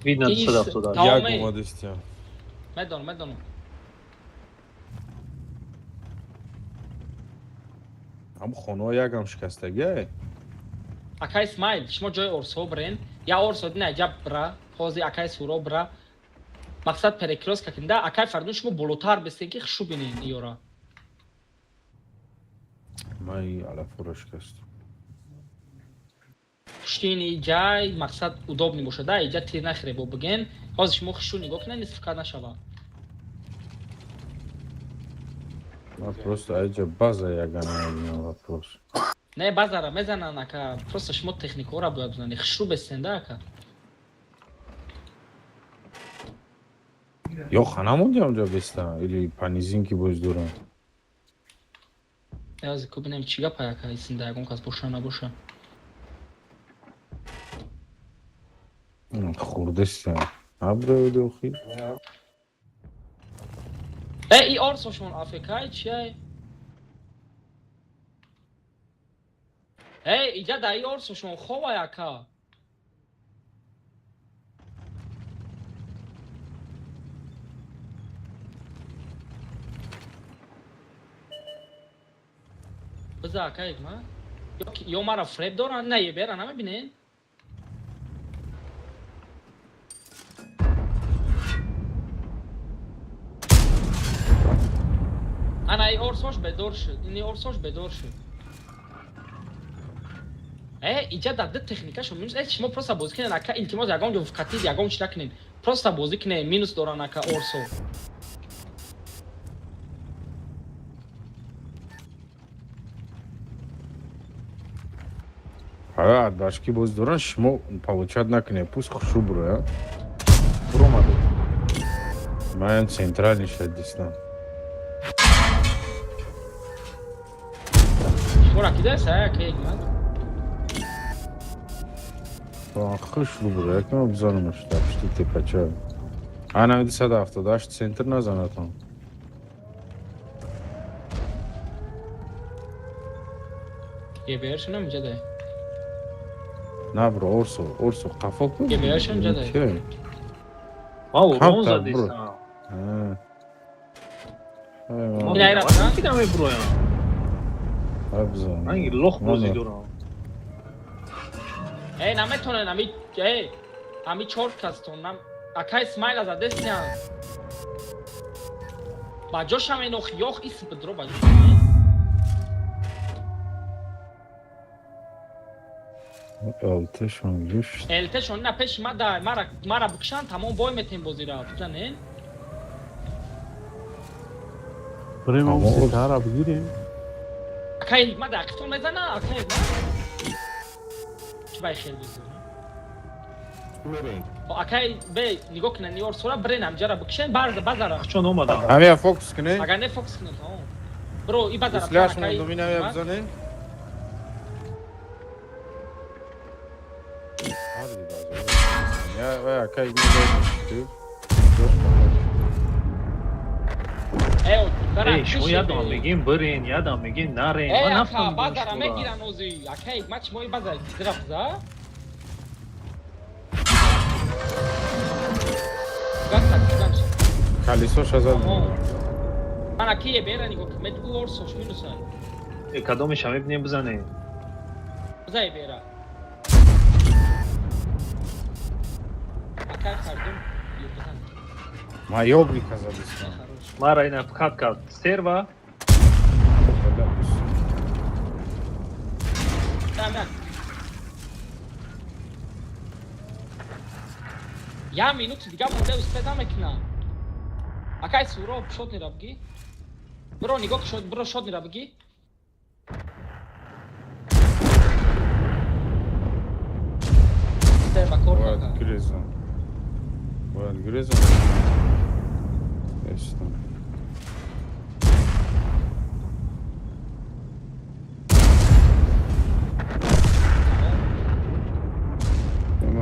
Видно Ис- 278. Як Тамоме. омадистия. Медонам, медонам. Ҳам хонаҳо якам шикастагиай. Акай Исмаил, шумо ҷои Орсо бирен, я Орсо дина иҷа бира, ҳози акай Суро бира. Мақсад перекрёстка кунда, акай Фардун шумо болотар бистен ки хушу бинен иёра. Ман и алафуро шикастам. Пуштини ҷай мақсад удобный бошад, да, иҷа тир нахӯре бо биген. Ҳозир шумо хушу нигоҳ кунед, нисф нашава. Ман просто айҷа база ягана мебинам вопрос. Не, базара мезананд ака, просто шумо техникаҳоро бояд бизанед, хушрӯ бестен да ака. Ё хана монди ҳамҷа беста или панизинки боз дорам. Ҳозир ку бинем чӣ гапа ака, исинда ягон кас боша набоша. Хурдеста. Абра охи. Э, и Орсошон афекай чиай? Э, иҷа да и Орсошон ховай ака. Биза ака ма? Ё мара фреб доранд, не ебера намебинен? Ана и Орсош бедор шуд, ини Орсош бедор шуд. Э, иҷа дар ду техникашон минус. Э, шумо просто бозӣ кунед ака, илтимос ягон ҷо вкатид, ягон чӣ накунед. Просто бозӣ кунед, минус доранд ака Орсо. Ҳа, дашки боз доран, шумо получать накунед, пусть хушу буроя. Буромаду. Ман центральный шад дистам. Шуморо кидаест, ака ҳикмат? Хуш буроя, ки ман бизанамаш дар пушти тепача. Ана 278 центр назанатон. ЕБР-шонам иҷа дай. На бро, Орсо, Орсо қафо ку. ЕБР-шон иҷа дай. Ман урон Камтар, бро. задистам. Ҳа. Ин айра бизан? Ки намебуроям. Ҳа, бизан. Ранги лох бозӣ дорам. Э, наметонен, ами, э, ами чор кастон, нам акай Исмаил задестян. Ба ҷошам ин ох ёх ис бидро ба ҷошам. ЛТ-шон гирифт. ЛТ-шон на пеши ма да, мара бикшан, тамом бой метем бозира, бизанен. Бирем Тамом. он сетара бигирем. Акай ҳикмат дар ақифтон мезана, акай ҳикмат. Чӣ бай хел бозӣ дорам? О, акай бе нигоҳ кунед, ниёр сура бирен ҳамҷара бикшен, барза базара. Чон омадам. Ҳамия фокус кунед. Агар не фокус кунед, тамом. Бро, и базара. Исляш акай мондум, ин ҳамия ҳикмат. бизанед. Я, вай, акай ҳикмат. Э, бара Эй, шумо пеши ядам бе. мегин бирен, ядам мегин нарен. Э, Ман ака, нафаҳмидам базара шуморо. мегиран ози. Акай ҳикмат шумо и базара гира биза. Газ так бизан. Колесо шазад. Тамом. Ана ки ебера нигоҳ кун, мед ӯ орсош минусай. Э, кадомеша мебинем, бизанем. Биза ебера. Акай Фардун, бизан. Ма ёблика задистам. Мара ина вхат кард. Стерва. Там я минути дига монда, успеда мекунам. Акай Суроб, шотнира бигӣ. Бро, нигоҳ, шот, бро, шотнира бигӣ. Стерва кор. Бояд гирезам. Бояд гирезам. Эстам.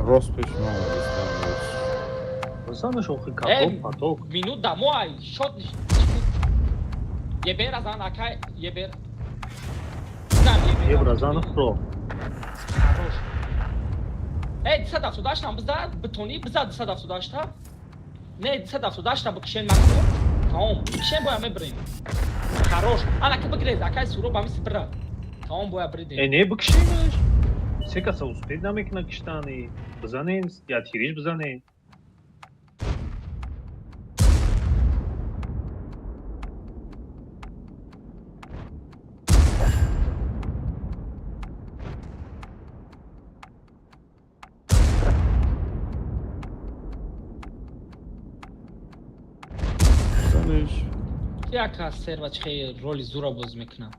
Рост пеш ман омадистам. Бизанаш охи, каток паток. Минут да мо ай шот ебера зан, акай ебер. Зан ебера. Ебра зан, фро. Хорош. Эй, 278 там биза, битонӣ биза 278 та. Не, 278 та бикшен максимум. Тамом. Бикшен, боя мебирем. Хорош. Ана ки бигрез, акай Суроб, ами бира. Тамом, боя бридем. Э, не, бикшенаш. Се каса успеть намекуна киштани. Бизанем, я тириш бизанем. Бизанеш. Яка серва чихе роли зура боз мекунам.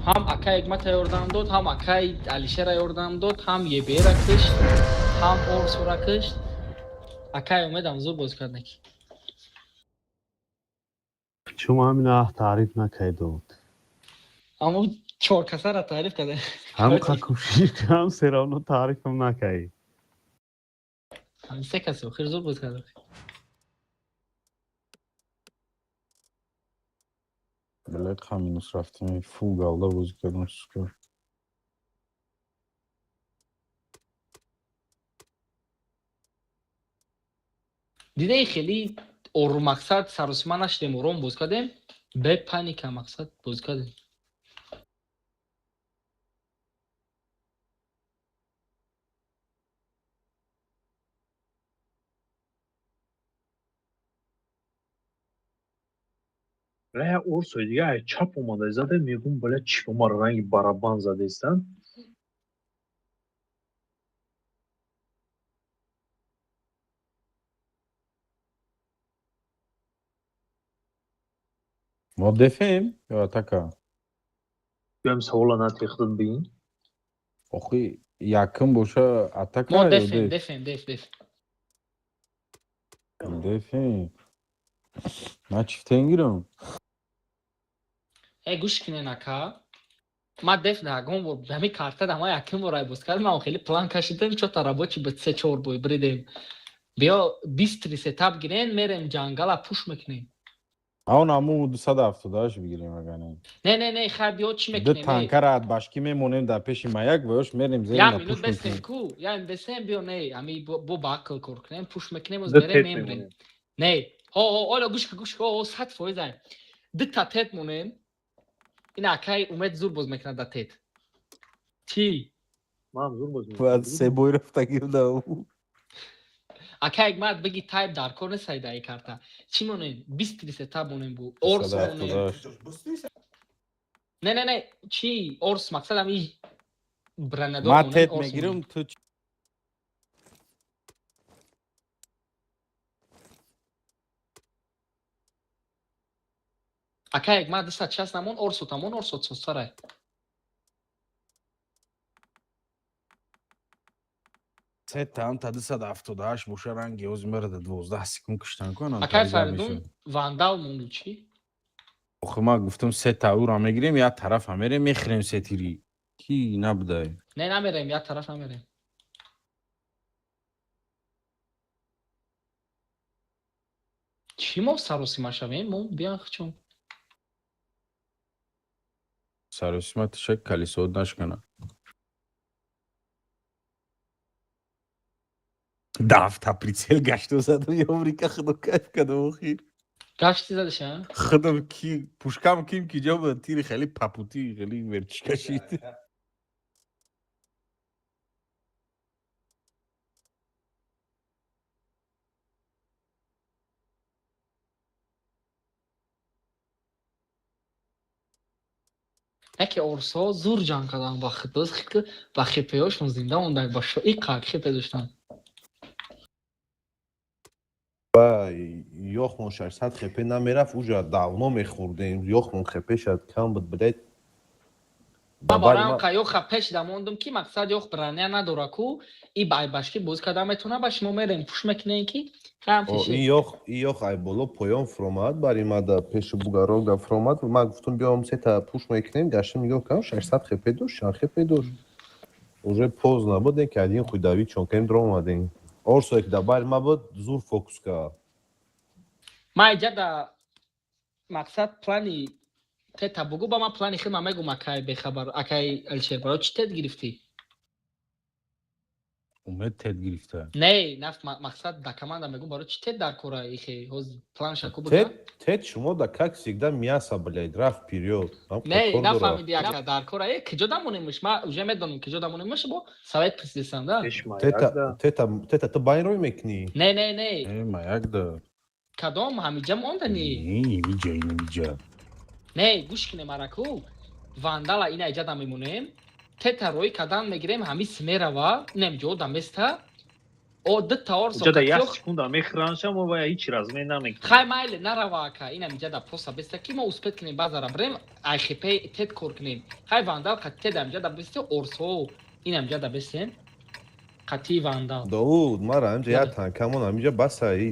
Ҳам акай Ҳикмата ёрдам дод, ҳам акай Алишера ёрдам дод, ҳам ебера кишт, ҳам Орсура кишт. Акай Умедам зур боз кард неки. Шумо ҳамина таъриф накардод. Аммо чор касара таъриф карда. Ҳам кӯшиш кардам, все равно таърифам накардӣ. Ҳам се каси охир зур боз кард. Блядь, ха минус рафтем. Фул галда бозӣ кардам, сука. Дидаи, хеле ору мақсад саросима нашидем, ором боз кардем, бе паника мақсад боз кардем. Бля, орсои дига ай чап омада зада, мегум, бля, чӣ ба мара ранги барабан задаистанд. Мо дефем ё атака? Биём, савола натехтад бин. Охи, якм боша атака Мо ё дефем, деф? Дефем, деф, деф. Дефем. Ман чифтен гирам. Э, гӯш кунен, ака. Ма деф ягон бор ҳамин карта да ма якум бор ай боз кардам, ман хеле план кашидем, чота рабочий ба се чор бой бридем. Биё, быстрый сетап гирен, мерем ҷангала пуш мекунем. Аон аму 278 бигирем, агар не. Не, не, не, хай, биё, чӣ Ду мекунем? танкара башки мемонем дар пеши маяк ва ёш мерем Я зерина минут пуш бесем мекунем. ку, я бесем, биё, не, ами бо ба ақл кор кунем, пуш мекунем, оз Ду мерем тет мемрем. мемонем. Не, ҳо, ҳо, оло гӯш кун, гӯш кун, ҳо, 100% ай. Дута тет монем. Ин акай Умед зур боз мекунад да тет. Чӣ? Ман зур боз мекунам. Баъд се бой рафтагим да. Акай Ҳикмат, биги тайп дар кор нест ай даи карта. Чӣ монем? Быстрый сетап монем бу. Орс монем. 278. Не, не, не, чӣ? Орс мақсад ами бронядор Ман монем, тет орс мегирам, монем. ту Акай Ҳикмат, 260 намон, орсо тамон, орсо состарай. Се там та 278 боша, ранги ози мера да 12 секунд киштан кунам. Акай Фаридун, вандал монду чӣ? Охи, ман гуфтам, се та ура мегирем, як тарафа мерем, мехӯрем се тири. Ки набудай? Не, намерем, як тараф намерем. Чӣ мо саросима шавем? Мо биям чун. Саросима тишак калисод нашкана. Дафта прицел гашту задам, ёврика, худо, кайф кардам охир. Гашти задаша? Худам ки пушкам ким ки ҷо буд, тири хеле папутӣ, хеле верчика шид. Яке орсо зур ҷанг кардан ба хитоз ба хипеҳошон зинда монда ба шои қак хипе доштан. Ба ёхмон 600 хп намерафт, уҷа давно мехӯрдем. Ёхмон хпшад кам буд, блядь. Ба барам қа ёха пеш да мондум ки мақсад ёх броня надора ку и байбашки боз карда метона ба шумо мерем пуш мекунем ки хам О, и ёх ай боло поён фуромад, бари ма да пеши бугарок да фуромад. Ман гуфтум, биём сета пуш мекунем, гаштем, нигоҳ кардам, 600 хп дошт, чанд хп дошт. Уже поздно буд, не ки один хуй давид, чон кем дромадем. Орсое ки да бари ма буд, зур фокус кард. Ма иҷа да мақсад плани тета бугу ба ман плани хидма мегум, акай бехабар, акай Алишер, барои чӣ тет гирифтӣ? Умед тет гирифта. Не, нафт мақсад да команда мегум, барои чӣ тет дар кора ихе ҳоз план шаку буга. Тет шумо да как всегда мясо, блядь, рафт вперёд. Ам Не, кор дора. нафаҳмиди, ака, дар кора е киҷо дамонемш, ма уже медонам киҷо дамонемш, бо совет присисан да. Тета, тета, тета, ту байн рой мекунӣ? Не, не, не. Э, маяк да. Кадом ҳамиҷа мондани? Не, имиҷа, инамиҷа. Не, гӯш кунем, араку вандала ина иҷа да мемонем, тета рӯй кадан мегирем, ҳами смерава инамиҷо да места о дитта орсо. Уҷа да як секунда мехӯранша, мо вая ҳеҷ размен намекунем. Хай, майле, нарава, ака, инамиҷа да просто беста ки мо успеть кунем, базара бирем, айхп тет кор кунем. Хай, вандал қати тет амиҷа да бесте, орсо инамиҷа да бестен қати вандал. Довуд, мара ҳамҷа як танка мон ҳамиҷа баса, и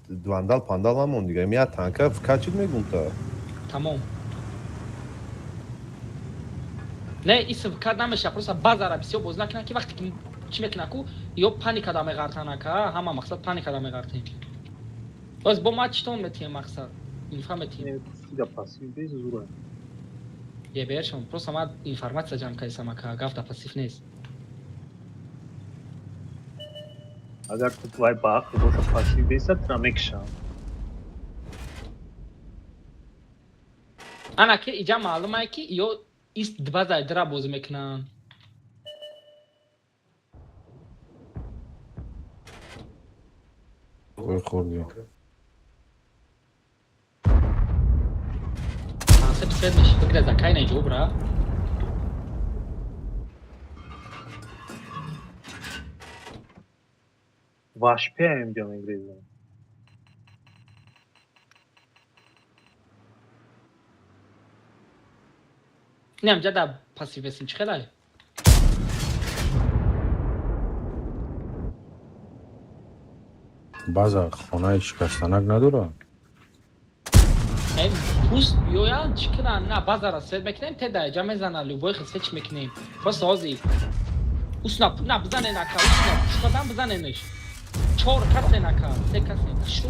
вандал пандал намон дига. Як танка качид мегум та. Тамом. Не, исм кад намеша, просто базара бисёр боз накунад ки вақте ки чӣ мекунад ку ё паника да меғартан, ака, ҳама мақсад паника да меғартем. Боз бо ма читон метиҳем, мақсад инфа метиҳем. Да пассив без зура. Ебершон, просто ма информация ҷамъ кардисам, ака, гап да пассив нест. Агар ту вай ба ақл боша, пассив беса, тура мекушам. Ана ки иҷа маълумае ки ё ист базаи дра бозӣ мекунанд. Ой, хӯрди. Концепт свет меши бигира закай на ҷо бра. Вашпе инҷа мегрезам. Инам ҷа да пассив бесим чӣ хелай? База хонаи шикастанак надорад? Э, пуст биёянд, чӣ кунанд? На, базара свет мекунем, те да ҷа мезана, любой хел свет чӣ мекунем. Просто ҳози усна на бизанен, ака, усна пушкадан бизаненеш. Чор касен, ака, се касен. Шу.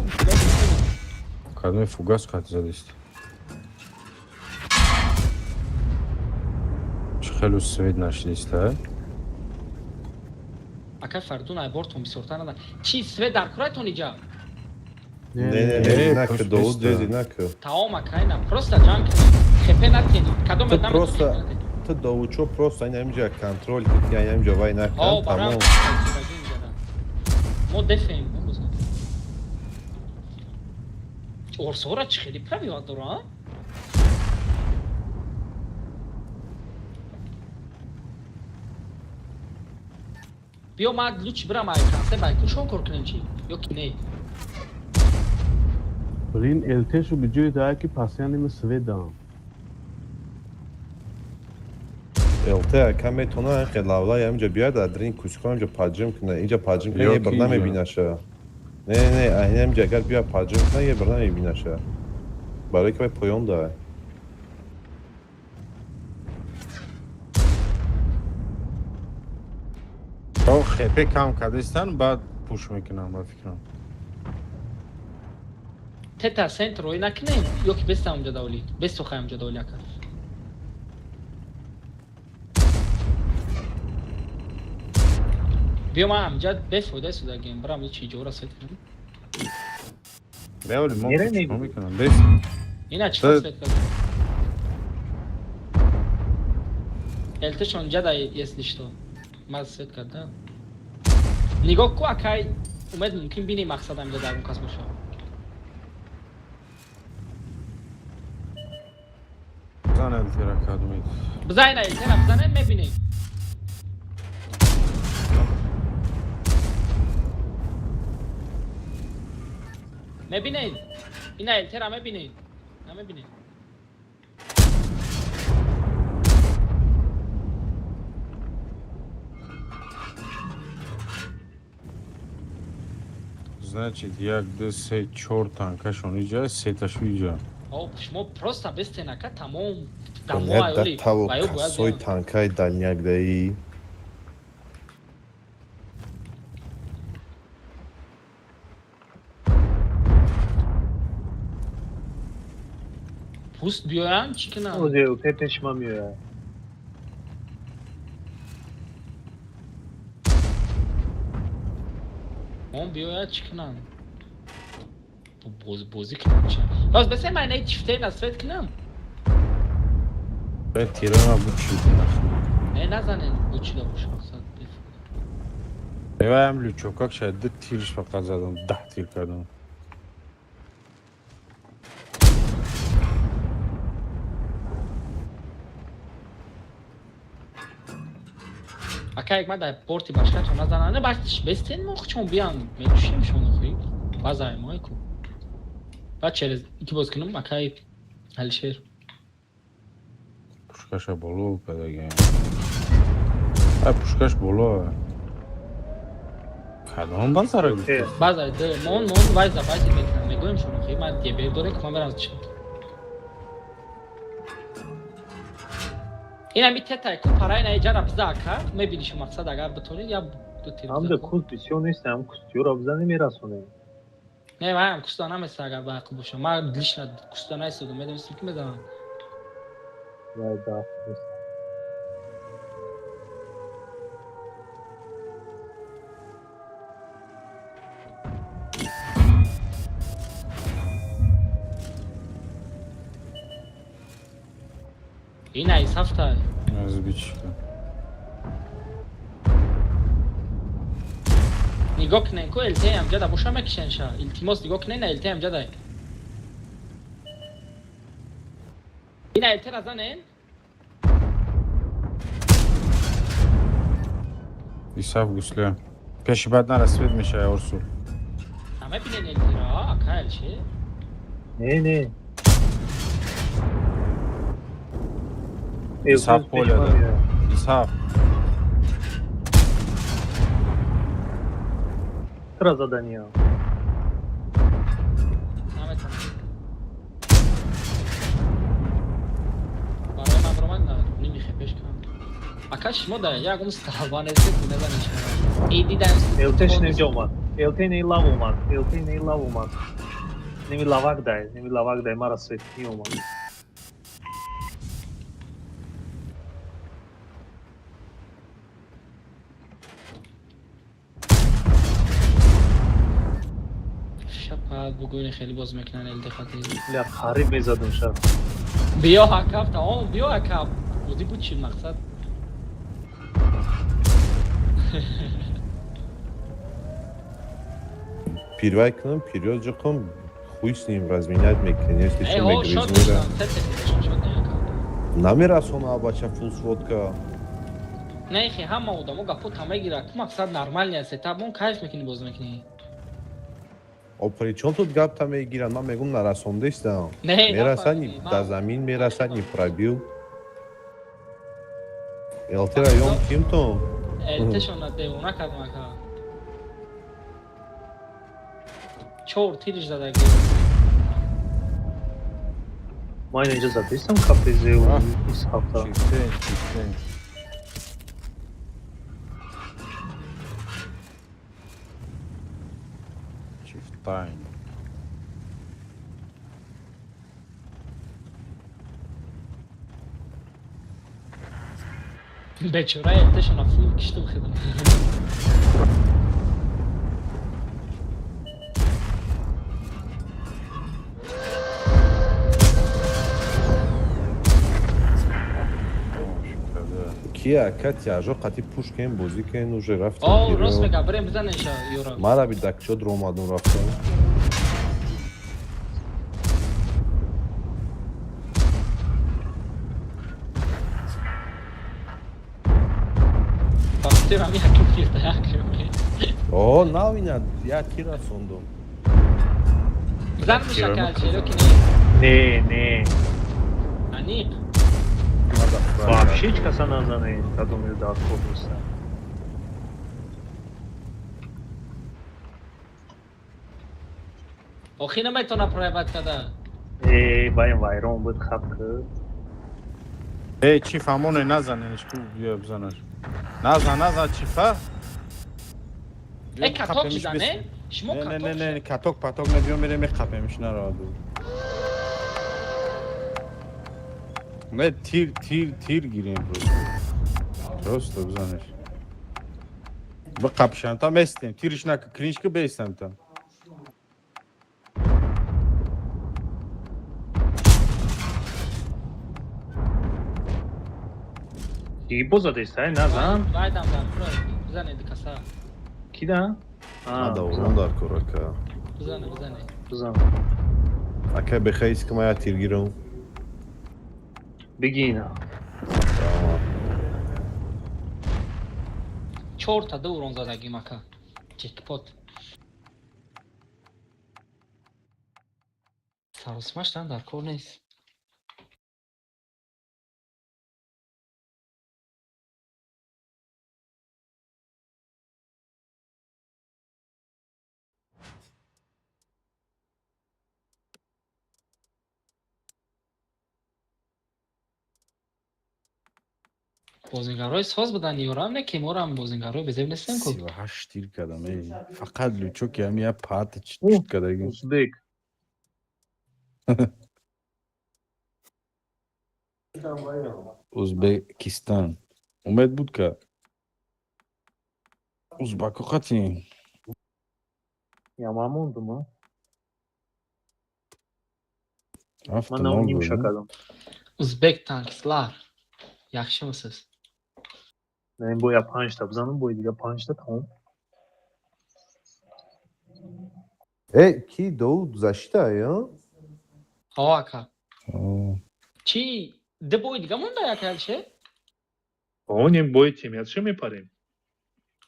Кадоме фугас қат задист? Чӣ хелу свет нашидиста? Ака Фардун, ай бортон бисёртар нада. Чӣ свет дар куратон иҷа? Не, не, не, Э, нака, просто Довуд, беста. дези нака. Таом, ака, ина просто ҷанг кунем. Хепе натени. Кадом Ту просто ту Довудчо просто ин ҳамиҷа контрол кун, ки ин ҳамиҷа вай О, накун, барам. тамом. Мо дефем, бозам. Орсора чӣ хеле правила дора, а? Биё, ма луч бирам, ай кансе бай кушон кор кунем чӣ? Ё ки не? Блин, ЛТшу биҷои дая ки постоянно ме свет даам. ЛТ ака метона хел лавлай ҳамиҷа биёяд, адрин куско ҳамиҷа поджим куна, инҷа поджим куна, Ё е бир ки инҷа. намебинаша. Не, не, айн ҳамиҷа агар биёяд поджим куна, е бир намебинаша. Барои ки вай поён да. То хепе кам кардистан, баъд пуш мекунам, ба фикрам. Тета сент рой накунем ё ки беста онҷа давли? Бесту хай онҷа давли, ака. Биё, ман ҳамҷа бефоида истодагем, бирам чӣ ҷора свет кунам. Беоли мо Мерем чикор мегӯ. мекунам? Бес. Ина чӣ свет кард? Элтешон ҷада, если что. Ман свет кардам. Нигоҳ ку, акай Умед, мумкин бини мақсадам ҷа дар он кас боша. Бизан элтера кадумед. Бизан ина элтера бизанем, мебинем. Мебинед? Ина элтера мебинед? Намебинед? Значит, як, ду, се, чор танкашон иҷа, сеташу иҷа. О, шумо просто бестенака, тамом. Блядь, да того косой танкай дальняк даи. Пуст биёянд, чӣ кунам? Озе ЛТ пеши ман меояд. Он биёяд, чӣ кунам? Бозӣ кунам чи? Боз бесе ман инаи чифтаи свет кунам? Бе тирама буд чӣ. Не, назанен, бучида боша мақсад. Эваям лючокак шояд ду тирш фақат задам, 10 тир кардам. Ака, як ман дар порти башкатон назанане, баш бестен, мо чон биям мекушем шоно хуи. Базай мой ку. Баъд через ики боз кунам, акай Алишер. Пушкаша боло кадаги. Ай, пушкаш боло. Кадом базара гуфти? Базай д мон мон вайза вайзи мекунам, мегӯем шоно хуи, ман дебе дорем ки ман мерам чи. Ина ми тетай ку парай на иҷара биза, ака, мебини шу мақсад, агар битонӣ я ду тир. Ҳамда куст бисёр нест, ҳам кустиёро бизанӣ, мерасонем. Не, ман куста наместа, агар ба ақл бошам. Ман лично куста наистодам, медонистам ки мезанам. Вай, да, нест. Ина исафта. Аз бичка. Нигоҳ кунен ку, ЛТ ҳамҷада боша, мекишен ша. Илтимос, нигоҳ кунен, на ЛТ ҳамҷада. Ина ЛТ ра занен? Исаф гусле. Пеши бад нара, свет мешава орсу. Намебинен ЛТ ра, ака Алишер? Не, не. Исаф поляда. Исаф. Тра задания. Наметонам. Барои ман баромад на ними хепеш кунам. Ака, шумо да ягон сталба нестед, назанед шумо. Эй, дидам. ЛТ шинем ҷо омад. ЛТ не лав омад. ЛТ не лав омад. Неми лавак дай, неми лавак дай, мара свет не омад. Шапа бугӯни хеле боз мекунан ЛТ хати. Ля қариб мезадум ша. Биё акаб, тамом, биё акаб. Бозӣ буд чи мақсад? Пирвай кунам, пирёз ҷиқам, хуй с ним, разменять мекунем, если Эй, что, о, шот мегрызмера. нишон, сет нишон, шот не акаб. Намерасона, бача, фул сводка. Не, хе ҳама одамо гапо та мегира. Ку мақсад нормальный аст, табон кайф мекунӣ, боз мекунӣ. О, при чём тут гап та мегиранд? Ман мегум, нарасондестам. Не, Мерасад, нафаҳмидӣ, да замин мерасад, не пробил. ЛТ район кимтон? ЛТ-шона девона кардам, ака. Чор тириш задаги. Ман инҷа задистам КПЗ исҳафта. Чифтен, чифтен. Чифтайн. Бечора ЛТ-шона фул киштум хидам. Ки ака тяжо қати пуш кем бозӣ кен уже рафтем. О, рост мега, бирем бизанеша юра. Мара би дакчо дромадум рафтем. Пастир ами якум тирта якум. О, навина я ки расондум. Бизан меша калчело ки не? Не, не. Аниқ. Вообще ҳеҷ каса назане, кадом дар кор неста. Охи наметона прояват када. Э, вай вайрон буд хаб ки. Эй, чиф ҳамоне назаненш ку биё бизанаш. Назан, назан чифа. Э, каток чизане? Шумо каток? Не, не, не, каток паток не биё мерем меқапемш нараду. Не, тир, тир, тир гирем просто. Просто бизанеш. Биқапшам та местем, тириш нака, клинчка бестам та. Ки бозадестай назан? Вайдам дар кура бизане дикаса. Кида? Ада урон дар кор ака. Бизане, бизане. Бизан. Ака бехайс ки мая тир гирам. Бигина. Чорта ду урон задагим ака. Джекпот. Саросмаштан дар кор нест. Бозингарои соз будан ёрам не ки морам бозингарои безеб нестем ку. 38 тир кардам эй. Фақат лучо ки ҳами як паата чит кардагим. Узбек. Узбекистан. Умед буд ка. Узбако қати. Я ман мондум, а? Рафтам Ман нол нимша додам. кардам. Узбек танкистлар. Yaxshimisiz? Не, боя панҷта бизанам, бои дига панҷта тамом. Э, ки Довуд защита, я? Ҳо ака. Чи ду бои дига монда як ҳалше? Онем бои тимиятша мепарем.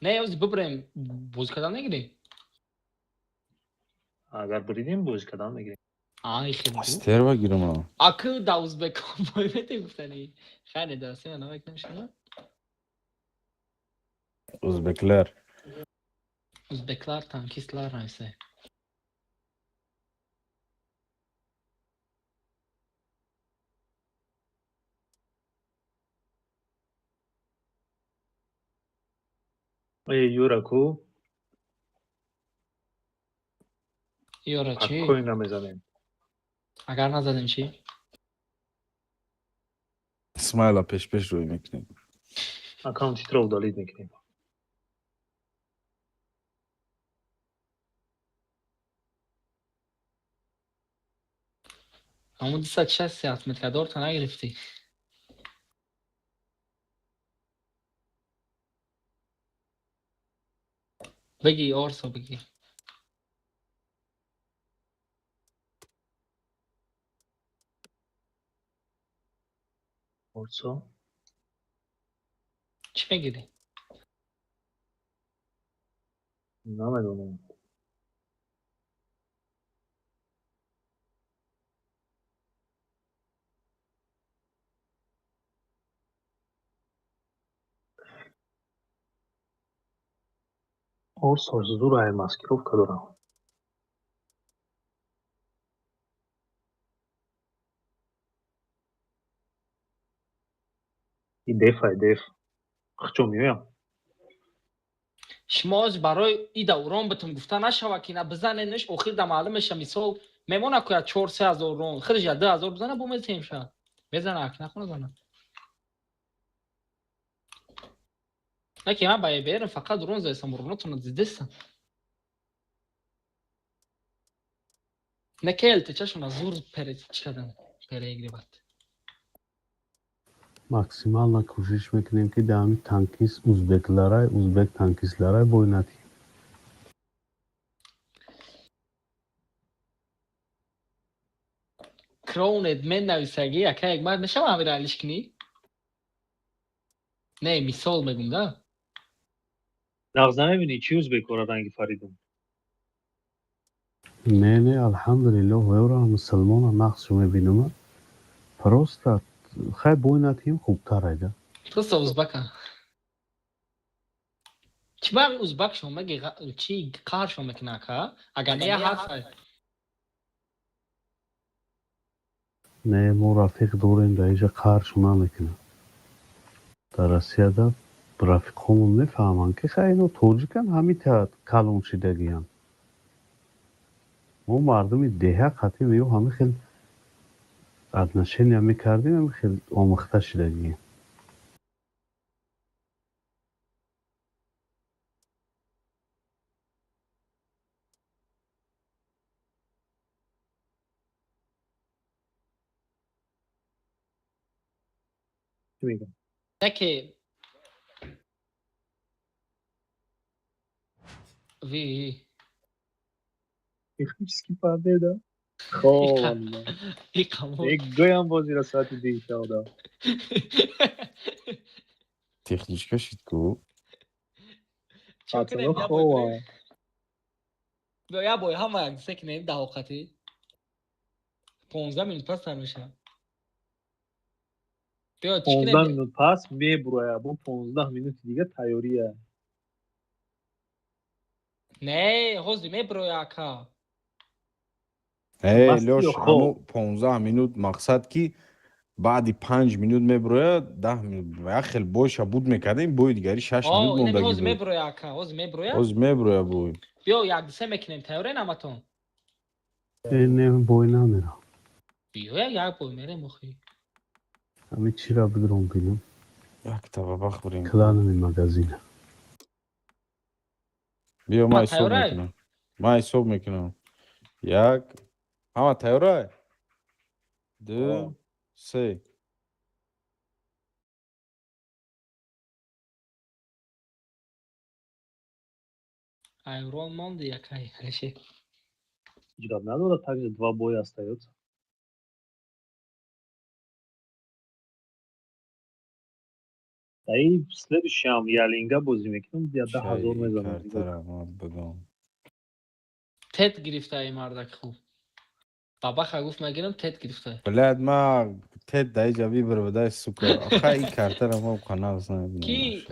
Не, ози бибирем бозӣ кардан мегирем. Агар буридем бозӣ кардан мегирем. Ай хеле. Стерва гирам. Аку да узбекон бой мете гуфтани. Хайр не дарси ман намекунам шумо. Узбеклар. Узбеклар танкистлар найсе. Э, Юра ку? Юра чи? Коин намезанем. Агар назадем чи? Смайла пеш-пеш рӯй мекунем. Аккаунти тро удалить мекунем. Ҳамон 260 отметкадорта нагирифтӣ. Бигӣ Орсо бигӣ. Орсо? Чӣ мегирӣ? Намедонам. Орсо зур ай маскировка дорам. И деф ай деф. Хчо меоям. Шумо оз барои и даврон битум гуфта нашава ки на бизаненш охир да маълум меша мисол мемона ку я 4-3 ҳазор рон худаш я 2 ҳазор бизана бо мезанем ша. Мезана ак нахона зана. Не ки ман ба ЕБР фақат рон заесам ронотона дидестам. Не ки ЛТЧ-шона зур пере чӣ кардам переигрывать. Максимально кӯшиш мекунем, ки дар ҳамин танкист узбекларай, узбек танкистларай бой надиҳем. Кроунед мен нависагӣ, ака, як мард мешава, ҳамира алиш кунӣ? Не, мисол мегум да. Нағз намебинӣ, чи узбекора ранги Фаридун? Не, не, алҳамдулиллоҳ, вайро мусулмона нақсшо мебинама. Просто хай, бой надиҳем, хубтар айда. Просто узбака. Чӣ ба узбак шо меги, чи қаҳр шо мекуна, ака? Агар не, ҳарф. Не, мо рафиқ дорем дар инҷа, қаҳршо намекунам. Дар Россияда рафиқҳомон мефаҳманд, ки хай, ино тоҷикан, ҳамита калон шидагиянд. Мо мардуми деҳа қатъи ё ҳамин хел отношения мекардем, ҳамин хел омӯхта шидагием. Чӣ мегӯям? Не ки ви Технически победа. Хоб. Иқамон. Гӯям, бозиро соати 2 шавда. Техничка шид ку. Чӣ кунем, я бой Хова. кунем? Я бой ҳама як се кунем, даҳоқатӣ. 15 минут пас сар мешавад. Биё, чӣ 15 кунем? минут пас мебуроя, бо 15 минути дига тайёрия. Не, ҳозир мебуроя, ака. Э, Масти Лёш, ё хоб? ҳамо 15 минут мақсад, ки баъди 5 минут мебурояд, 10 минут як хел бойша буд мекардем, бои дигари 6 минут О, инами мондаги ҳозир буд. мебуроя, ака, ҳозир мебуроя. Ҳозир мебуроя бой. Биё, як се мекунем, тайёрен ҳаматон? Э, не, бой намерам. Биё, як бой мерем охи. Ҳамин чира бидуром бинам. Якта ба бахӯрем. Клановый магазина. Биё, ман Ҳама ҳисоб тайёрай? мекунам. Ман ҳисоб мекунам. Як. Ҳама тайёрай? Ду, се. Айрон монди, якай Алишер. Ҳеҷ гап надорад, также два боя остаётся. Даи следующий ам ялинга бозӣ мекунам, я 10 000 Чай мезанам. картара ман бидон. Тет гирифтаи, мардак хуб. Бабаха гуфт, мегирам, тет гирифтаи. Блядь, ма тет даиҷа выбор бадай, сука. Аха, ин картара ма қанағз намебинам. Ки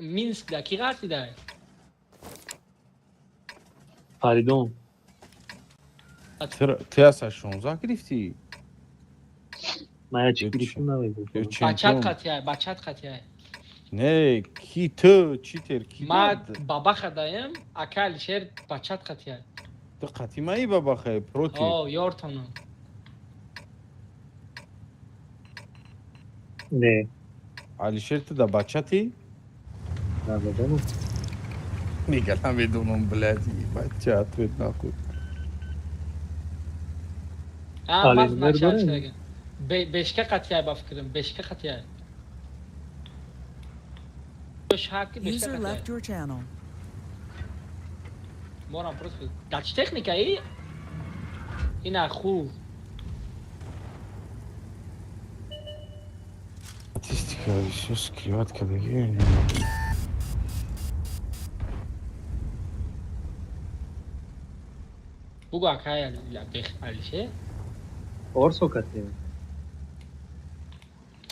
Минск да ки ғартидай? Фаридун. Ты аса 16 гирифтӣ? Ман я чӣ гирифтам, намегӯям. Ё Бачат чемпион? қатияй, бачат қатияй. Не, ки ту читер ки? Ма бабаха даем, ака Алишер бачат қатияй. Ту қатимаи бабахай против. О, ёртонам. Не. Алишер, ту да бачати? Намедонам. Мига намедонам, блядь, ебать, ча ответ нахуй. А, маз Алишер начал дорем? шудаган. Бешка қатияй, ба фикрам, бешка қатияй. Шаки бешка User қатияй. left your channel. Морам просто. Да чӣ техника и? Ина хуб. Статистика, всё скривать кадаги. Бугу, акай Алишер. Орсо катем.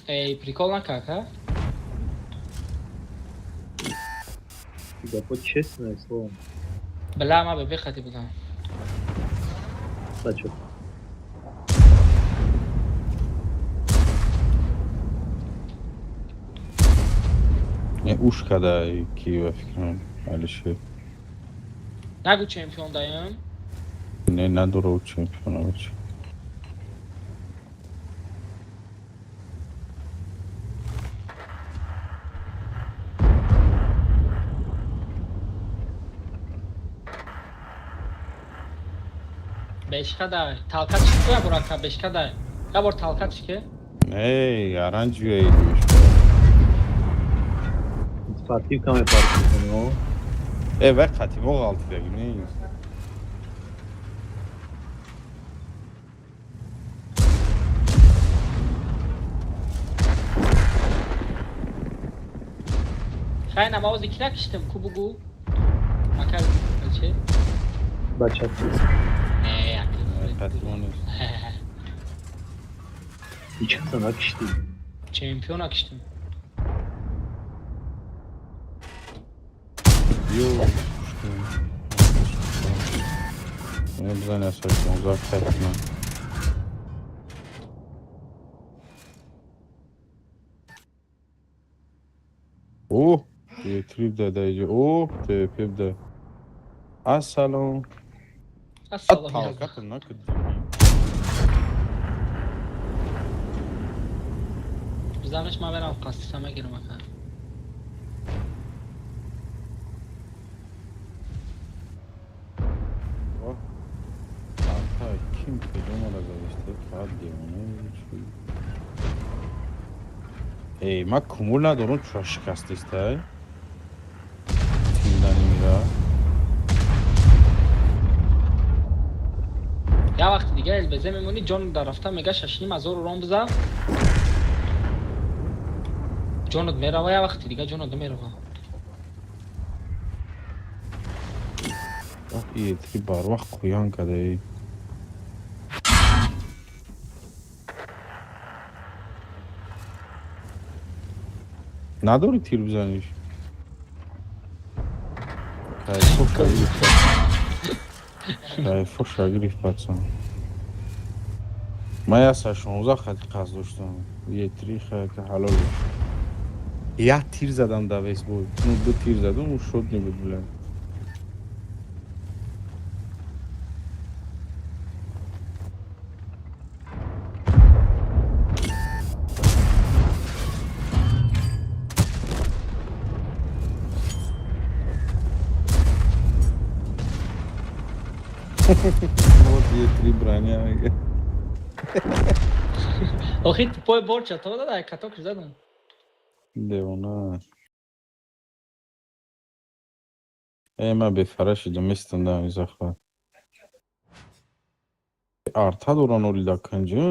Эй, прикол нака, ака. Гапо, честное слово. Бла, ма бебе қати будам. Бачо. Не, уш када ки ба фикрам Алишер. Нагу, чемпион даем. Не, надора у чемпиона бача. Бешка дай. Талка чӣ я бор, ака, бешка дай. Я бор талка чӣ ке? Не, оранжевый. Спортивка мепартӣ. Э, вай қатимо ғалтидаги нест. Хай намози ки накиштам, ку бугу? Макар чӣ? Бача. Не, як. Қатимо нест. Ҳеҷ каса накиштӣ. Чемпион накиштам. Ё, что? Бизан я 16 хатма. О, трип да даиҷа. О, ТП да. Ассалом. Ассалом. Талката накуд. Бизанаш ман берам қастиса мегирам ака. Ким куҷо зависте? Фақат девона чӣ? Эй, ман кумул надорам, чура шикастистай? Тиндани мира. Я вақти дига ЛБЗ мемонӣ, ҷон дар рафта мега 6,5 ҳазор ром биза. Ҷонат мерава, я вақти дига ҷонат намерава. Ох, етри барвақт қӯян кадаи. Надори тир бизаниш? Кайфо гирифт пацан. Ман я 16 хати қасд доштам. Етри хайка ҳалол. Як тир задам да весбой. Ну, ду тир задам, ӯ шуд небуд, бля. Вот Е3 броня мега. Охи тупой борча, то да, каток задам. Девона. Э, ман бефара шидам, местам да ин захват. Арта доран оли да канҷа,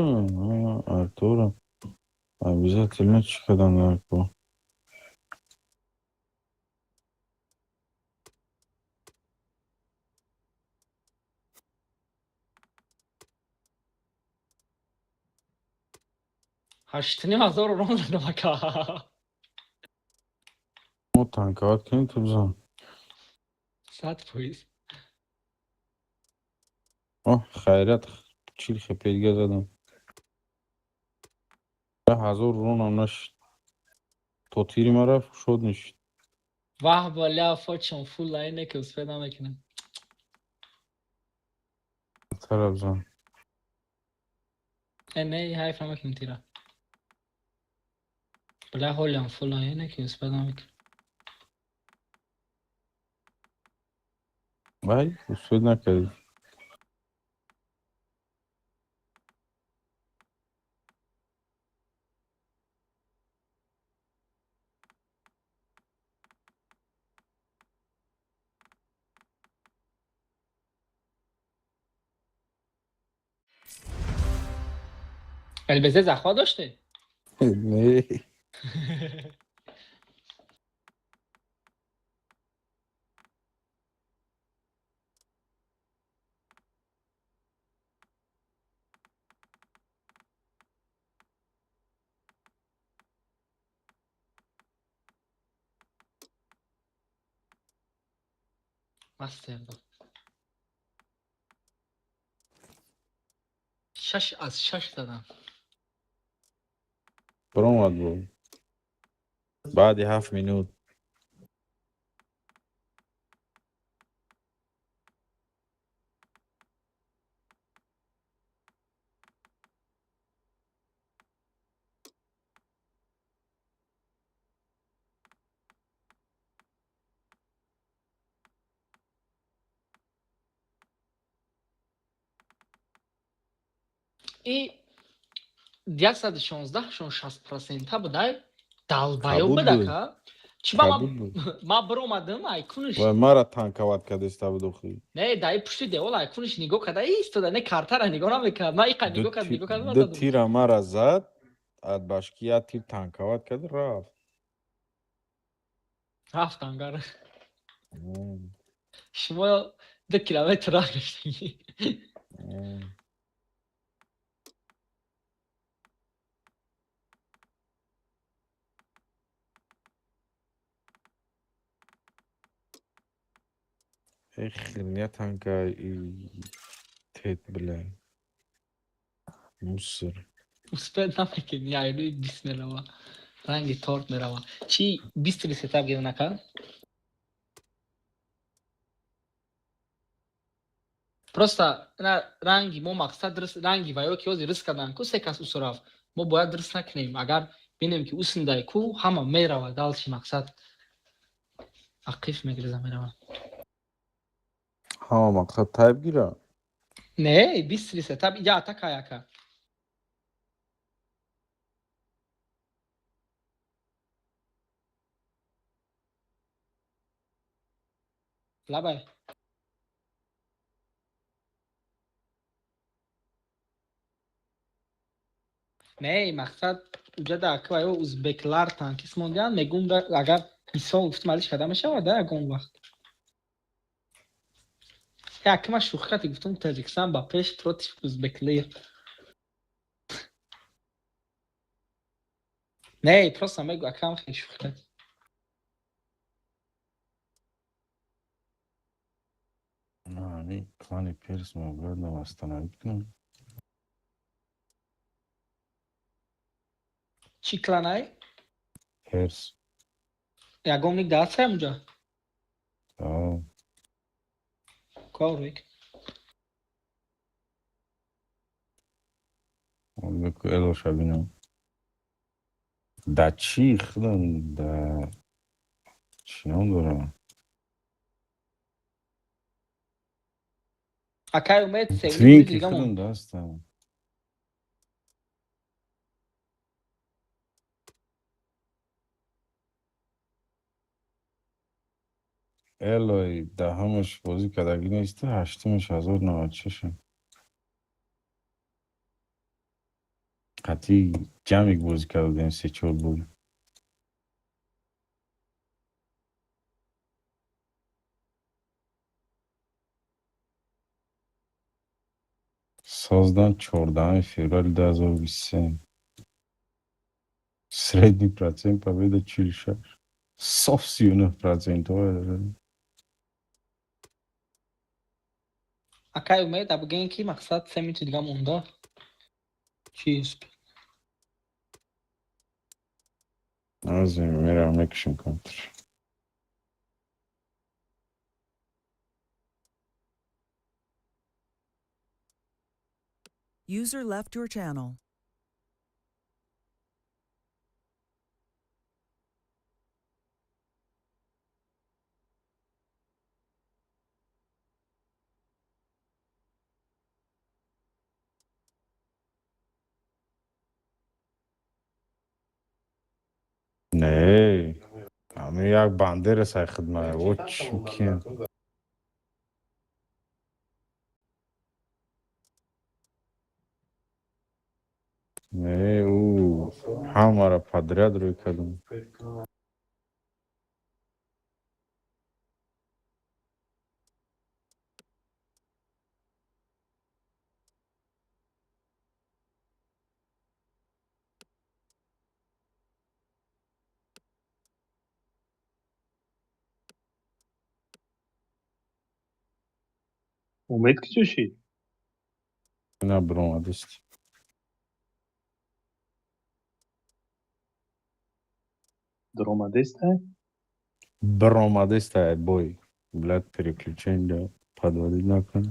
артора. Обязательно чӣ кадан дар ко. 8,5 ҳазор ром задам ака. Мо танкават кунем, ту бизан. 100%. О, хайрат 40 хп дига задам. 1000 ронам нашид. То тири ма рафт, шод нишид. Ваҳ баля фочам фул лайне ки успед намекунам. Тараф зан. Э, не, ҳайф намекунам тира. Бля ҳолям фул лайне ки успед намекунам. Вай, успед накардӣ. ЛБЗ захва доште? Не. Мастер дод. 6 аз 6 задам. Баромад буд. Баъди 7 минут. И 116 шон 60% будай, далбаё будака. Чӣ ба ма биромадам, айкуниш. Вай мара танковать кадеста буд охи. Не, даи пушти девол айкуниш нигоҳ када истода, не картара нигоҳ намекард. Ма иқа нигоҳ кард, нигоҳ кард. Ду тира мара зад, ад башки як тир танковать кард, рафт. Рафт ангар. Шумо 2 километр роҳ гаштагӣ. Эй, херня танка и тет, бля. Мусор. Успел намекунӣ, айрӯи 20 мерава. Ранги торт мерава. Чӣ 20 сетап гирифт накард? Просто на ранги мо мақсад дурст ранги ва ё ки ҳозир риск кардан ку се кас усу рафт. Мо бояд дурст накунем. Агар бинем ки усиндай ку ҳама мерава далчи мақсад. Ақиф мегириза мерава. Ҳама мақсад тайп гира? Не, 20 сетап иҷа атака яка. Лабай. Не, мақсад уҷада аква ё узбеклар танкист мондиан, мегум агар мисол гуфтум алиш карда мешавад да ягон вақт. Якма шӯхӣ гуфтум Таҷикистон ба пеш против узбеклир. Не, просто мегу акам хеле шӯхӣ. На, клани перс мо бояд навастановить кунам. Чӣ кланай? Перс. Ягон ник даст ҳамунҷа? А. Коврик. Беку элоша бинам. Да чӣ худам да чӣ ном дорам? Акай умед се Твинки худам дастам. Элой даҳамаш бозӣ кардагӣ нест, ҳаштумаш 1096. Қатъи ҷамъик бозӣ карда будем се-чор бор. Создан 14 феврали 2023. Средний процент победа 46. Соф 39%. Акай умед абген ки мақсад се минути дига монда. Чиз. Аз мерам мекушем контр. User left your channel. Не, ами як бандера сай хидмат. О чӣ киям? Не, ӯ ҳамаро подряд рӯй кардам. Умед киҷо шид? На биромадист. Дуромадестай? Биромадестай бой. Блядь, переключение подводить накун.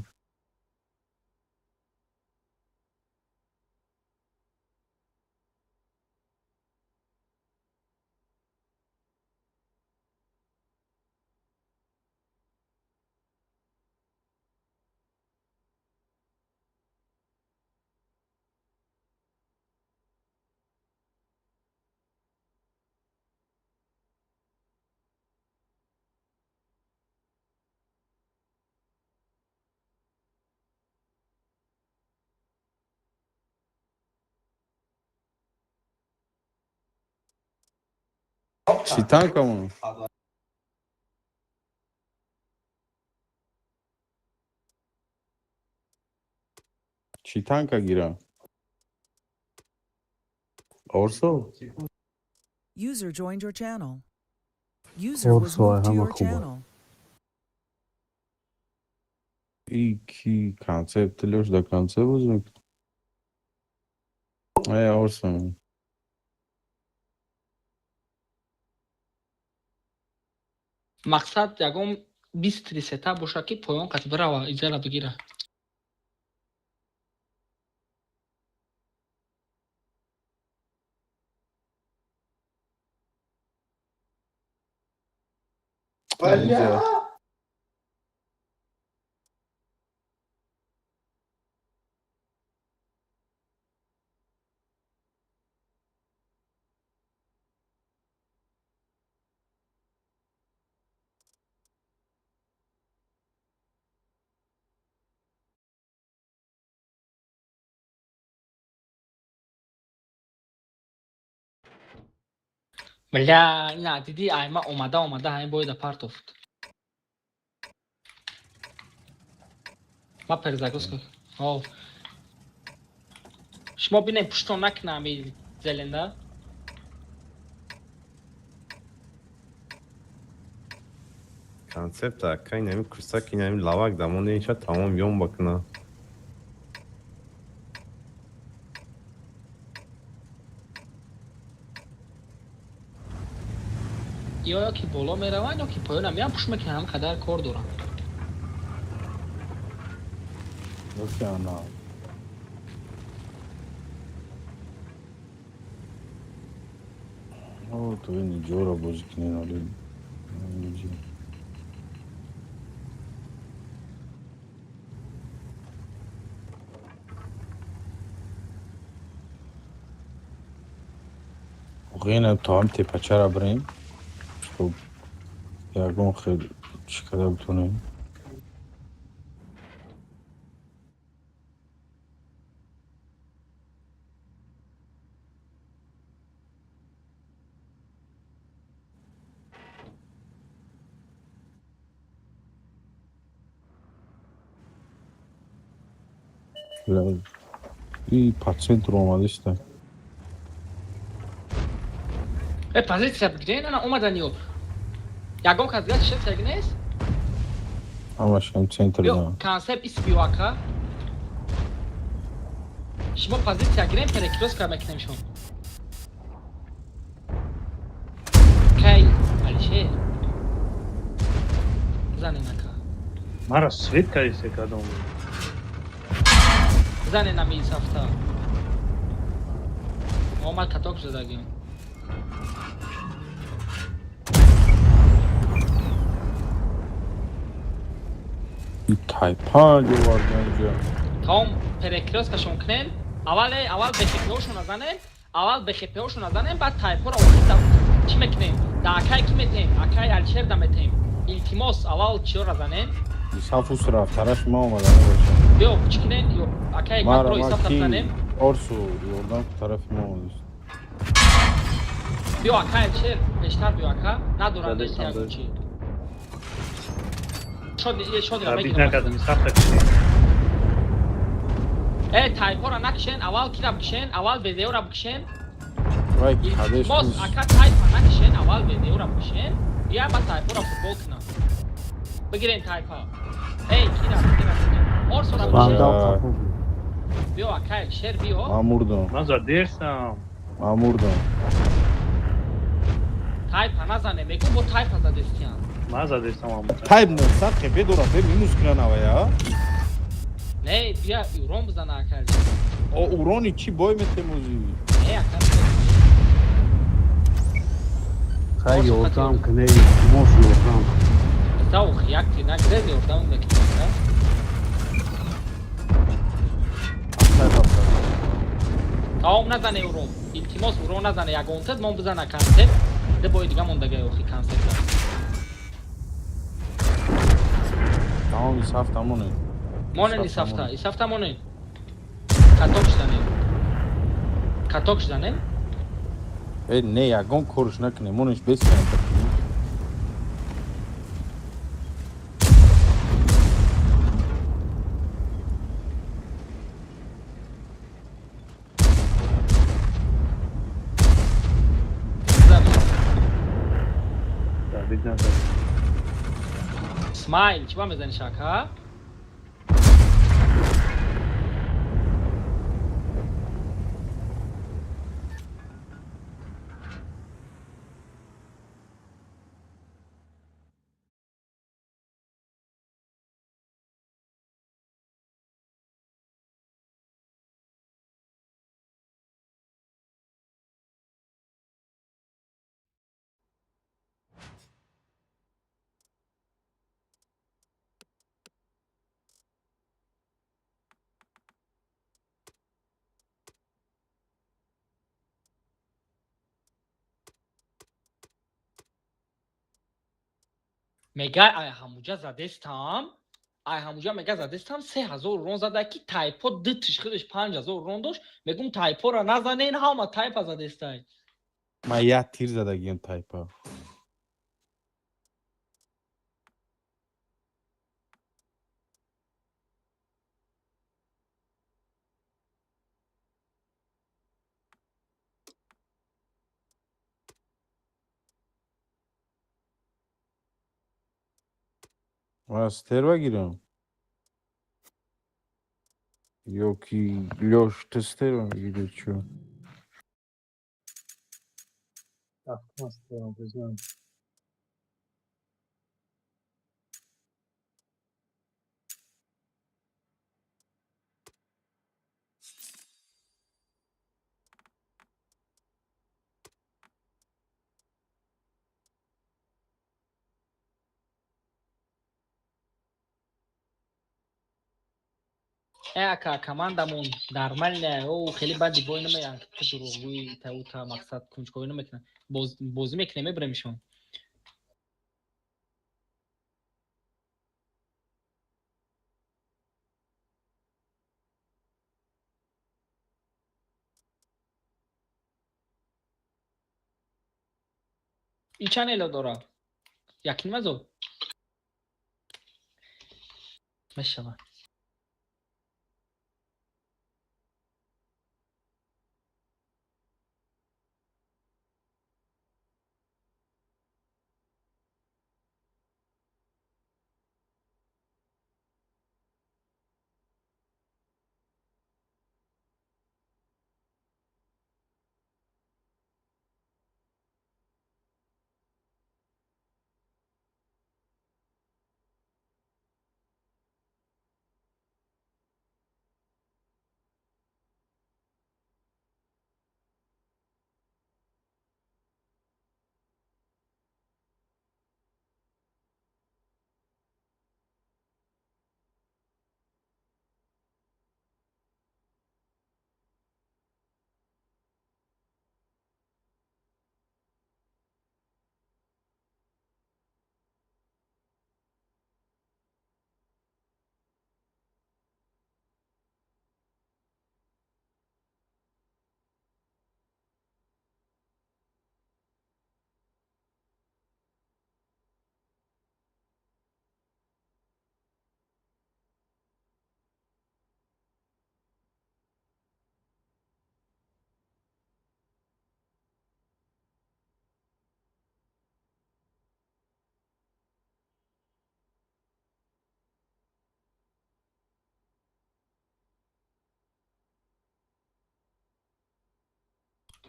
Чӣ танкамон? Чӣ танка гирам? Орсо? User joined your channel. User was Орсо moved to ҳама your хуба. channel. И ки концепт лёш да концепт бозӣ мекунад? Э, Орсо. Мақсад ягон 20 трисета боша, ки поён қати бирава, иҷара бигира. Инҷа. Бля, ина диди, айма омада омада ҳамин боида партофт. Ма перезагрузка. О. Шумо бинем, пуштон накна ами зеленда. Концепта акай нами курсаки нами лавак дамон инша тамом ём бакна. Ё ки боло мераванд, ё ки поёна меян, пуш мекунанд, ҳам қадар кор доранд. Ёки ана. О, ту ини ҷора бозӣ кунен оли. Инҷи. Ғина то ҳам тепачара бирем. Чтоб ягон хел чӣ карда битонем. И по центру омадиста. Э, позиция бигирен, ана омадан ё. Ягон кас дигар чиша нест? Ҳамаш ҳам центр Ё, да. концепт испиё ака. Шумо позиция гирем, перекрёстка мекунем шумо. Кай, Алишер. Занен ака. Мара свет кардисе кадом. Занен ами сафта. Омад, каток задагим. И тайпа оварда инҷа. Тамом, перекрёсткашон кунем. Аввал аввал БХП-ошона занем, аввал БХП-ошона занем, баъд тайпора охир да чӣ мекунем? Да акай ки метем? Акай Алишер да метем. Илтимос, аввал чиёра занем? Сафус рафт, тарафи ма омада набошад. Биё, чӣ кунем? Ё, акай Мара бро ма исафта ки бизанем. Орсу ёрдам ку, тарафи ма омадист. Биё, акай Алишер, пештар биё, ака. Надорам Задестам, ягон да. чӣ. Шод шод Табрик накардам, сахта кушем. Э, тайпора накшен, аввал кира бикшен, аввал ВЗО-ра бикшен. Вай кадеш Илтимос, куш. ака, тайпа накшен, аввал ВЗО-ра бикшен. Бия ба тайпора футбол кунам. Бигирен тайпа. Эй, кира, кира, кира. Орсора бикшен. Вандал қафо. Биё, акай, шер биё. Ман мурдам. Ман задерсам. Ман мурдам. Тайпа назане, мегӯ бо тайпа задестиян. Ман задерсам ам. Тайп 900 хп дорад, бе минус кунан авая. Не, бия урон бизана, акай. О, урони чӣ бой метемозӣ? Не, ака. Хай, ёрдам кунед, илтимос, ёрдам. Заух, як ти нагрез ёрдам мекунам, ака. Акай бабра. Тамом, назане урон. Илтимос, урон назане, ягонтад мон бизана концепт. Де бои дига мондага охи концепт. Тамом, исаф тамонед. Монен. Исафта Исафта, монед. исафта монен. Каток шданем. Каток шданем. Э, не, ягон корш накунем, монеш бесем. Давид назад. Смайл, чӣ ба мезани шак, ҳа? Мега ай ҳамуҷа задестам, ай ҳамуҷа мега задестам, 3000 рон зада ки тайпо ду тиш худаш 5000 рон дошт. Мегум тайпора назанен, ҳама тайпа задестай. Ман як тир задагиам тайпа. Ман стерва гирам. Ё ки Лёш, ту стерва мегири чӯ? Автомат признаю. Э, ака, командамон нормальная, о, хеле бади бой намеян, ки ту дурӯғгӯӣ, та та мақсад кунҷковӣ намекунад. Бозӣ мекунем, мебаремишон. И чанд эло дора? Якним ҳазор? Мешавад.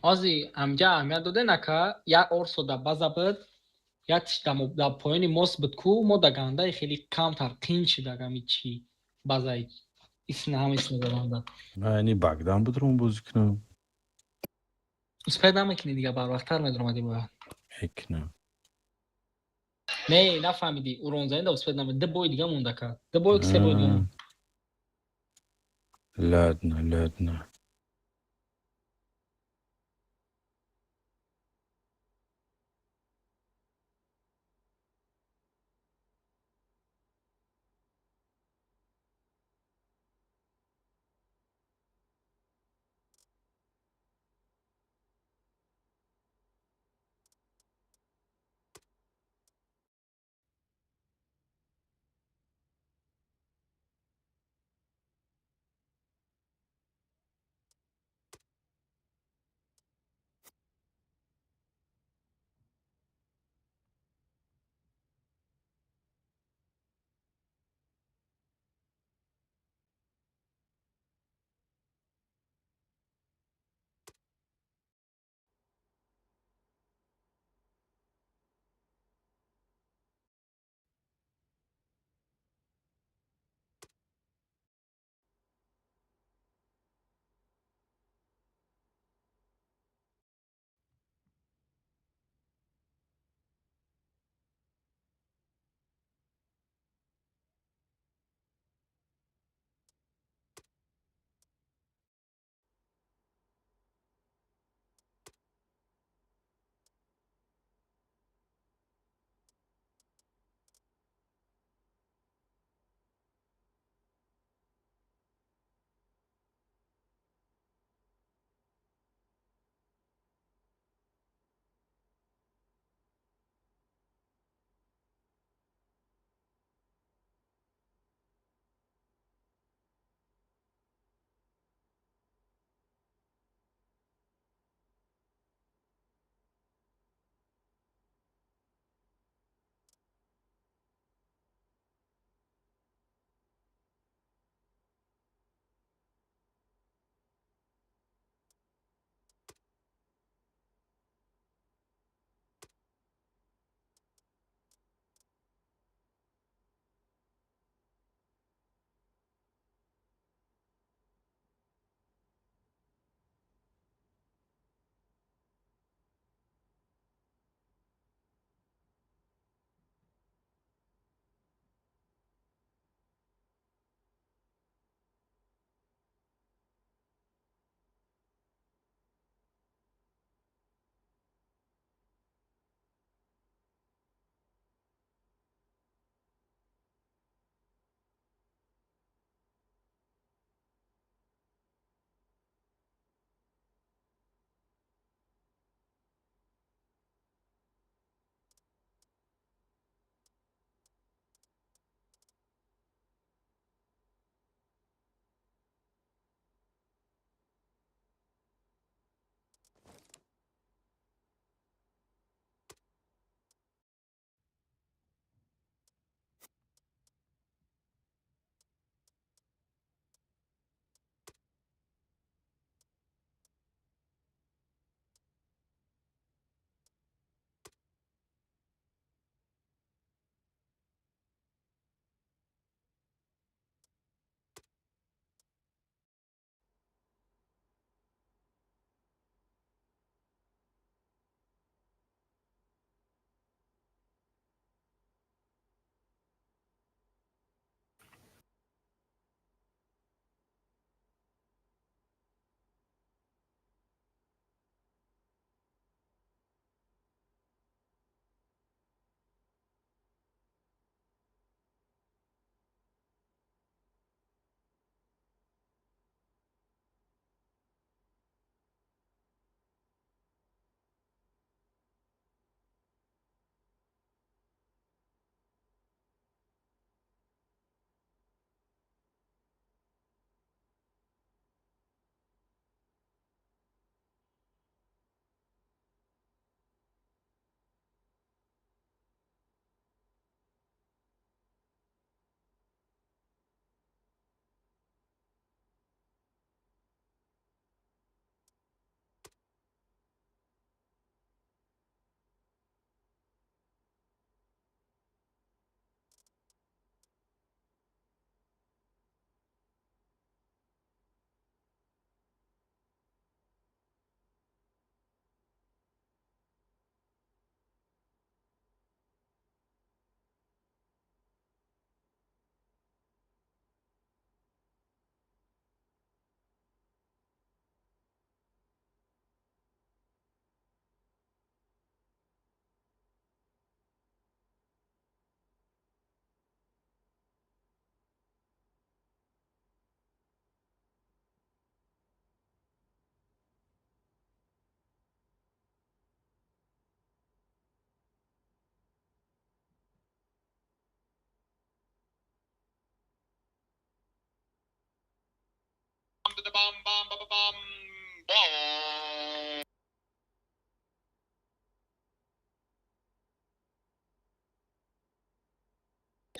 Ози амҷа аҳамият доде нака, як орсо да база буд, як тиш да поёни мост буд ку, мо да гандаи хеле камтар қин шидаг ами чи базаи исна ҳама исна заданда. Ман яъни Багдан будром бозӣ кунам. Успед намекунӣ дига, барвақттар медуромадӣ бояд. Мекунам. Не, нафаҳмидӣ, уронзанӣ да успед намекунӣ. Ду бой дига монда ка. Ду бой се бой дига монда. Ладно, ладно.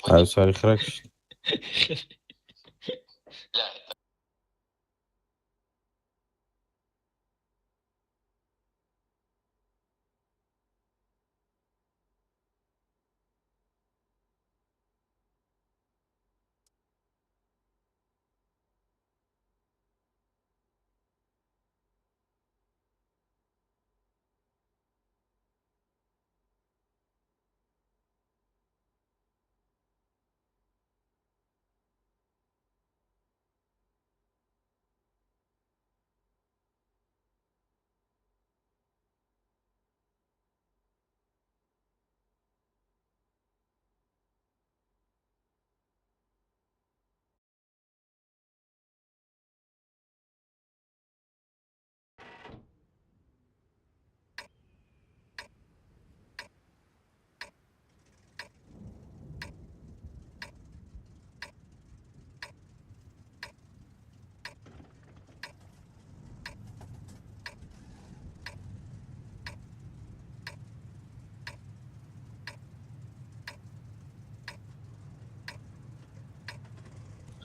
Ай сари хирак шид.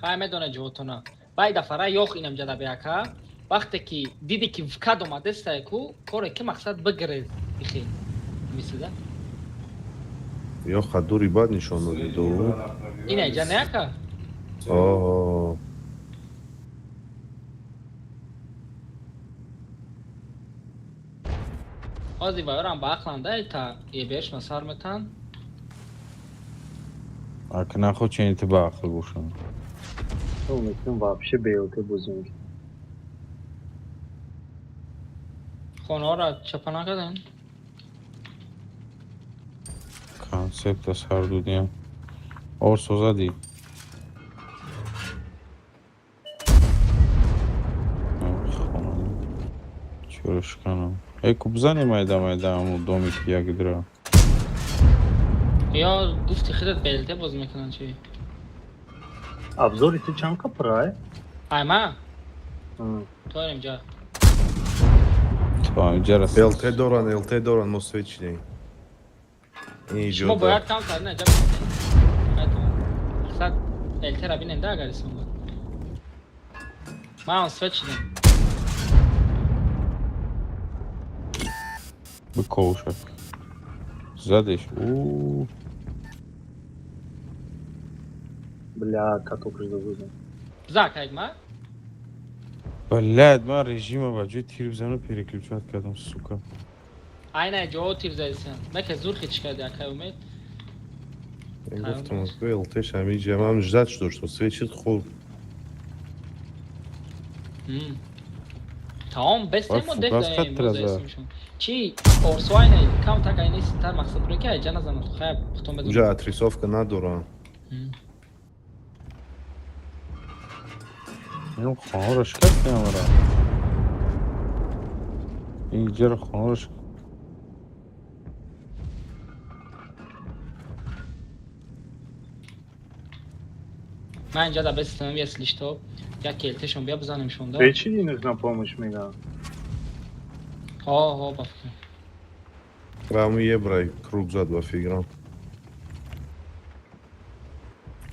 Хай медона ҷавотона. Бай дафара ёх инам ҷада бияка. Вақте ки диди ки вкад омадестай ку, коре ки мақсад бигирез ихи. Мисида? Ё хадури бад нишон доди ду. Ина иҷа не ака? О. Ҳозир ваёрам ба ақлам да та ебешма сар метан. Ака нахо чени ту ба ақл бошам. Мекунам вообще БЛТ бозӣ мекунам. Хонаҳоро чапа накардем? Концепта сар додиям. Орсо задӣ. Чӯро шиканам. Э ку бизанем майда майда ҳамун доме ки як дира. Ё гуфти худат БЛТ бозӣ мекунанд чи? Обзори ту чанд ка пурай? Ай ма? То инҷа. То инҷа рас. ЛТ доран, ЛТ доран, мо свеч дем. Шумо бояд кам кард на ҷа. Мақсад ЛТ ра бинем да агар исон буд. Ман свеч дем. Биковшак. Задеш. У. Бля, каток жда зудем. Закайд ма? Блядь, ман режима ба ҷои тир бизану переключать кардам, сука. Айна ҷо тир задисен. Меке зур хич карди акай умед. Гуфтам, ку ЛТ шами ҷамам ждать что что свечит хуб. Тамом, бестем деф даем. Чи орсо айна кам так айна ситар мақсад буре ки айҷа назанад. Хай хутом бедон. Уҷа отрисовка надорам. Ин хонаро шикаст камера. Инҷаро хонаро шикаст. Ман инҷа да бестам если что як келтешон бия бизанем шонда. Свечи нужна помощь мега. Ҳо, ҳо, ба фикр. Раму ебрай круг зад ба фикрам.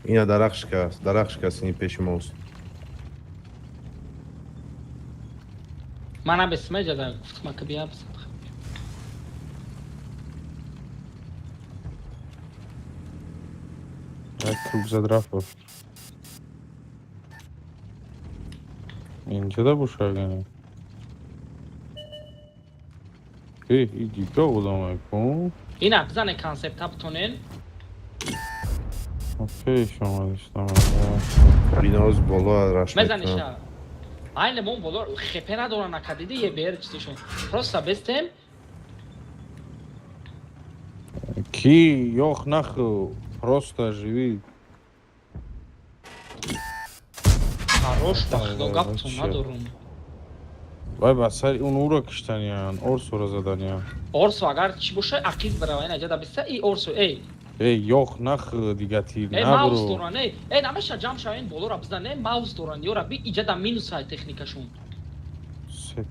Ина дарахт шикаст, дарахт шикаст ини пеши мост. Ман бесма ҷада гуфтам ки бия бизан. Як круг зад рафт ба фикр. Инҷа да боша агане. Э, и дига одамай ку. Ина бизане концепта битонен. Пеш омадиштам. Биноз боло раш мезаниша. Ай лемон боло хепе надоран ака диди е бер чизишон. Просто бестем. Ки ёх наху просто живи. Хорош ба худо гаптон надорум. Вай ба сари он уро киштаниян, орсуро заданиян. Орсу агар чӣ боша ақид барава ина ҷада биста и орсу эй. Эй, ёх нах дига тир Э, маус набро. доран, э. Э, намеша ҷамъ шавен болора бизан, э, маус доран. Ёра би иҷа да минус ҳай техникашон. Сет.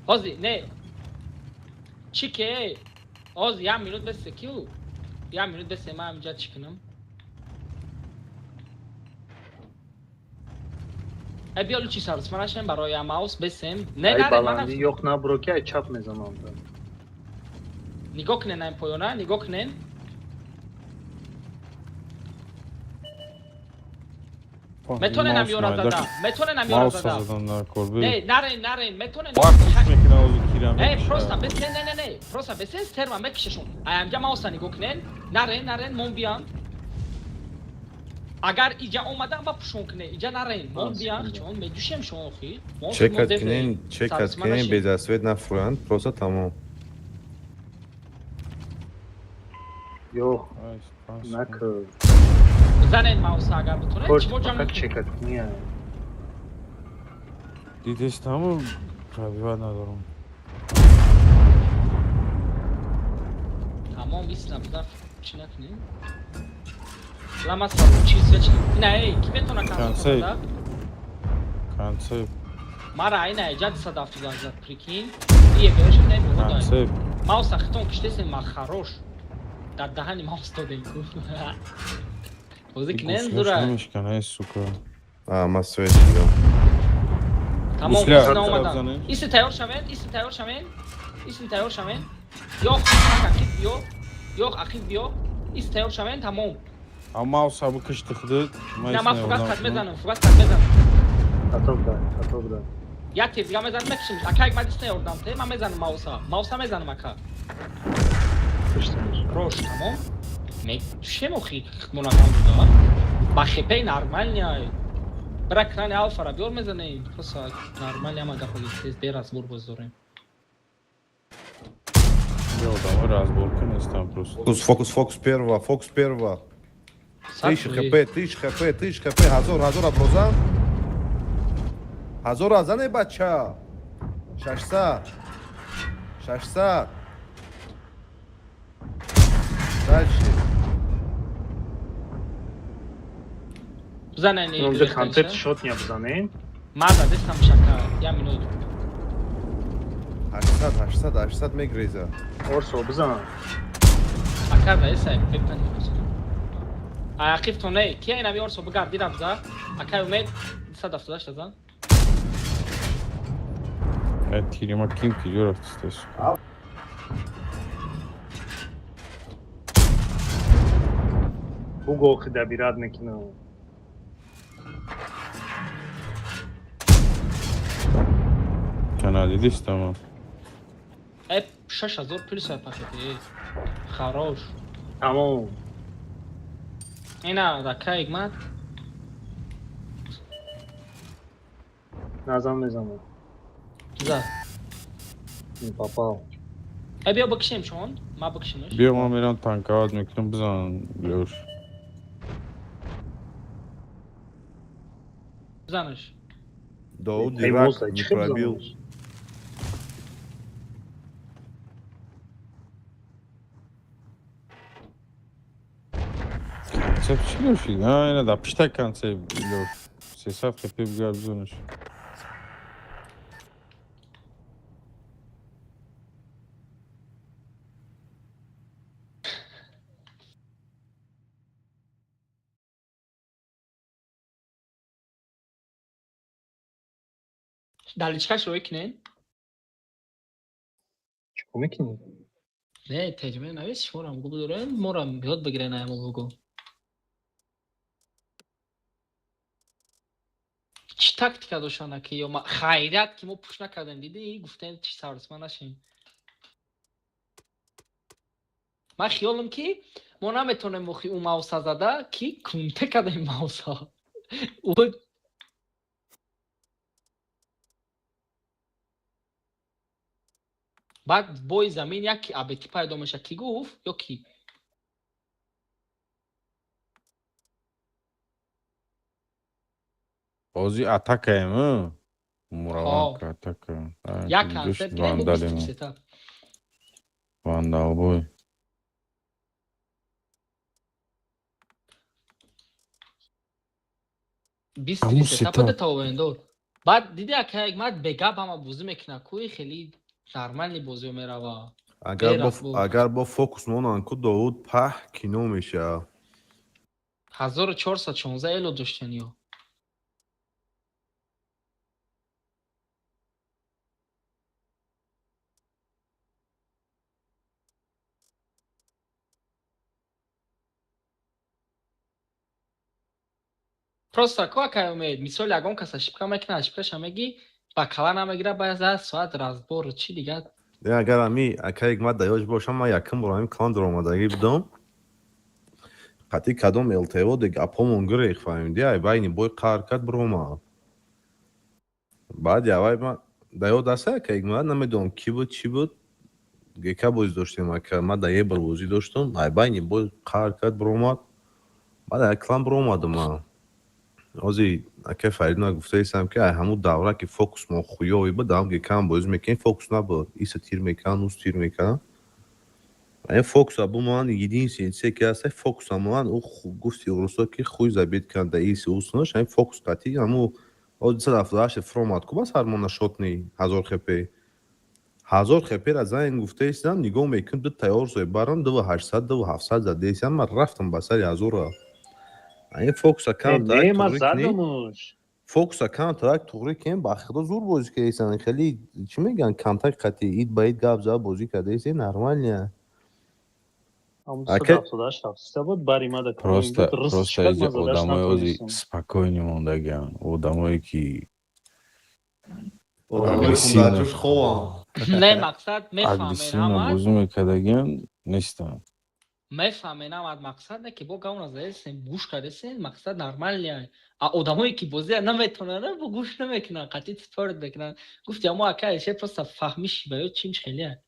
Ҳози, не. Чӣ ке? Э? Ҳози як минут бесе кю? Як минут бесе ман инҷа чӣ кунам? Э, биё лучи сарсма нашем барои я маус бесем. Не, Ай наре, ман баландӣ ёх набро ки ай чап мезанам. Нигоҳ кунен айн поёна, нигоҳ кунен. Метонен ёра зада. Метонен ёра Маус зада. задан дар кор. Не, нарен, нарен, метонен. Вақт пуш мекунам озу кирам. Э, просто бесен, не, не, не. Просто бесен стерма мекишешон. Ай амҷа мауса нигоҳ кунен. Нарен, нарен, мон биан. Агар иҷа омадан ба пушон куне, иҷа нарен, мон биан, чон медушем шон охи. Мон Чекат кунен, чекат кунен, безасвет нафуранд, просто тамом. Ёх накр. Занен мауса агар битонед, Корт чӣ мо ҷамъ фақат чекат кунӣ. Дидестаму пробивать надорам. Тамом исна буда чӣ накунем? Лама сару чиз чӣ? Не, эй, ки метона Концепт. концепт? Концепт. Мара айна иҷа 278 зад, прикинь. Ие берешем не буда. Концепт. Мауса хитон киштесен ма хорош. Дар даҳани маус додем ку. Бозӣ кунен дура. Намешкана, сука. А, ма свет шидам. Тамом, Гусля, исна омадан. занед. Иси тайёр шавен, иси тайёр шавен. Иси тайёр шавен. Ёх, ақиб биё. Ёх, ақиб биё. Иси тайёр шавен, тамом. А мауса бикишти худат. На, ман фугас кат мезанам, фугас кат мезанам. Хато буда, хато буда. Як тир дига мезанам, мекишим. Ака, як мадис наёрдам те, ман мезанам мауса. Мауса мезанам ака. Киштимиш. Рош, тамом. Мекушем охи хмонакам буда. Ба хепей нормальный. Бра крани алфара биёр мезанем. Просто нормальный ама гапо гифтес бе разбор боз дорем. Ё, давай разборка нестам просто. Фокус, фокус, фокус первого, фокус первого. 1000 хп, 1000 хп, 1000 хп, 1000, 1000 аброзан. 1000 азане бача. 600. 600. Дальше. Бизанен Онҷа концепт шот ня бизанем. Марда дестам шака, я минут. 800, 800, 800 мегреза. Орсо бизан. Ака да эсай, бепани. Ай ақиб то не, ки ай нави орсо бигард дира биза. Акай умед 278 зан. Э, тирима ким ки ҷо рафтиста, сука. Буго охи дабират мекунам. Кана дидистама. Э, 6000 плюс ай пакет. Хорош. Тамом. Ина, ракай игмат. Назам мезанам. За. Не попал. Э, биё бикшем шон, ма бикшемш. Биё ман мерам танковать мекунам, бизан Лёш. Бизанаш. Дауд Эй, Ирак Моза, не чӣ пробил. бизанаш? Концепт чӣ дошти? А, ина да пишта концепт Лёш. 300 хп бигар бизанаш. Даличкаш рӯй кунен. Чӣ мекунӣ? Не, таҷриба навис, шуморам гу бидорем, морам ёд бигирен аямо бугу. Чӣ тактика доштан ки ё хайрият ки мо пуш накардем, дидӣ? Гуфтем чӣ сарсма нашем. Ман хиёлам ки мо наметонем охи ӯ мауса зада, ки кунте кардем мауса. Ӯ баъд бои замин як абети пайдо мешавад. Кӣ гуфт ё кӣ? Ҳозир атакаем, Мураванка атака. Як концепт гирем, бо Вандалимо. 23 та. Вандалбой. Бист Ҳамун три сетапа сетап. дата овендор. Баъд диди ака Ҳикмат бегап ҳама бозӣ мекунад, кӯи хеле нормальный бозиё мерава. Агар бо Берах буд. Агар бо фокус монанд ку, Довуд, паҳ кино мешавад. 1416 эло доштан ё. Просто ку акай Умед, мисол ягон кас ошибка мекунад, ошибкаша меги, ба кала намегира, баъд аз соат разбор чӣ дигар. Не, агар ами акай Ҳикмат да ёш бошам, ман якум бор ҳамин клан даромадагӣ будам. Қатъи кадом ЛТО де гапҳомон гирех, фаҳмидӣ, ай байни бой қаҳр кард, биромад. Баъд явай ман да ёд аст, акай Ҳикмат, намедонам кӣ буд, чӣ буд. ГК бозӣ доштем, ака, ман да ебр бозӣ доштам, ай байни бой қаҳр кард, биромад. Баъд ай клан биромадам ман. Ҳозир акай Фарид ман гуфтаистам, ки ай ҳамун давра ки фокус мо хуёвӣ буд, ҳам ГК-ам бозӣ мекунем, фокус набуд. Иса тир мекунанд, ус тир мекунанд. Ин фокуса бумонанд, единственный чизе ки ҳаст, фокуса монанд, ӯ гуфти урусо ки хуй забит кунад да иси уснаш, ҳамин фокус қатъи ҳаму 278 фромад ку, бас ҳармона шотни 1000 хп. 1000 хп-ра занг гуфтаистам, нигоҳ мекунам, ду тайёр барам, 2800, 2700 задаистам, ман рафтам ба сари ҳазора. Ин фокуса камтарак Не, ман туғрӣ кунӣ, задамуш. Фокуса камтарак туғрӣ кунем, ба худо зур бозӣ кардастан. Хеле чӣ мегӯянд, камтар қатъи ид ба ид гап зада бозӣ кардаистен, нормально. Ҳамун Ака 278 рафтиста буд, бари ма да камин Просто буд, рыс просто чикад, иҷа ман задаш одамои ози натонистам. спокойный мондагианд. Одамое ки Одамои агрессивно хундаҷӯш хованд. Не, мақсад мефаҳмен агрессивно ҳамат. бозӣ мекардагианд нестанд. Мефаҳмен ҳамат, мақсад не ки бо гавна заесен, гӯш кардесен, мақсад нормальный. А одамое ки бозия наметонанд, бо гӯш намекунанд, қатъи спорт мекунанд. Гуфти амо ака Алишер просто фаҳмиши ба ё чим хеле.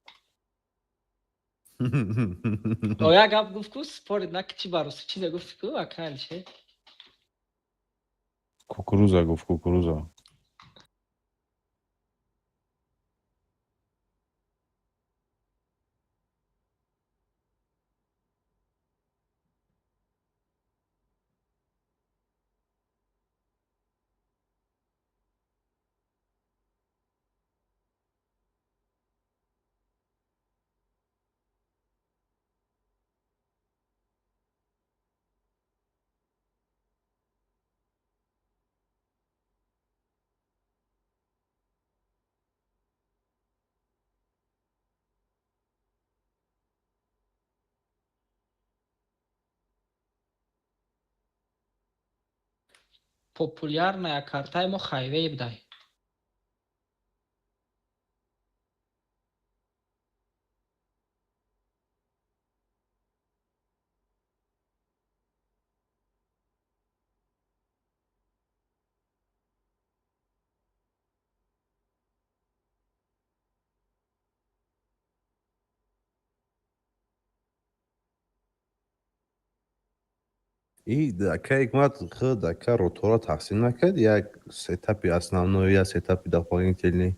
О як гап гуфт ку спорт на чӣ бароси чизе гуфти ку ака Алишер. Кукуруза гуфт, кукуруза. Популярная картаи мо хайвей будай. И ака Ҳикмат, худ ака ротора тақсим накард, як сетапи основной, як сетапи дополнительный.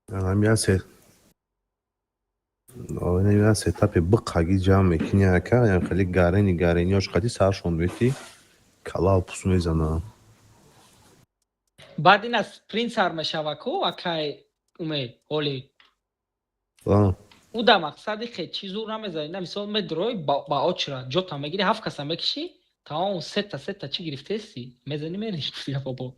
Анам як се як сетапи биқаги ҷамъ мекунӣ, ака, ям хеле гарени гарениёш қати саршон метӣ, калав пус мезанад. Баъд ин аз спринт сар мешава ку акай Умед, ҳоли. Ӯ дар мақсади хе чӣ зур намезанӣ, на мисол медрои ба очра, ҷота мегирӣ, ҳафт каса мекишӣ, тамом сета сета чӣ гирифтеси, мезанӣ мерӣ бобо.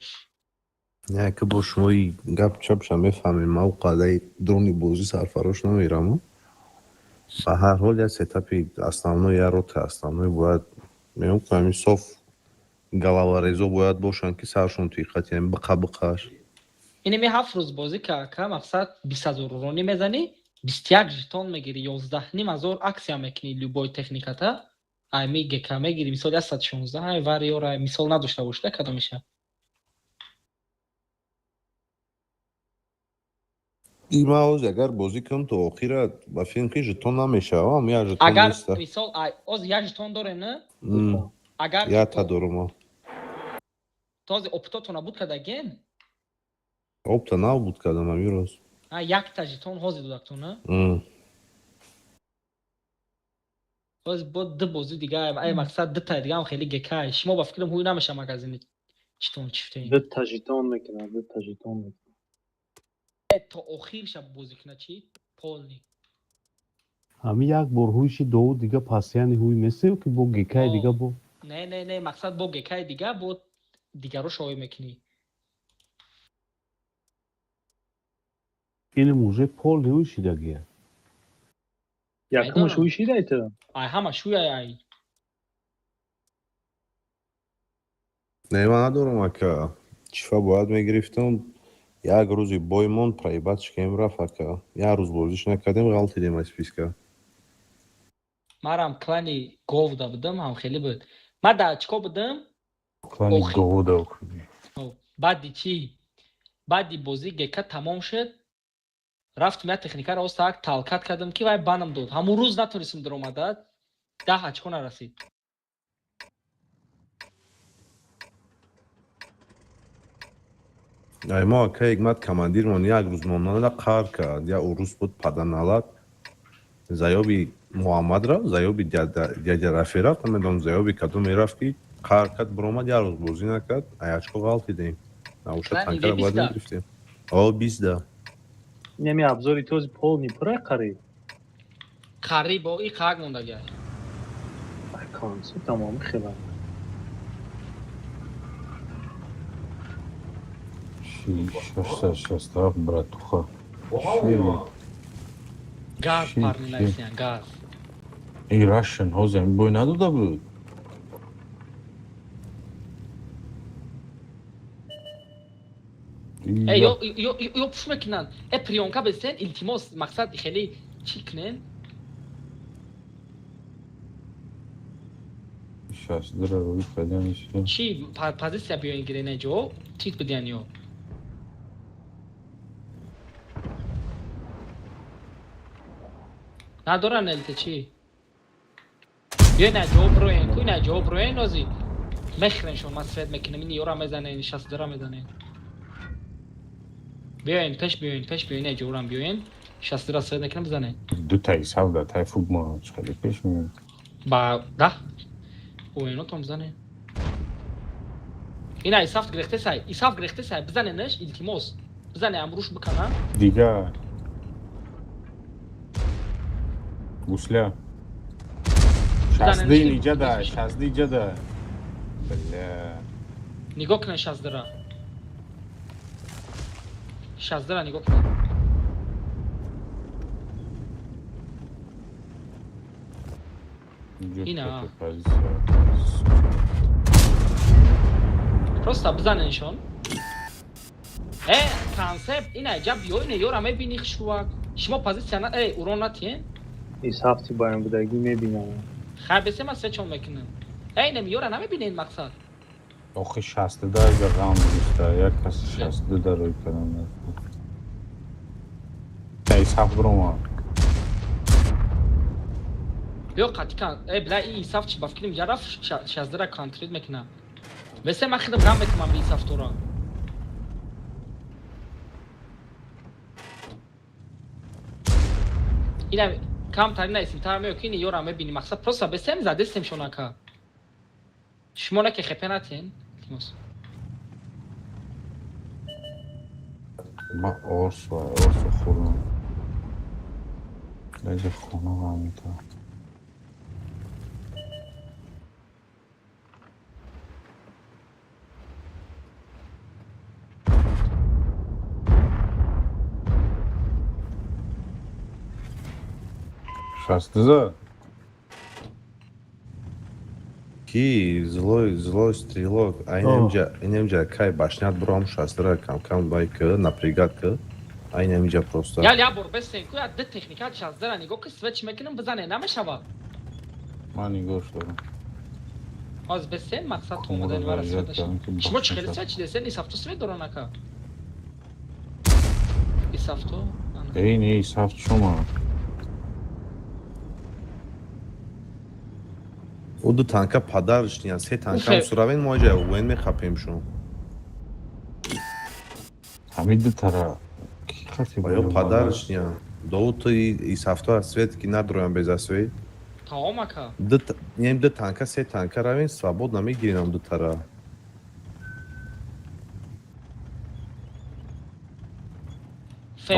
Не, ки бо шумои гап чапша мефаҳмем, ман ӯ қадари дрони бозӣ сарфарош намераму. Ба ҳар ҳол як сетапи основной, як рота основной бояд меём ку, ҳамин соф головорезо бояд бошанд, ки саршон тиқат, яъне биқа биқаш. Инеми 7 рӯз бозӣ ка ака, мақсад 20 000 руронӣ мезанӣ, 21 жетон мегирӣ, 11,5 ҳазор акция мекунӣ, любой техниката ами ГК мегирӣ, мисол 116 ай вариора мисол надошта бошда кадомиша. И ман ҳозир агар бозӣ кунам то охира, ба филм ки жетон намешавам, як жетон Агар неста. Мисол оз як жетон доре, не? Агар Якта дорум. този оптотона буд кадаген. Опта нав буд кардам ҳамин рӯз. А якта жетон ҳозир додактон, а? Ҳозир бо ду бозӣ дига, ай мақсад дута дигаам хеле гекай. Шумо ба фикрам ҳуй намеша магазини читон чифтем. Дута жетон мекунад, дута жетон мекунад. То охир ша бозӣ кунад чӣ? Полный. Ҳамин як бор ҳуйши довуд дига пасияни ҳуй месею ки бо гекаи дига бо. Не, не, не, мақсад бо гекаи дига бо дигаро шоӣ мекунӣ. Инам уже полный ҳуй шидагия. Якумаш ҳуй шидай ту? Ай ҳама шуяй ай. Не, ман надорам ака. Чифа бояд мегирифтам. Як рӯзи бой монд, проебать шикем рафт ака. Як рӯз бозиш накардем, ғалтидем аз списка. Марам клани говда будам, ҳам хеле буд. Ман дар чико будам? Клани говда. Баъди чӣ? Баъди бозӣ гека тамом шуд. Рафтам як техникаро остак талкат кардам ки вай банам дод. Ҳамун рӯз натонистам даромада, 10 очко нарасид. Ай мо ака ҳикмат командирмон як рӯз монда қаҳр кард. Як урус буд паданалат. Заёби Муҳаммад рафт, заёби дядя Рафи рафт, намедонам заёби кадом мерафт ки қаҳр кард, биромад, як рӯз бозӣ накард, ай очко ғалтидем. Навуша танкара бояд мегирифтем. О, бисда. Инами абзори този полный пура қариб. Қариб о и қак мондагай. Ай конси тамом хела. 667, братуха. Газ парни найсиян, газ. Эй, Russian, ҳозир бой надода буд. Эй, ё ё ё пуш мекунанд. Э приёмка бесен, илтимос, мақсад хеле чӣ кунен? 62 рӯи кардани чӣ? Чӣ позиция биёин гирен ҷо? Тит бидиан ё. Надоран элте чӣ? Биёй на ҷо броен, куй на ҷо броен ози. Мехрен шон, ман свет мекунам, ин ёра мезанен, 62 мезанен. Биёен, пеш биёен, пеш биёен, на ҷорам биёен. 62 свет мекунам, бизанен. Ду таи сав да тай фуг ма хеле пеш меояд. Ба да. Оенотон бизанен. Ина исафт гирехте сай, исафт гирехте сай, бизаненаш, илтимос. Бизане амруш бикана. Дига. Гусля. Шазди иҷада, шазди иҷада. Бля. Нигоҳ кунед шаздира. Шаздира нигоҳ кунед. Ина. Просто бизаненшон. Э, концепт ина ҷа биё ина ёра мебини хушвак. Шумо позиция на, э, урон натиен? Исафти баян будагӣ мебинам. Хай бесе ман се чон мекунам. Эй, инам ёра намебинед мақсад. Охи 62 га ғам гуфта, як кас 62 да рӯй кардам. Тай саф брома. Биё қатикан. Э, бля, и исаф чи ба фикрам ҷа рафт 62 контрит мекунам. Бесе ман хидам гам мекунам би исафтора. Ина камтар ина исмтар меё ки ини ёра мебини мақсад просто бесем задестем шонака. Шумо на ки хепе натен? Илтимос. Ма орсу, орсу хӯрдам. Лаҷа хона ғамита. Шастыза? Ки злой, злой стрелок. А инамҷа, инамҷа кай башнят бром шастра кам-кам бай к напрягать к. А инамҷа просто. Я я бор бесен ку я д техника шаздара нигоҳ ки свеч мекунам бизане намешава. Ман нигоҳ дорам. Аз бесен мақсад омадани вара свет. Шумо чӣ хеле свеч десен исафто свет доран ака. Исафто? Эй, не, исафт шума. О ду танка падарш ниян, се танка суравен мо ҷа уен мехапем шун. Ҳамин ду тара ки қати Ва ё падарш ния. Довуд, ту ис ҳафта свет ки надроям без асвет. Тамом, ака. Ду нем, ду танка, се танка равен, свободно мегиринам ду тара.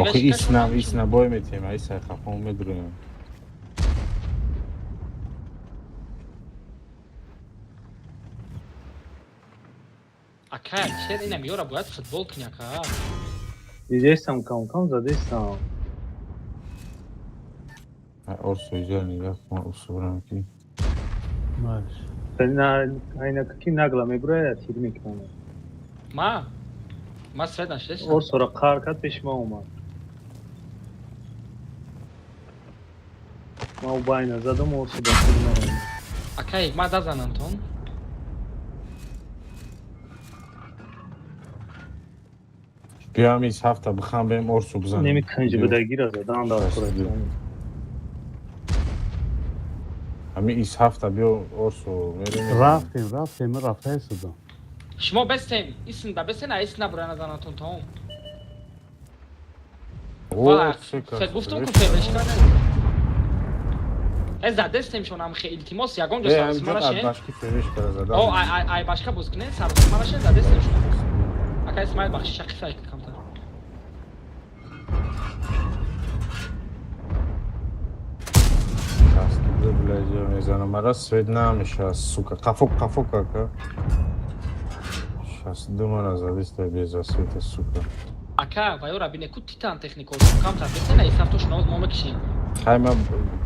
Охи исна исна бой метем, ай сай хафон медроем. Ака, чер инам ёра бояд футбол кунӣ, ака. Дидестам, кам кам задестам. Орсо, иҷа нигоҳ кун, усурам ки. Малиш. На айна ки нагла мебурая, тир мекунам. Ма? Ма свет нашдестам. Орсора қар кард, пеши ма омад. Ма у байна задам, Орсо ба тир ма омад. Ака, ма дазанам тон. Биё, ҳамин ҳафта бихам, бем Орсу бизанем. Неми канҷи будагира задан дар кура. Ҳамин ис ҳафта биё, Орсу мерем. Рафтем, рафтем, ман рафтаи судам. Шумо бестем, исн да бестен, а исн набура назанатон, тамом. О, се кас. Гуфтум ку февешка не. Э, задестем шонам хе, илтимос, ягон ҷо Э, саросима ҳамин ҷо нашен. башки февешкара задам. О, ай ай ай башка боз кунен, саросима нашен, задестем шон. Ака Исмаил, бахшиш, шақифа камтар. Шасту блядь, мезанам. Мара свет намеша, сука. Қафо, қафо, кака. 62 мара задиста без света, сука. Ака, ва ёра бине ку титан технико камтар бестен, ай сафтош навоз мо мекишем. Хай, ма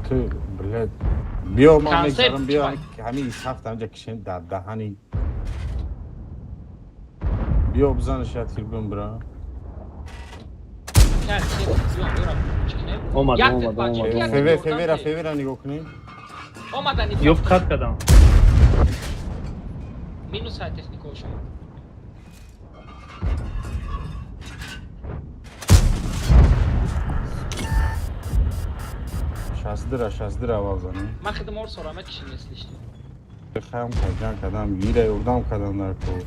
ту, блядь. Биё, ма Концепт, мегзарам, биё чувак. ҳамин ис ҳафта ҳамҷа кишем дар даҳани. Биё, бизанаш, я тир бимбира. Ака, чер биё, ёра чикнем. Омад, Як омад, тир бача, омад. як Феве, тир февера, ёрдам. февера нигоҳ кунем. Омадан. Ёфт, кат кардам. Минус ай техникошон. 62-ра, 62-ра аввал занем. Ман хидм Орсора мекишем, если что. Хаям ҷанг кардам, гира ёрдам кардам дар кор.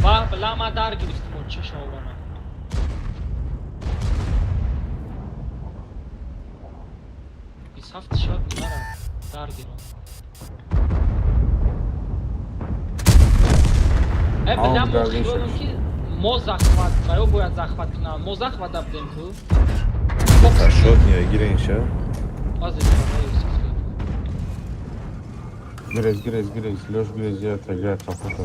Ва бла, ма дар гирифтим, ча шована. Исафт шод мара дар гирам. Э, бла, Ам мо гардиш. хиёлам ки мо захват, ва ё бояд захват кунам. Мо захват дабдем ку. Шот ния гирен ша. Ҳозир. Грез, грез, грез, Лёш, грез, я тага қафота.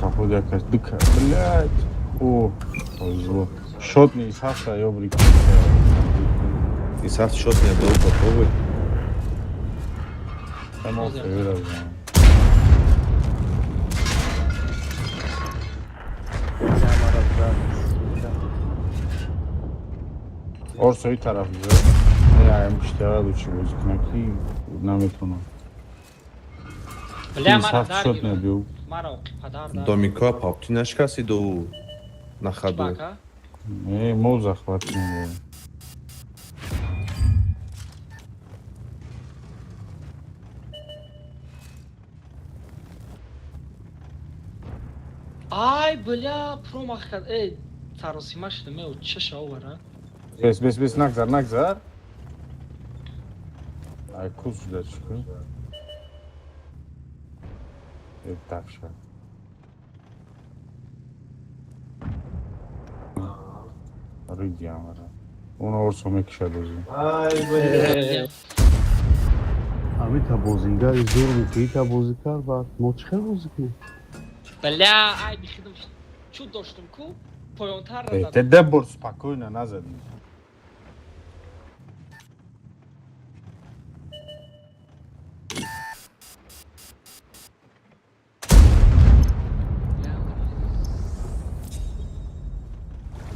Қафота якаш дика, блядь. О, повезло. Шот не из ҳафта, ёбри. Ис ҳафт шот ния, Довуд, попробуй. Тамом, февера бизанем. Мара зад, сука. Орсо, и тараф биза. Не, аям пиштара лучше бозӣ кунам ки наметонам. Бля, Ис мара ҳафт дар шот гирам. набиёв. Мара оқи падар дар. Домико папти нашикасти, Довуд. На ходу. Бака. Не, мо захват кунем. Ай, бля, промах кард. Э, саросима шудам, э, ча шовара. Бес, бес, бес, нагзар, нагзар. Ай, куз шуда чӣ кун? Э, дафша. Риди амара. Он Орсо мекишад озӣ. Ҳамин та бозингари зур ки ита бозӣ кард, баъд мо чӣ хел бозӣ кунем? Бля, ай бихидам чу доштум ку, поёнтар Э, задам. те де бор спокойно назадӣ.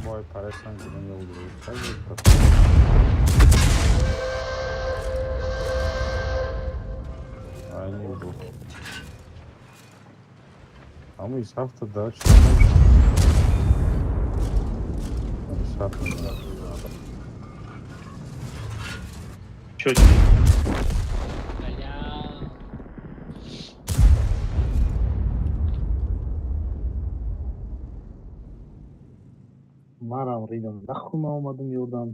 Мой паресан гирем ё удро. Ай, не буд. Ама ис ҳафта да чӣ? Ис ҳафта. Чё? Бля. Марам ридам. Нахуй ман омадам ёрдам.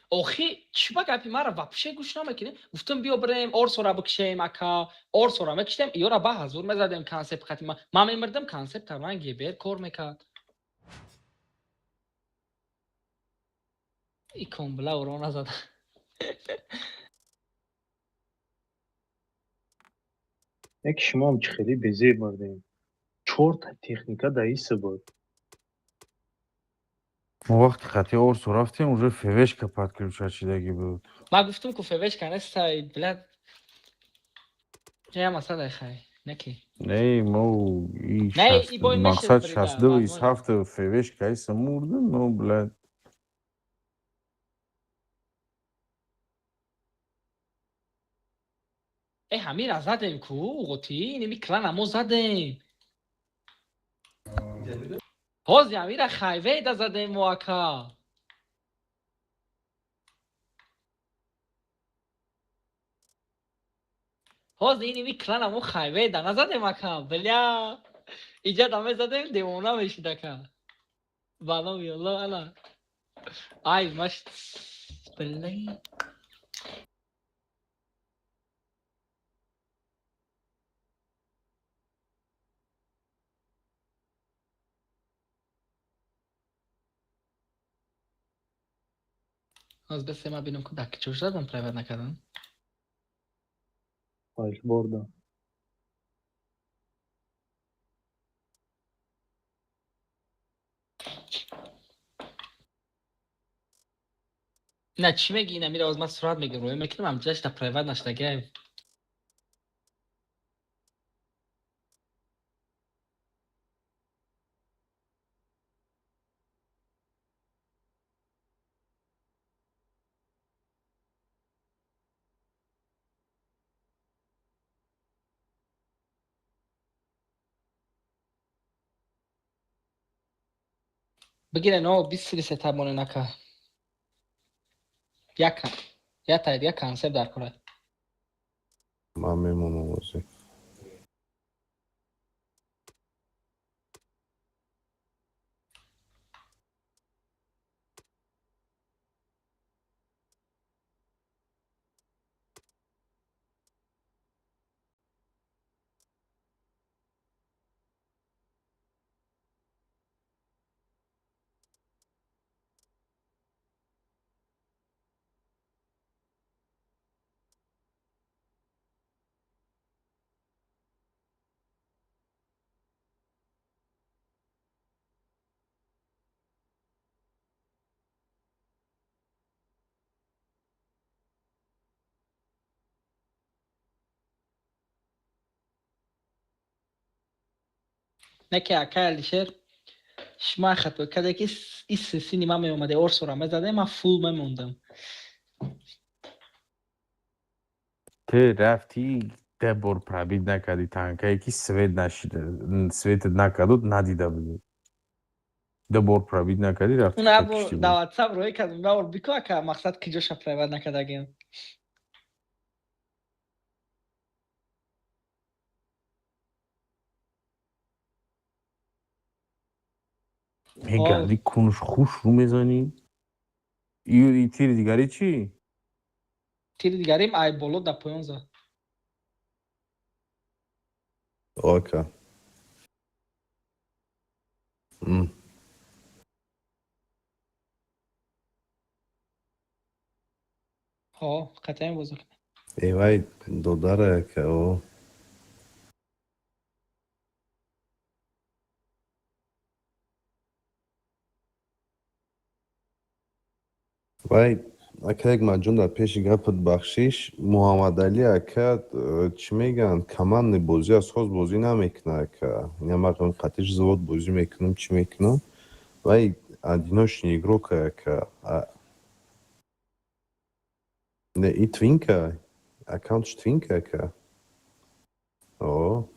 Охи, чӣ ба гапи мара вообще гӯш намекунӣ? Гуфтам биё бирем, Орсора бикшем, ака. Орсора мекиштем, иёра ба ҳазур мезадем концепт қати ман. Ман мемирдам, концепт ман гебер кор мекард. И комбла уро назад. Яки шумоам чӣ хеле безеб мардем. Чорта техника дар иса буд. Мо вақти қати Орсо рафтем, уже февешка подключать шидагӣ буд. Ман гуфтам ку февешка нестай, блядь. Я масалай хай, неки. Не, мо и Не, и бой мешед мақсад брида, 62 возможно. 27 февешка иса мурдем, но, блядь. Э, ҳамира задем ку, уғоти, иними клана мо задем. Ҳози ҳамира хайвейда задем мо ака. Ҳози иними клана мо хайвейда назадем ака, бля. Иҷа даме задем, девона мешид ака. Ба номи Аллоҳ ана. Ай, маш бля. Аз бесе ма бинам ку дар киҷош задам прайват накардан. Файлборда. На чӣ мегӣ ина мира оз ман сурат мегирам, рӯя мекунам, ҳамҷаш дар прайват нашдагиам. Бигирен, о, 23 табоне нака. Яка. Я та як концепт дар кора. Ман мемонам бозӣ. Не ки ака Алишер, шума хато карде ки ис сини ман меомаде Орсора мезаде, ман фул мемондам. Те рафти де бор пробит накарди танкае ки свет нашида, светет накардуд, надида буди. Де бор пробит накарди, рафти Уна та бор кишти буд. дар WhatsApp рӯй кардам, на бор бику ака мақсад киҷоша прайват накардагиам. Мегарди кунуш хуш рӯ мезанӣ. И тири дигари чӣ? Тири дигарим ай боло дар поён зад. Ока. Ҳо, қатъиян бозӣ кунем. Э вай додара ака о. Вай ака як маҷун дар пеши гапат бахшиш Муҳаммадалӣ ака чӣ мегӯянд командный бозӣ аз хоз бозӣ намекунад ака. Ина ман қатиш завод бозӣ мекунам, чӣ мекунам. Вай одиночный игрок ака. Не, и твинка, аккаунтш твинка ака. О.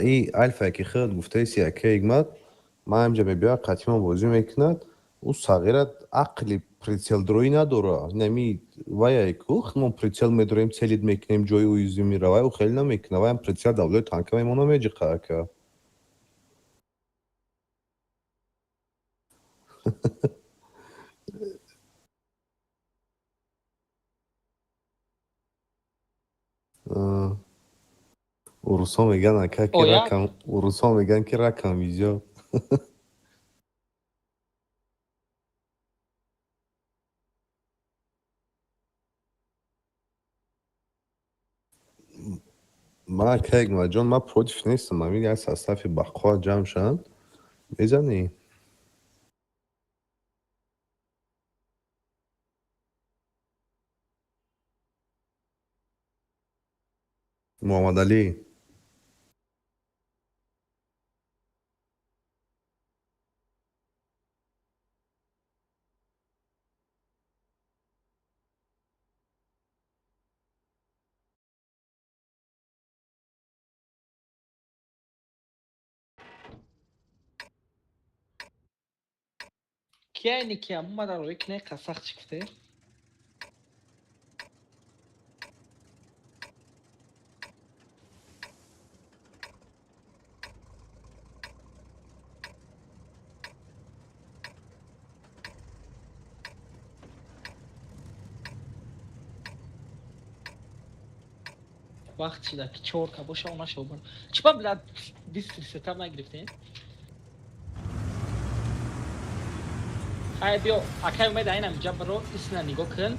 И Альфа ки худ гуфтаиси ака Ҳикмат, ман ҳамҷа мебиёяд қатъиман бозӣ мекунад, ӯ сағират ақли Прицелдроӣ надора. Инами ваяй ку мо прицел медорем, целить мекунем, ҷои уязвимыйра. Вай хеле намекуна. Ваям прицел давлои танка мемона, меҷиқа, ака. Урусҳо меган, ака, ки ракам, урусҳо меган, ки ракам визё. Ман, ака Эгмаҷон, ман против нестам. Ҳамин як состави баққувват ҷамъ шаванд, мезанӣ. Муҳаммадалӣ. Кияй никия омада рӯи кине қасақ чӣ гуфте? Вақт шида ки чорта боша, она шобар. Чӣ ба блядь бистр сета нагирифтем? Хай, биё, акай Умед, айнам ҷабро исна нигоҳ кун.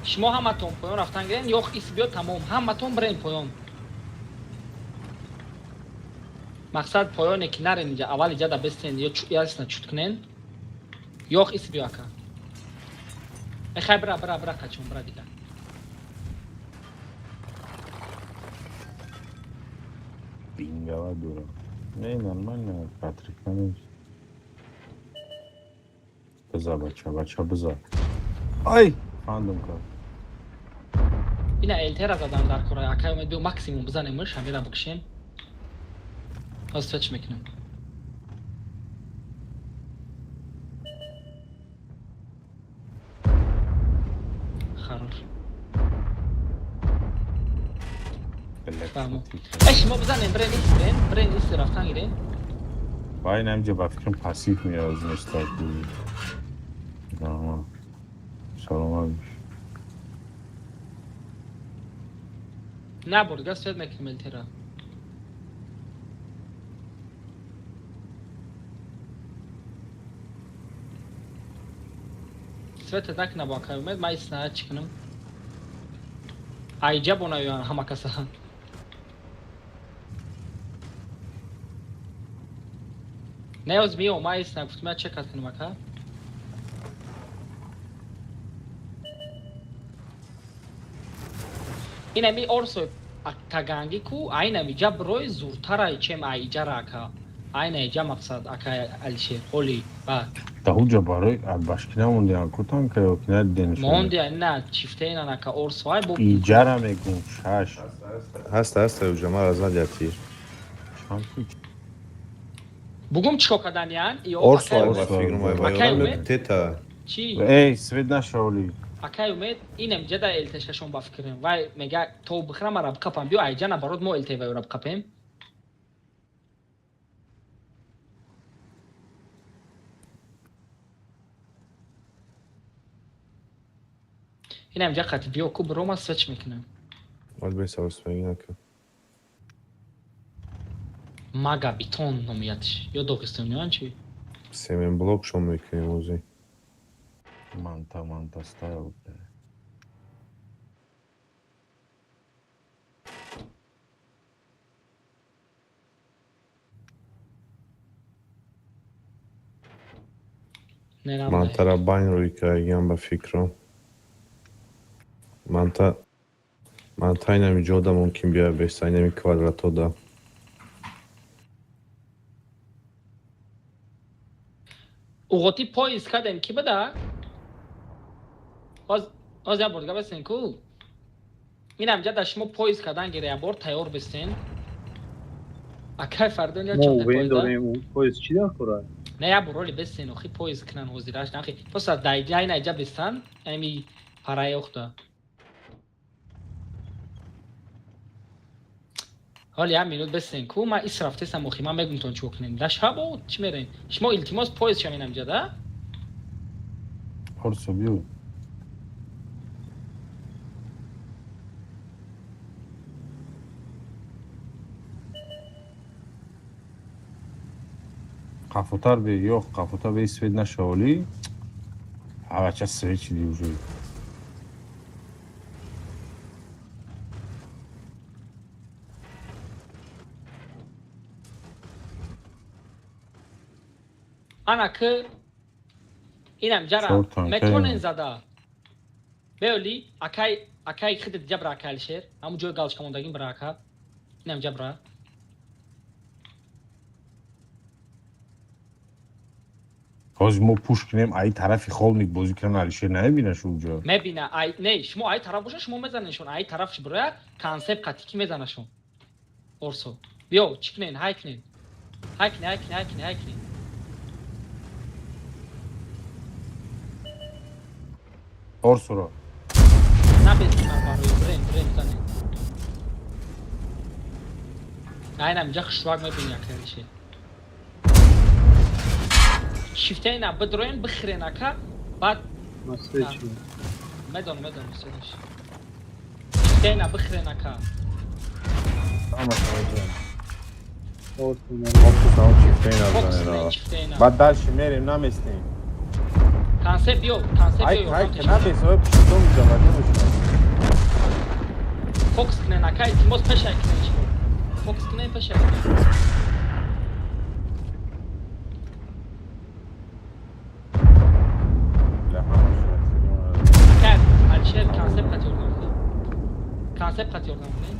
Шумо ҳаматон поён рафтан гирен, ёх ис биё, тамом, ҳаматон бирен поён. Мақсад поёне ки нарен инҷа, аввал иҷа да бестен, ё ясна чут кунен. Ёх ис биё, ака. Э, хай, бира, бира, бира, қачон, бира дига. Пингала дура. Не, нормально, Патрик, намеш. Биза, бача, бача, биза. Ай, фандом кард. Ина элтера задан дар кора, акай Умед, биё, максимум бизанемш, ҳамира бикшем. Ҳозир свеч мекунем. Хорош. Фаҳмо. Э, шумо бизанем, бирен ис, бирен, бирен ис, рафтан гирен. Вай, намҷа ба фикрам пассив меяд нестак. Саломат бош. Набурд, га свет мекунем элтера. Света накна бо акай Умед, ман исна чӣ кунам? Айҷа бонаёян ҳама каса. Не, оз миём, ман исна гуфтам, я чекат кунам, ака. Инами орсо таганги ку, айнами ҷа брои зуртарай, чем айҷара, ака. Айна иҷа мақсад, ака Алишер, оли ба. Даҳуҷа барои башки намондиан ку танка ё ки надиденш? Мондиан, на чифтаинан, ака, орсо ай бо. Иҷара мегум, шаш. Ҳаста, ҳаста, уҷа мара зад як тир. Бугум чӣ кор карданиян? Орсо ай ба фикрам, ай ба ёрам тета. Чӣ? Эй, свет нашавли. Акай Умед, инам ҷада элтешашон ба фикрам. Вай мега то бихра мара бқапам, биё айҷа наоборот мо элте вайра бқапем. Инам ҷа қати биё ку бирома свеч мекунам. Вал беса осмаги нака. Мага битон номиятш. Ё догистониён чи? Семен блок шон мекунем ози. Манта, манта стайл. Мантара байн рӯй кардагиам ба фикрам. Манта, манта инами ҷода мумкин биёя беста, инами квадратода. Уғоти поиск кардем, ки бада? Ҳоз як бор дига бестен ку. Инам ҷа дар шумо поиск кардан гире, як бор тайёр бестен. Акай Фардон, я Мо чонта УВН поезда? дорем, поезд чӣ дар кора? Не я буроли бестен охи поезд кунан ҳозираш нахи. Просто дайҷай найҷа бестан, ами парай охта. Ҳоли як минут бестен ку ман ис рафтесам охи ман мегумтон чӣ кунем. Да шабо чӣ мерен? Шумо илтимос поезд шавен амҷа да? Орсо биё. Қафотар бе, ёх, қафотар бе свет нашаволи. Ҳавача свет шиди уже. Ана ки инам ҷара метонен зада. Беоли акай акай хидит ҷабра акай Алишер, ҳамун ҷои галочка мондагим бира ака. Инам ҷабра. Ҳозир мо пуш кунем, ай тарафи холник бозӣ кунан Алишер намебина шу ҷо. Мебина, ай не, шумо ай тараф боша, шумо мезанешон, ай тараф бирая, концепт қатӣ ки мезанашон. Орсо. Биё, чӣ кунен, ҳай кунен. Ҳай кунен, ҳай кунен, ҳай кунен, ҳай кунен. Орсоро. Набестем барои брен, брен занен. Айнам ҷа хушвак мебини ака Алишер. Шифтейна бидроен бихрен ака, баъд медонам, медонам, свеч. Шифтейна бихрен ака. Баъд дальше мерем, наместем. Концепт биё, концепт биё. Ай, ки набес, ой пишидом ҷавадӣ мешавад. Фокус кунен ака, илтимос пешай кунен шумо. Фокус кунен пешай кунен. Алишер концепт қати ёрдам кунед. Концепт қати ёрдам кунед.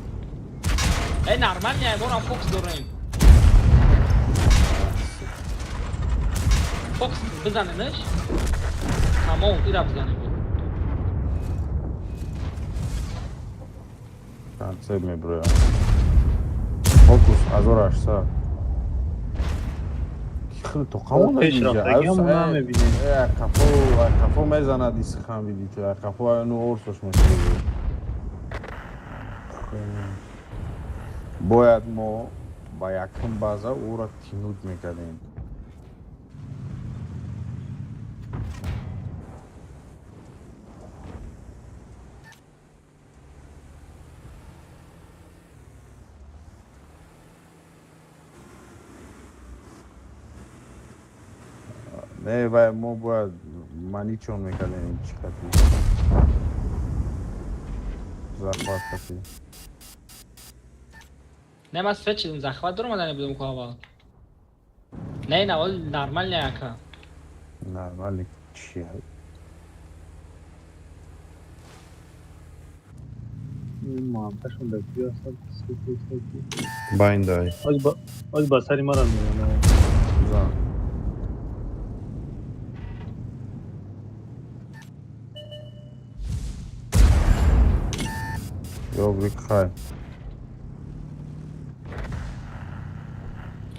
Э, нормал не, борам фокус дорем. Фокус бизаненаш. Тамом, ира бизанем. Концепт меброям. Фокус 1800. Хеле то қамон инҷа. Қафо, қафо мезанад исхан бидите, қафо ну орсош мешавад. Бояд мо ба якум база ӯро тинуд мекардем. Не, вай мо бояд маничон мекардем чӣ қати. Захват қати. Не, ман свет шидим, захват дорам, ада небудам ку аввал. Не, ин аввал нормал не ака. Нормал чи? Муҳаббатшон дар куҷо ҳастанд? Байндай. Оз ба сари мара меояд. Зан. Ёбрик хай.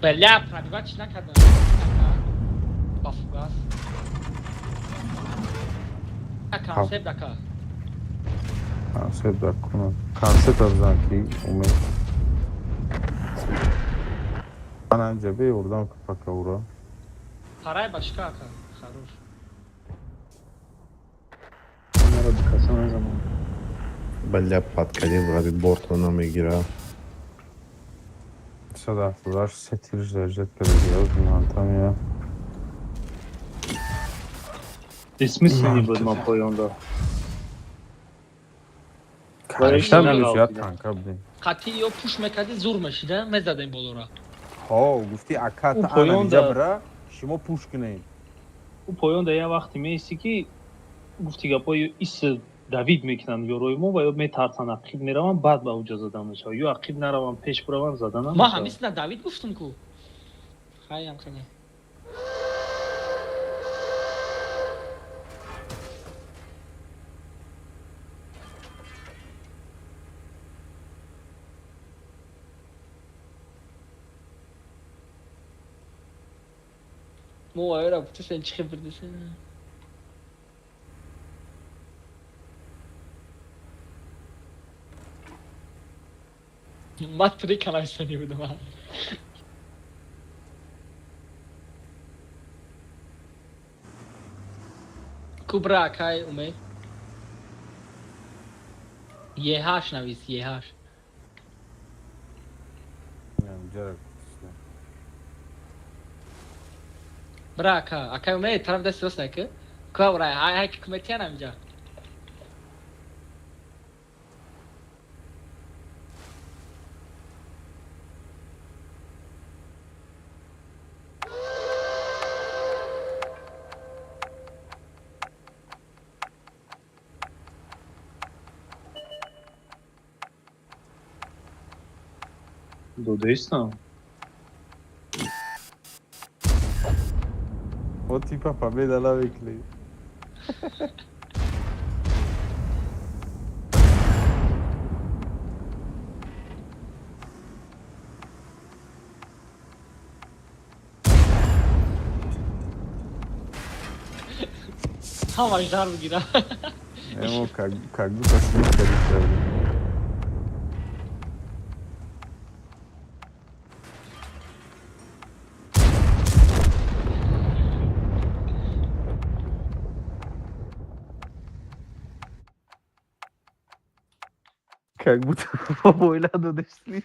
Бля, пробивать накардам. Ба фугас. Концепт ака. Концепт кунам. Концепт бизан ки умед. Ман анҷа беёрдам ки пока ура. Парай башка ака. Хорош. Маро бикаса назанам. Бля, подкалил, раби бортро намегира. 178 се тирш дарҷат карда ман я. Бессмысленный буд ман поён да. Конечно, минус я танка будем. Қатъи ё пуш мекарди зур мешида, мезадем болора. Ҳо, гуфти ака та ана ҷабра, шумо пуш кунед. Ӯ поён да я вақте меисти ки гуфти гапҳои ис давид мекунанд ёрои мо ва ё метарсанд ақиб мераванд, баъд ба уҷо зада мешавад. Ё ақиб нараванд, пеш бираванд, зада намешавад. Ма ҳамис на давид гуфтум ку. Хаям кане. Мо вайра гуфтасен чӣ хел бирдасен. Ман три каналистани будам. Кубра акай умед. Еҳаш навис, еҳаш. Бра ака, акай умед тараф даст рост нака. Ква урай, ҳай ҳай куматиан амҷа. Додаистам. Вот типа победа лавикли. Ҳамаш дар бигира. Эмо как будто слив кардем. Как будто побойла додешли.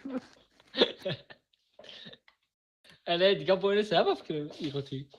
Эле дига бойна сабаб фикр иқоти.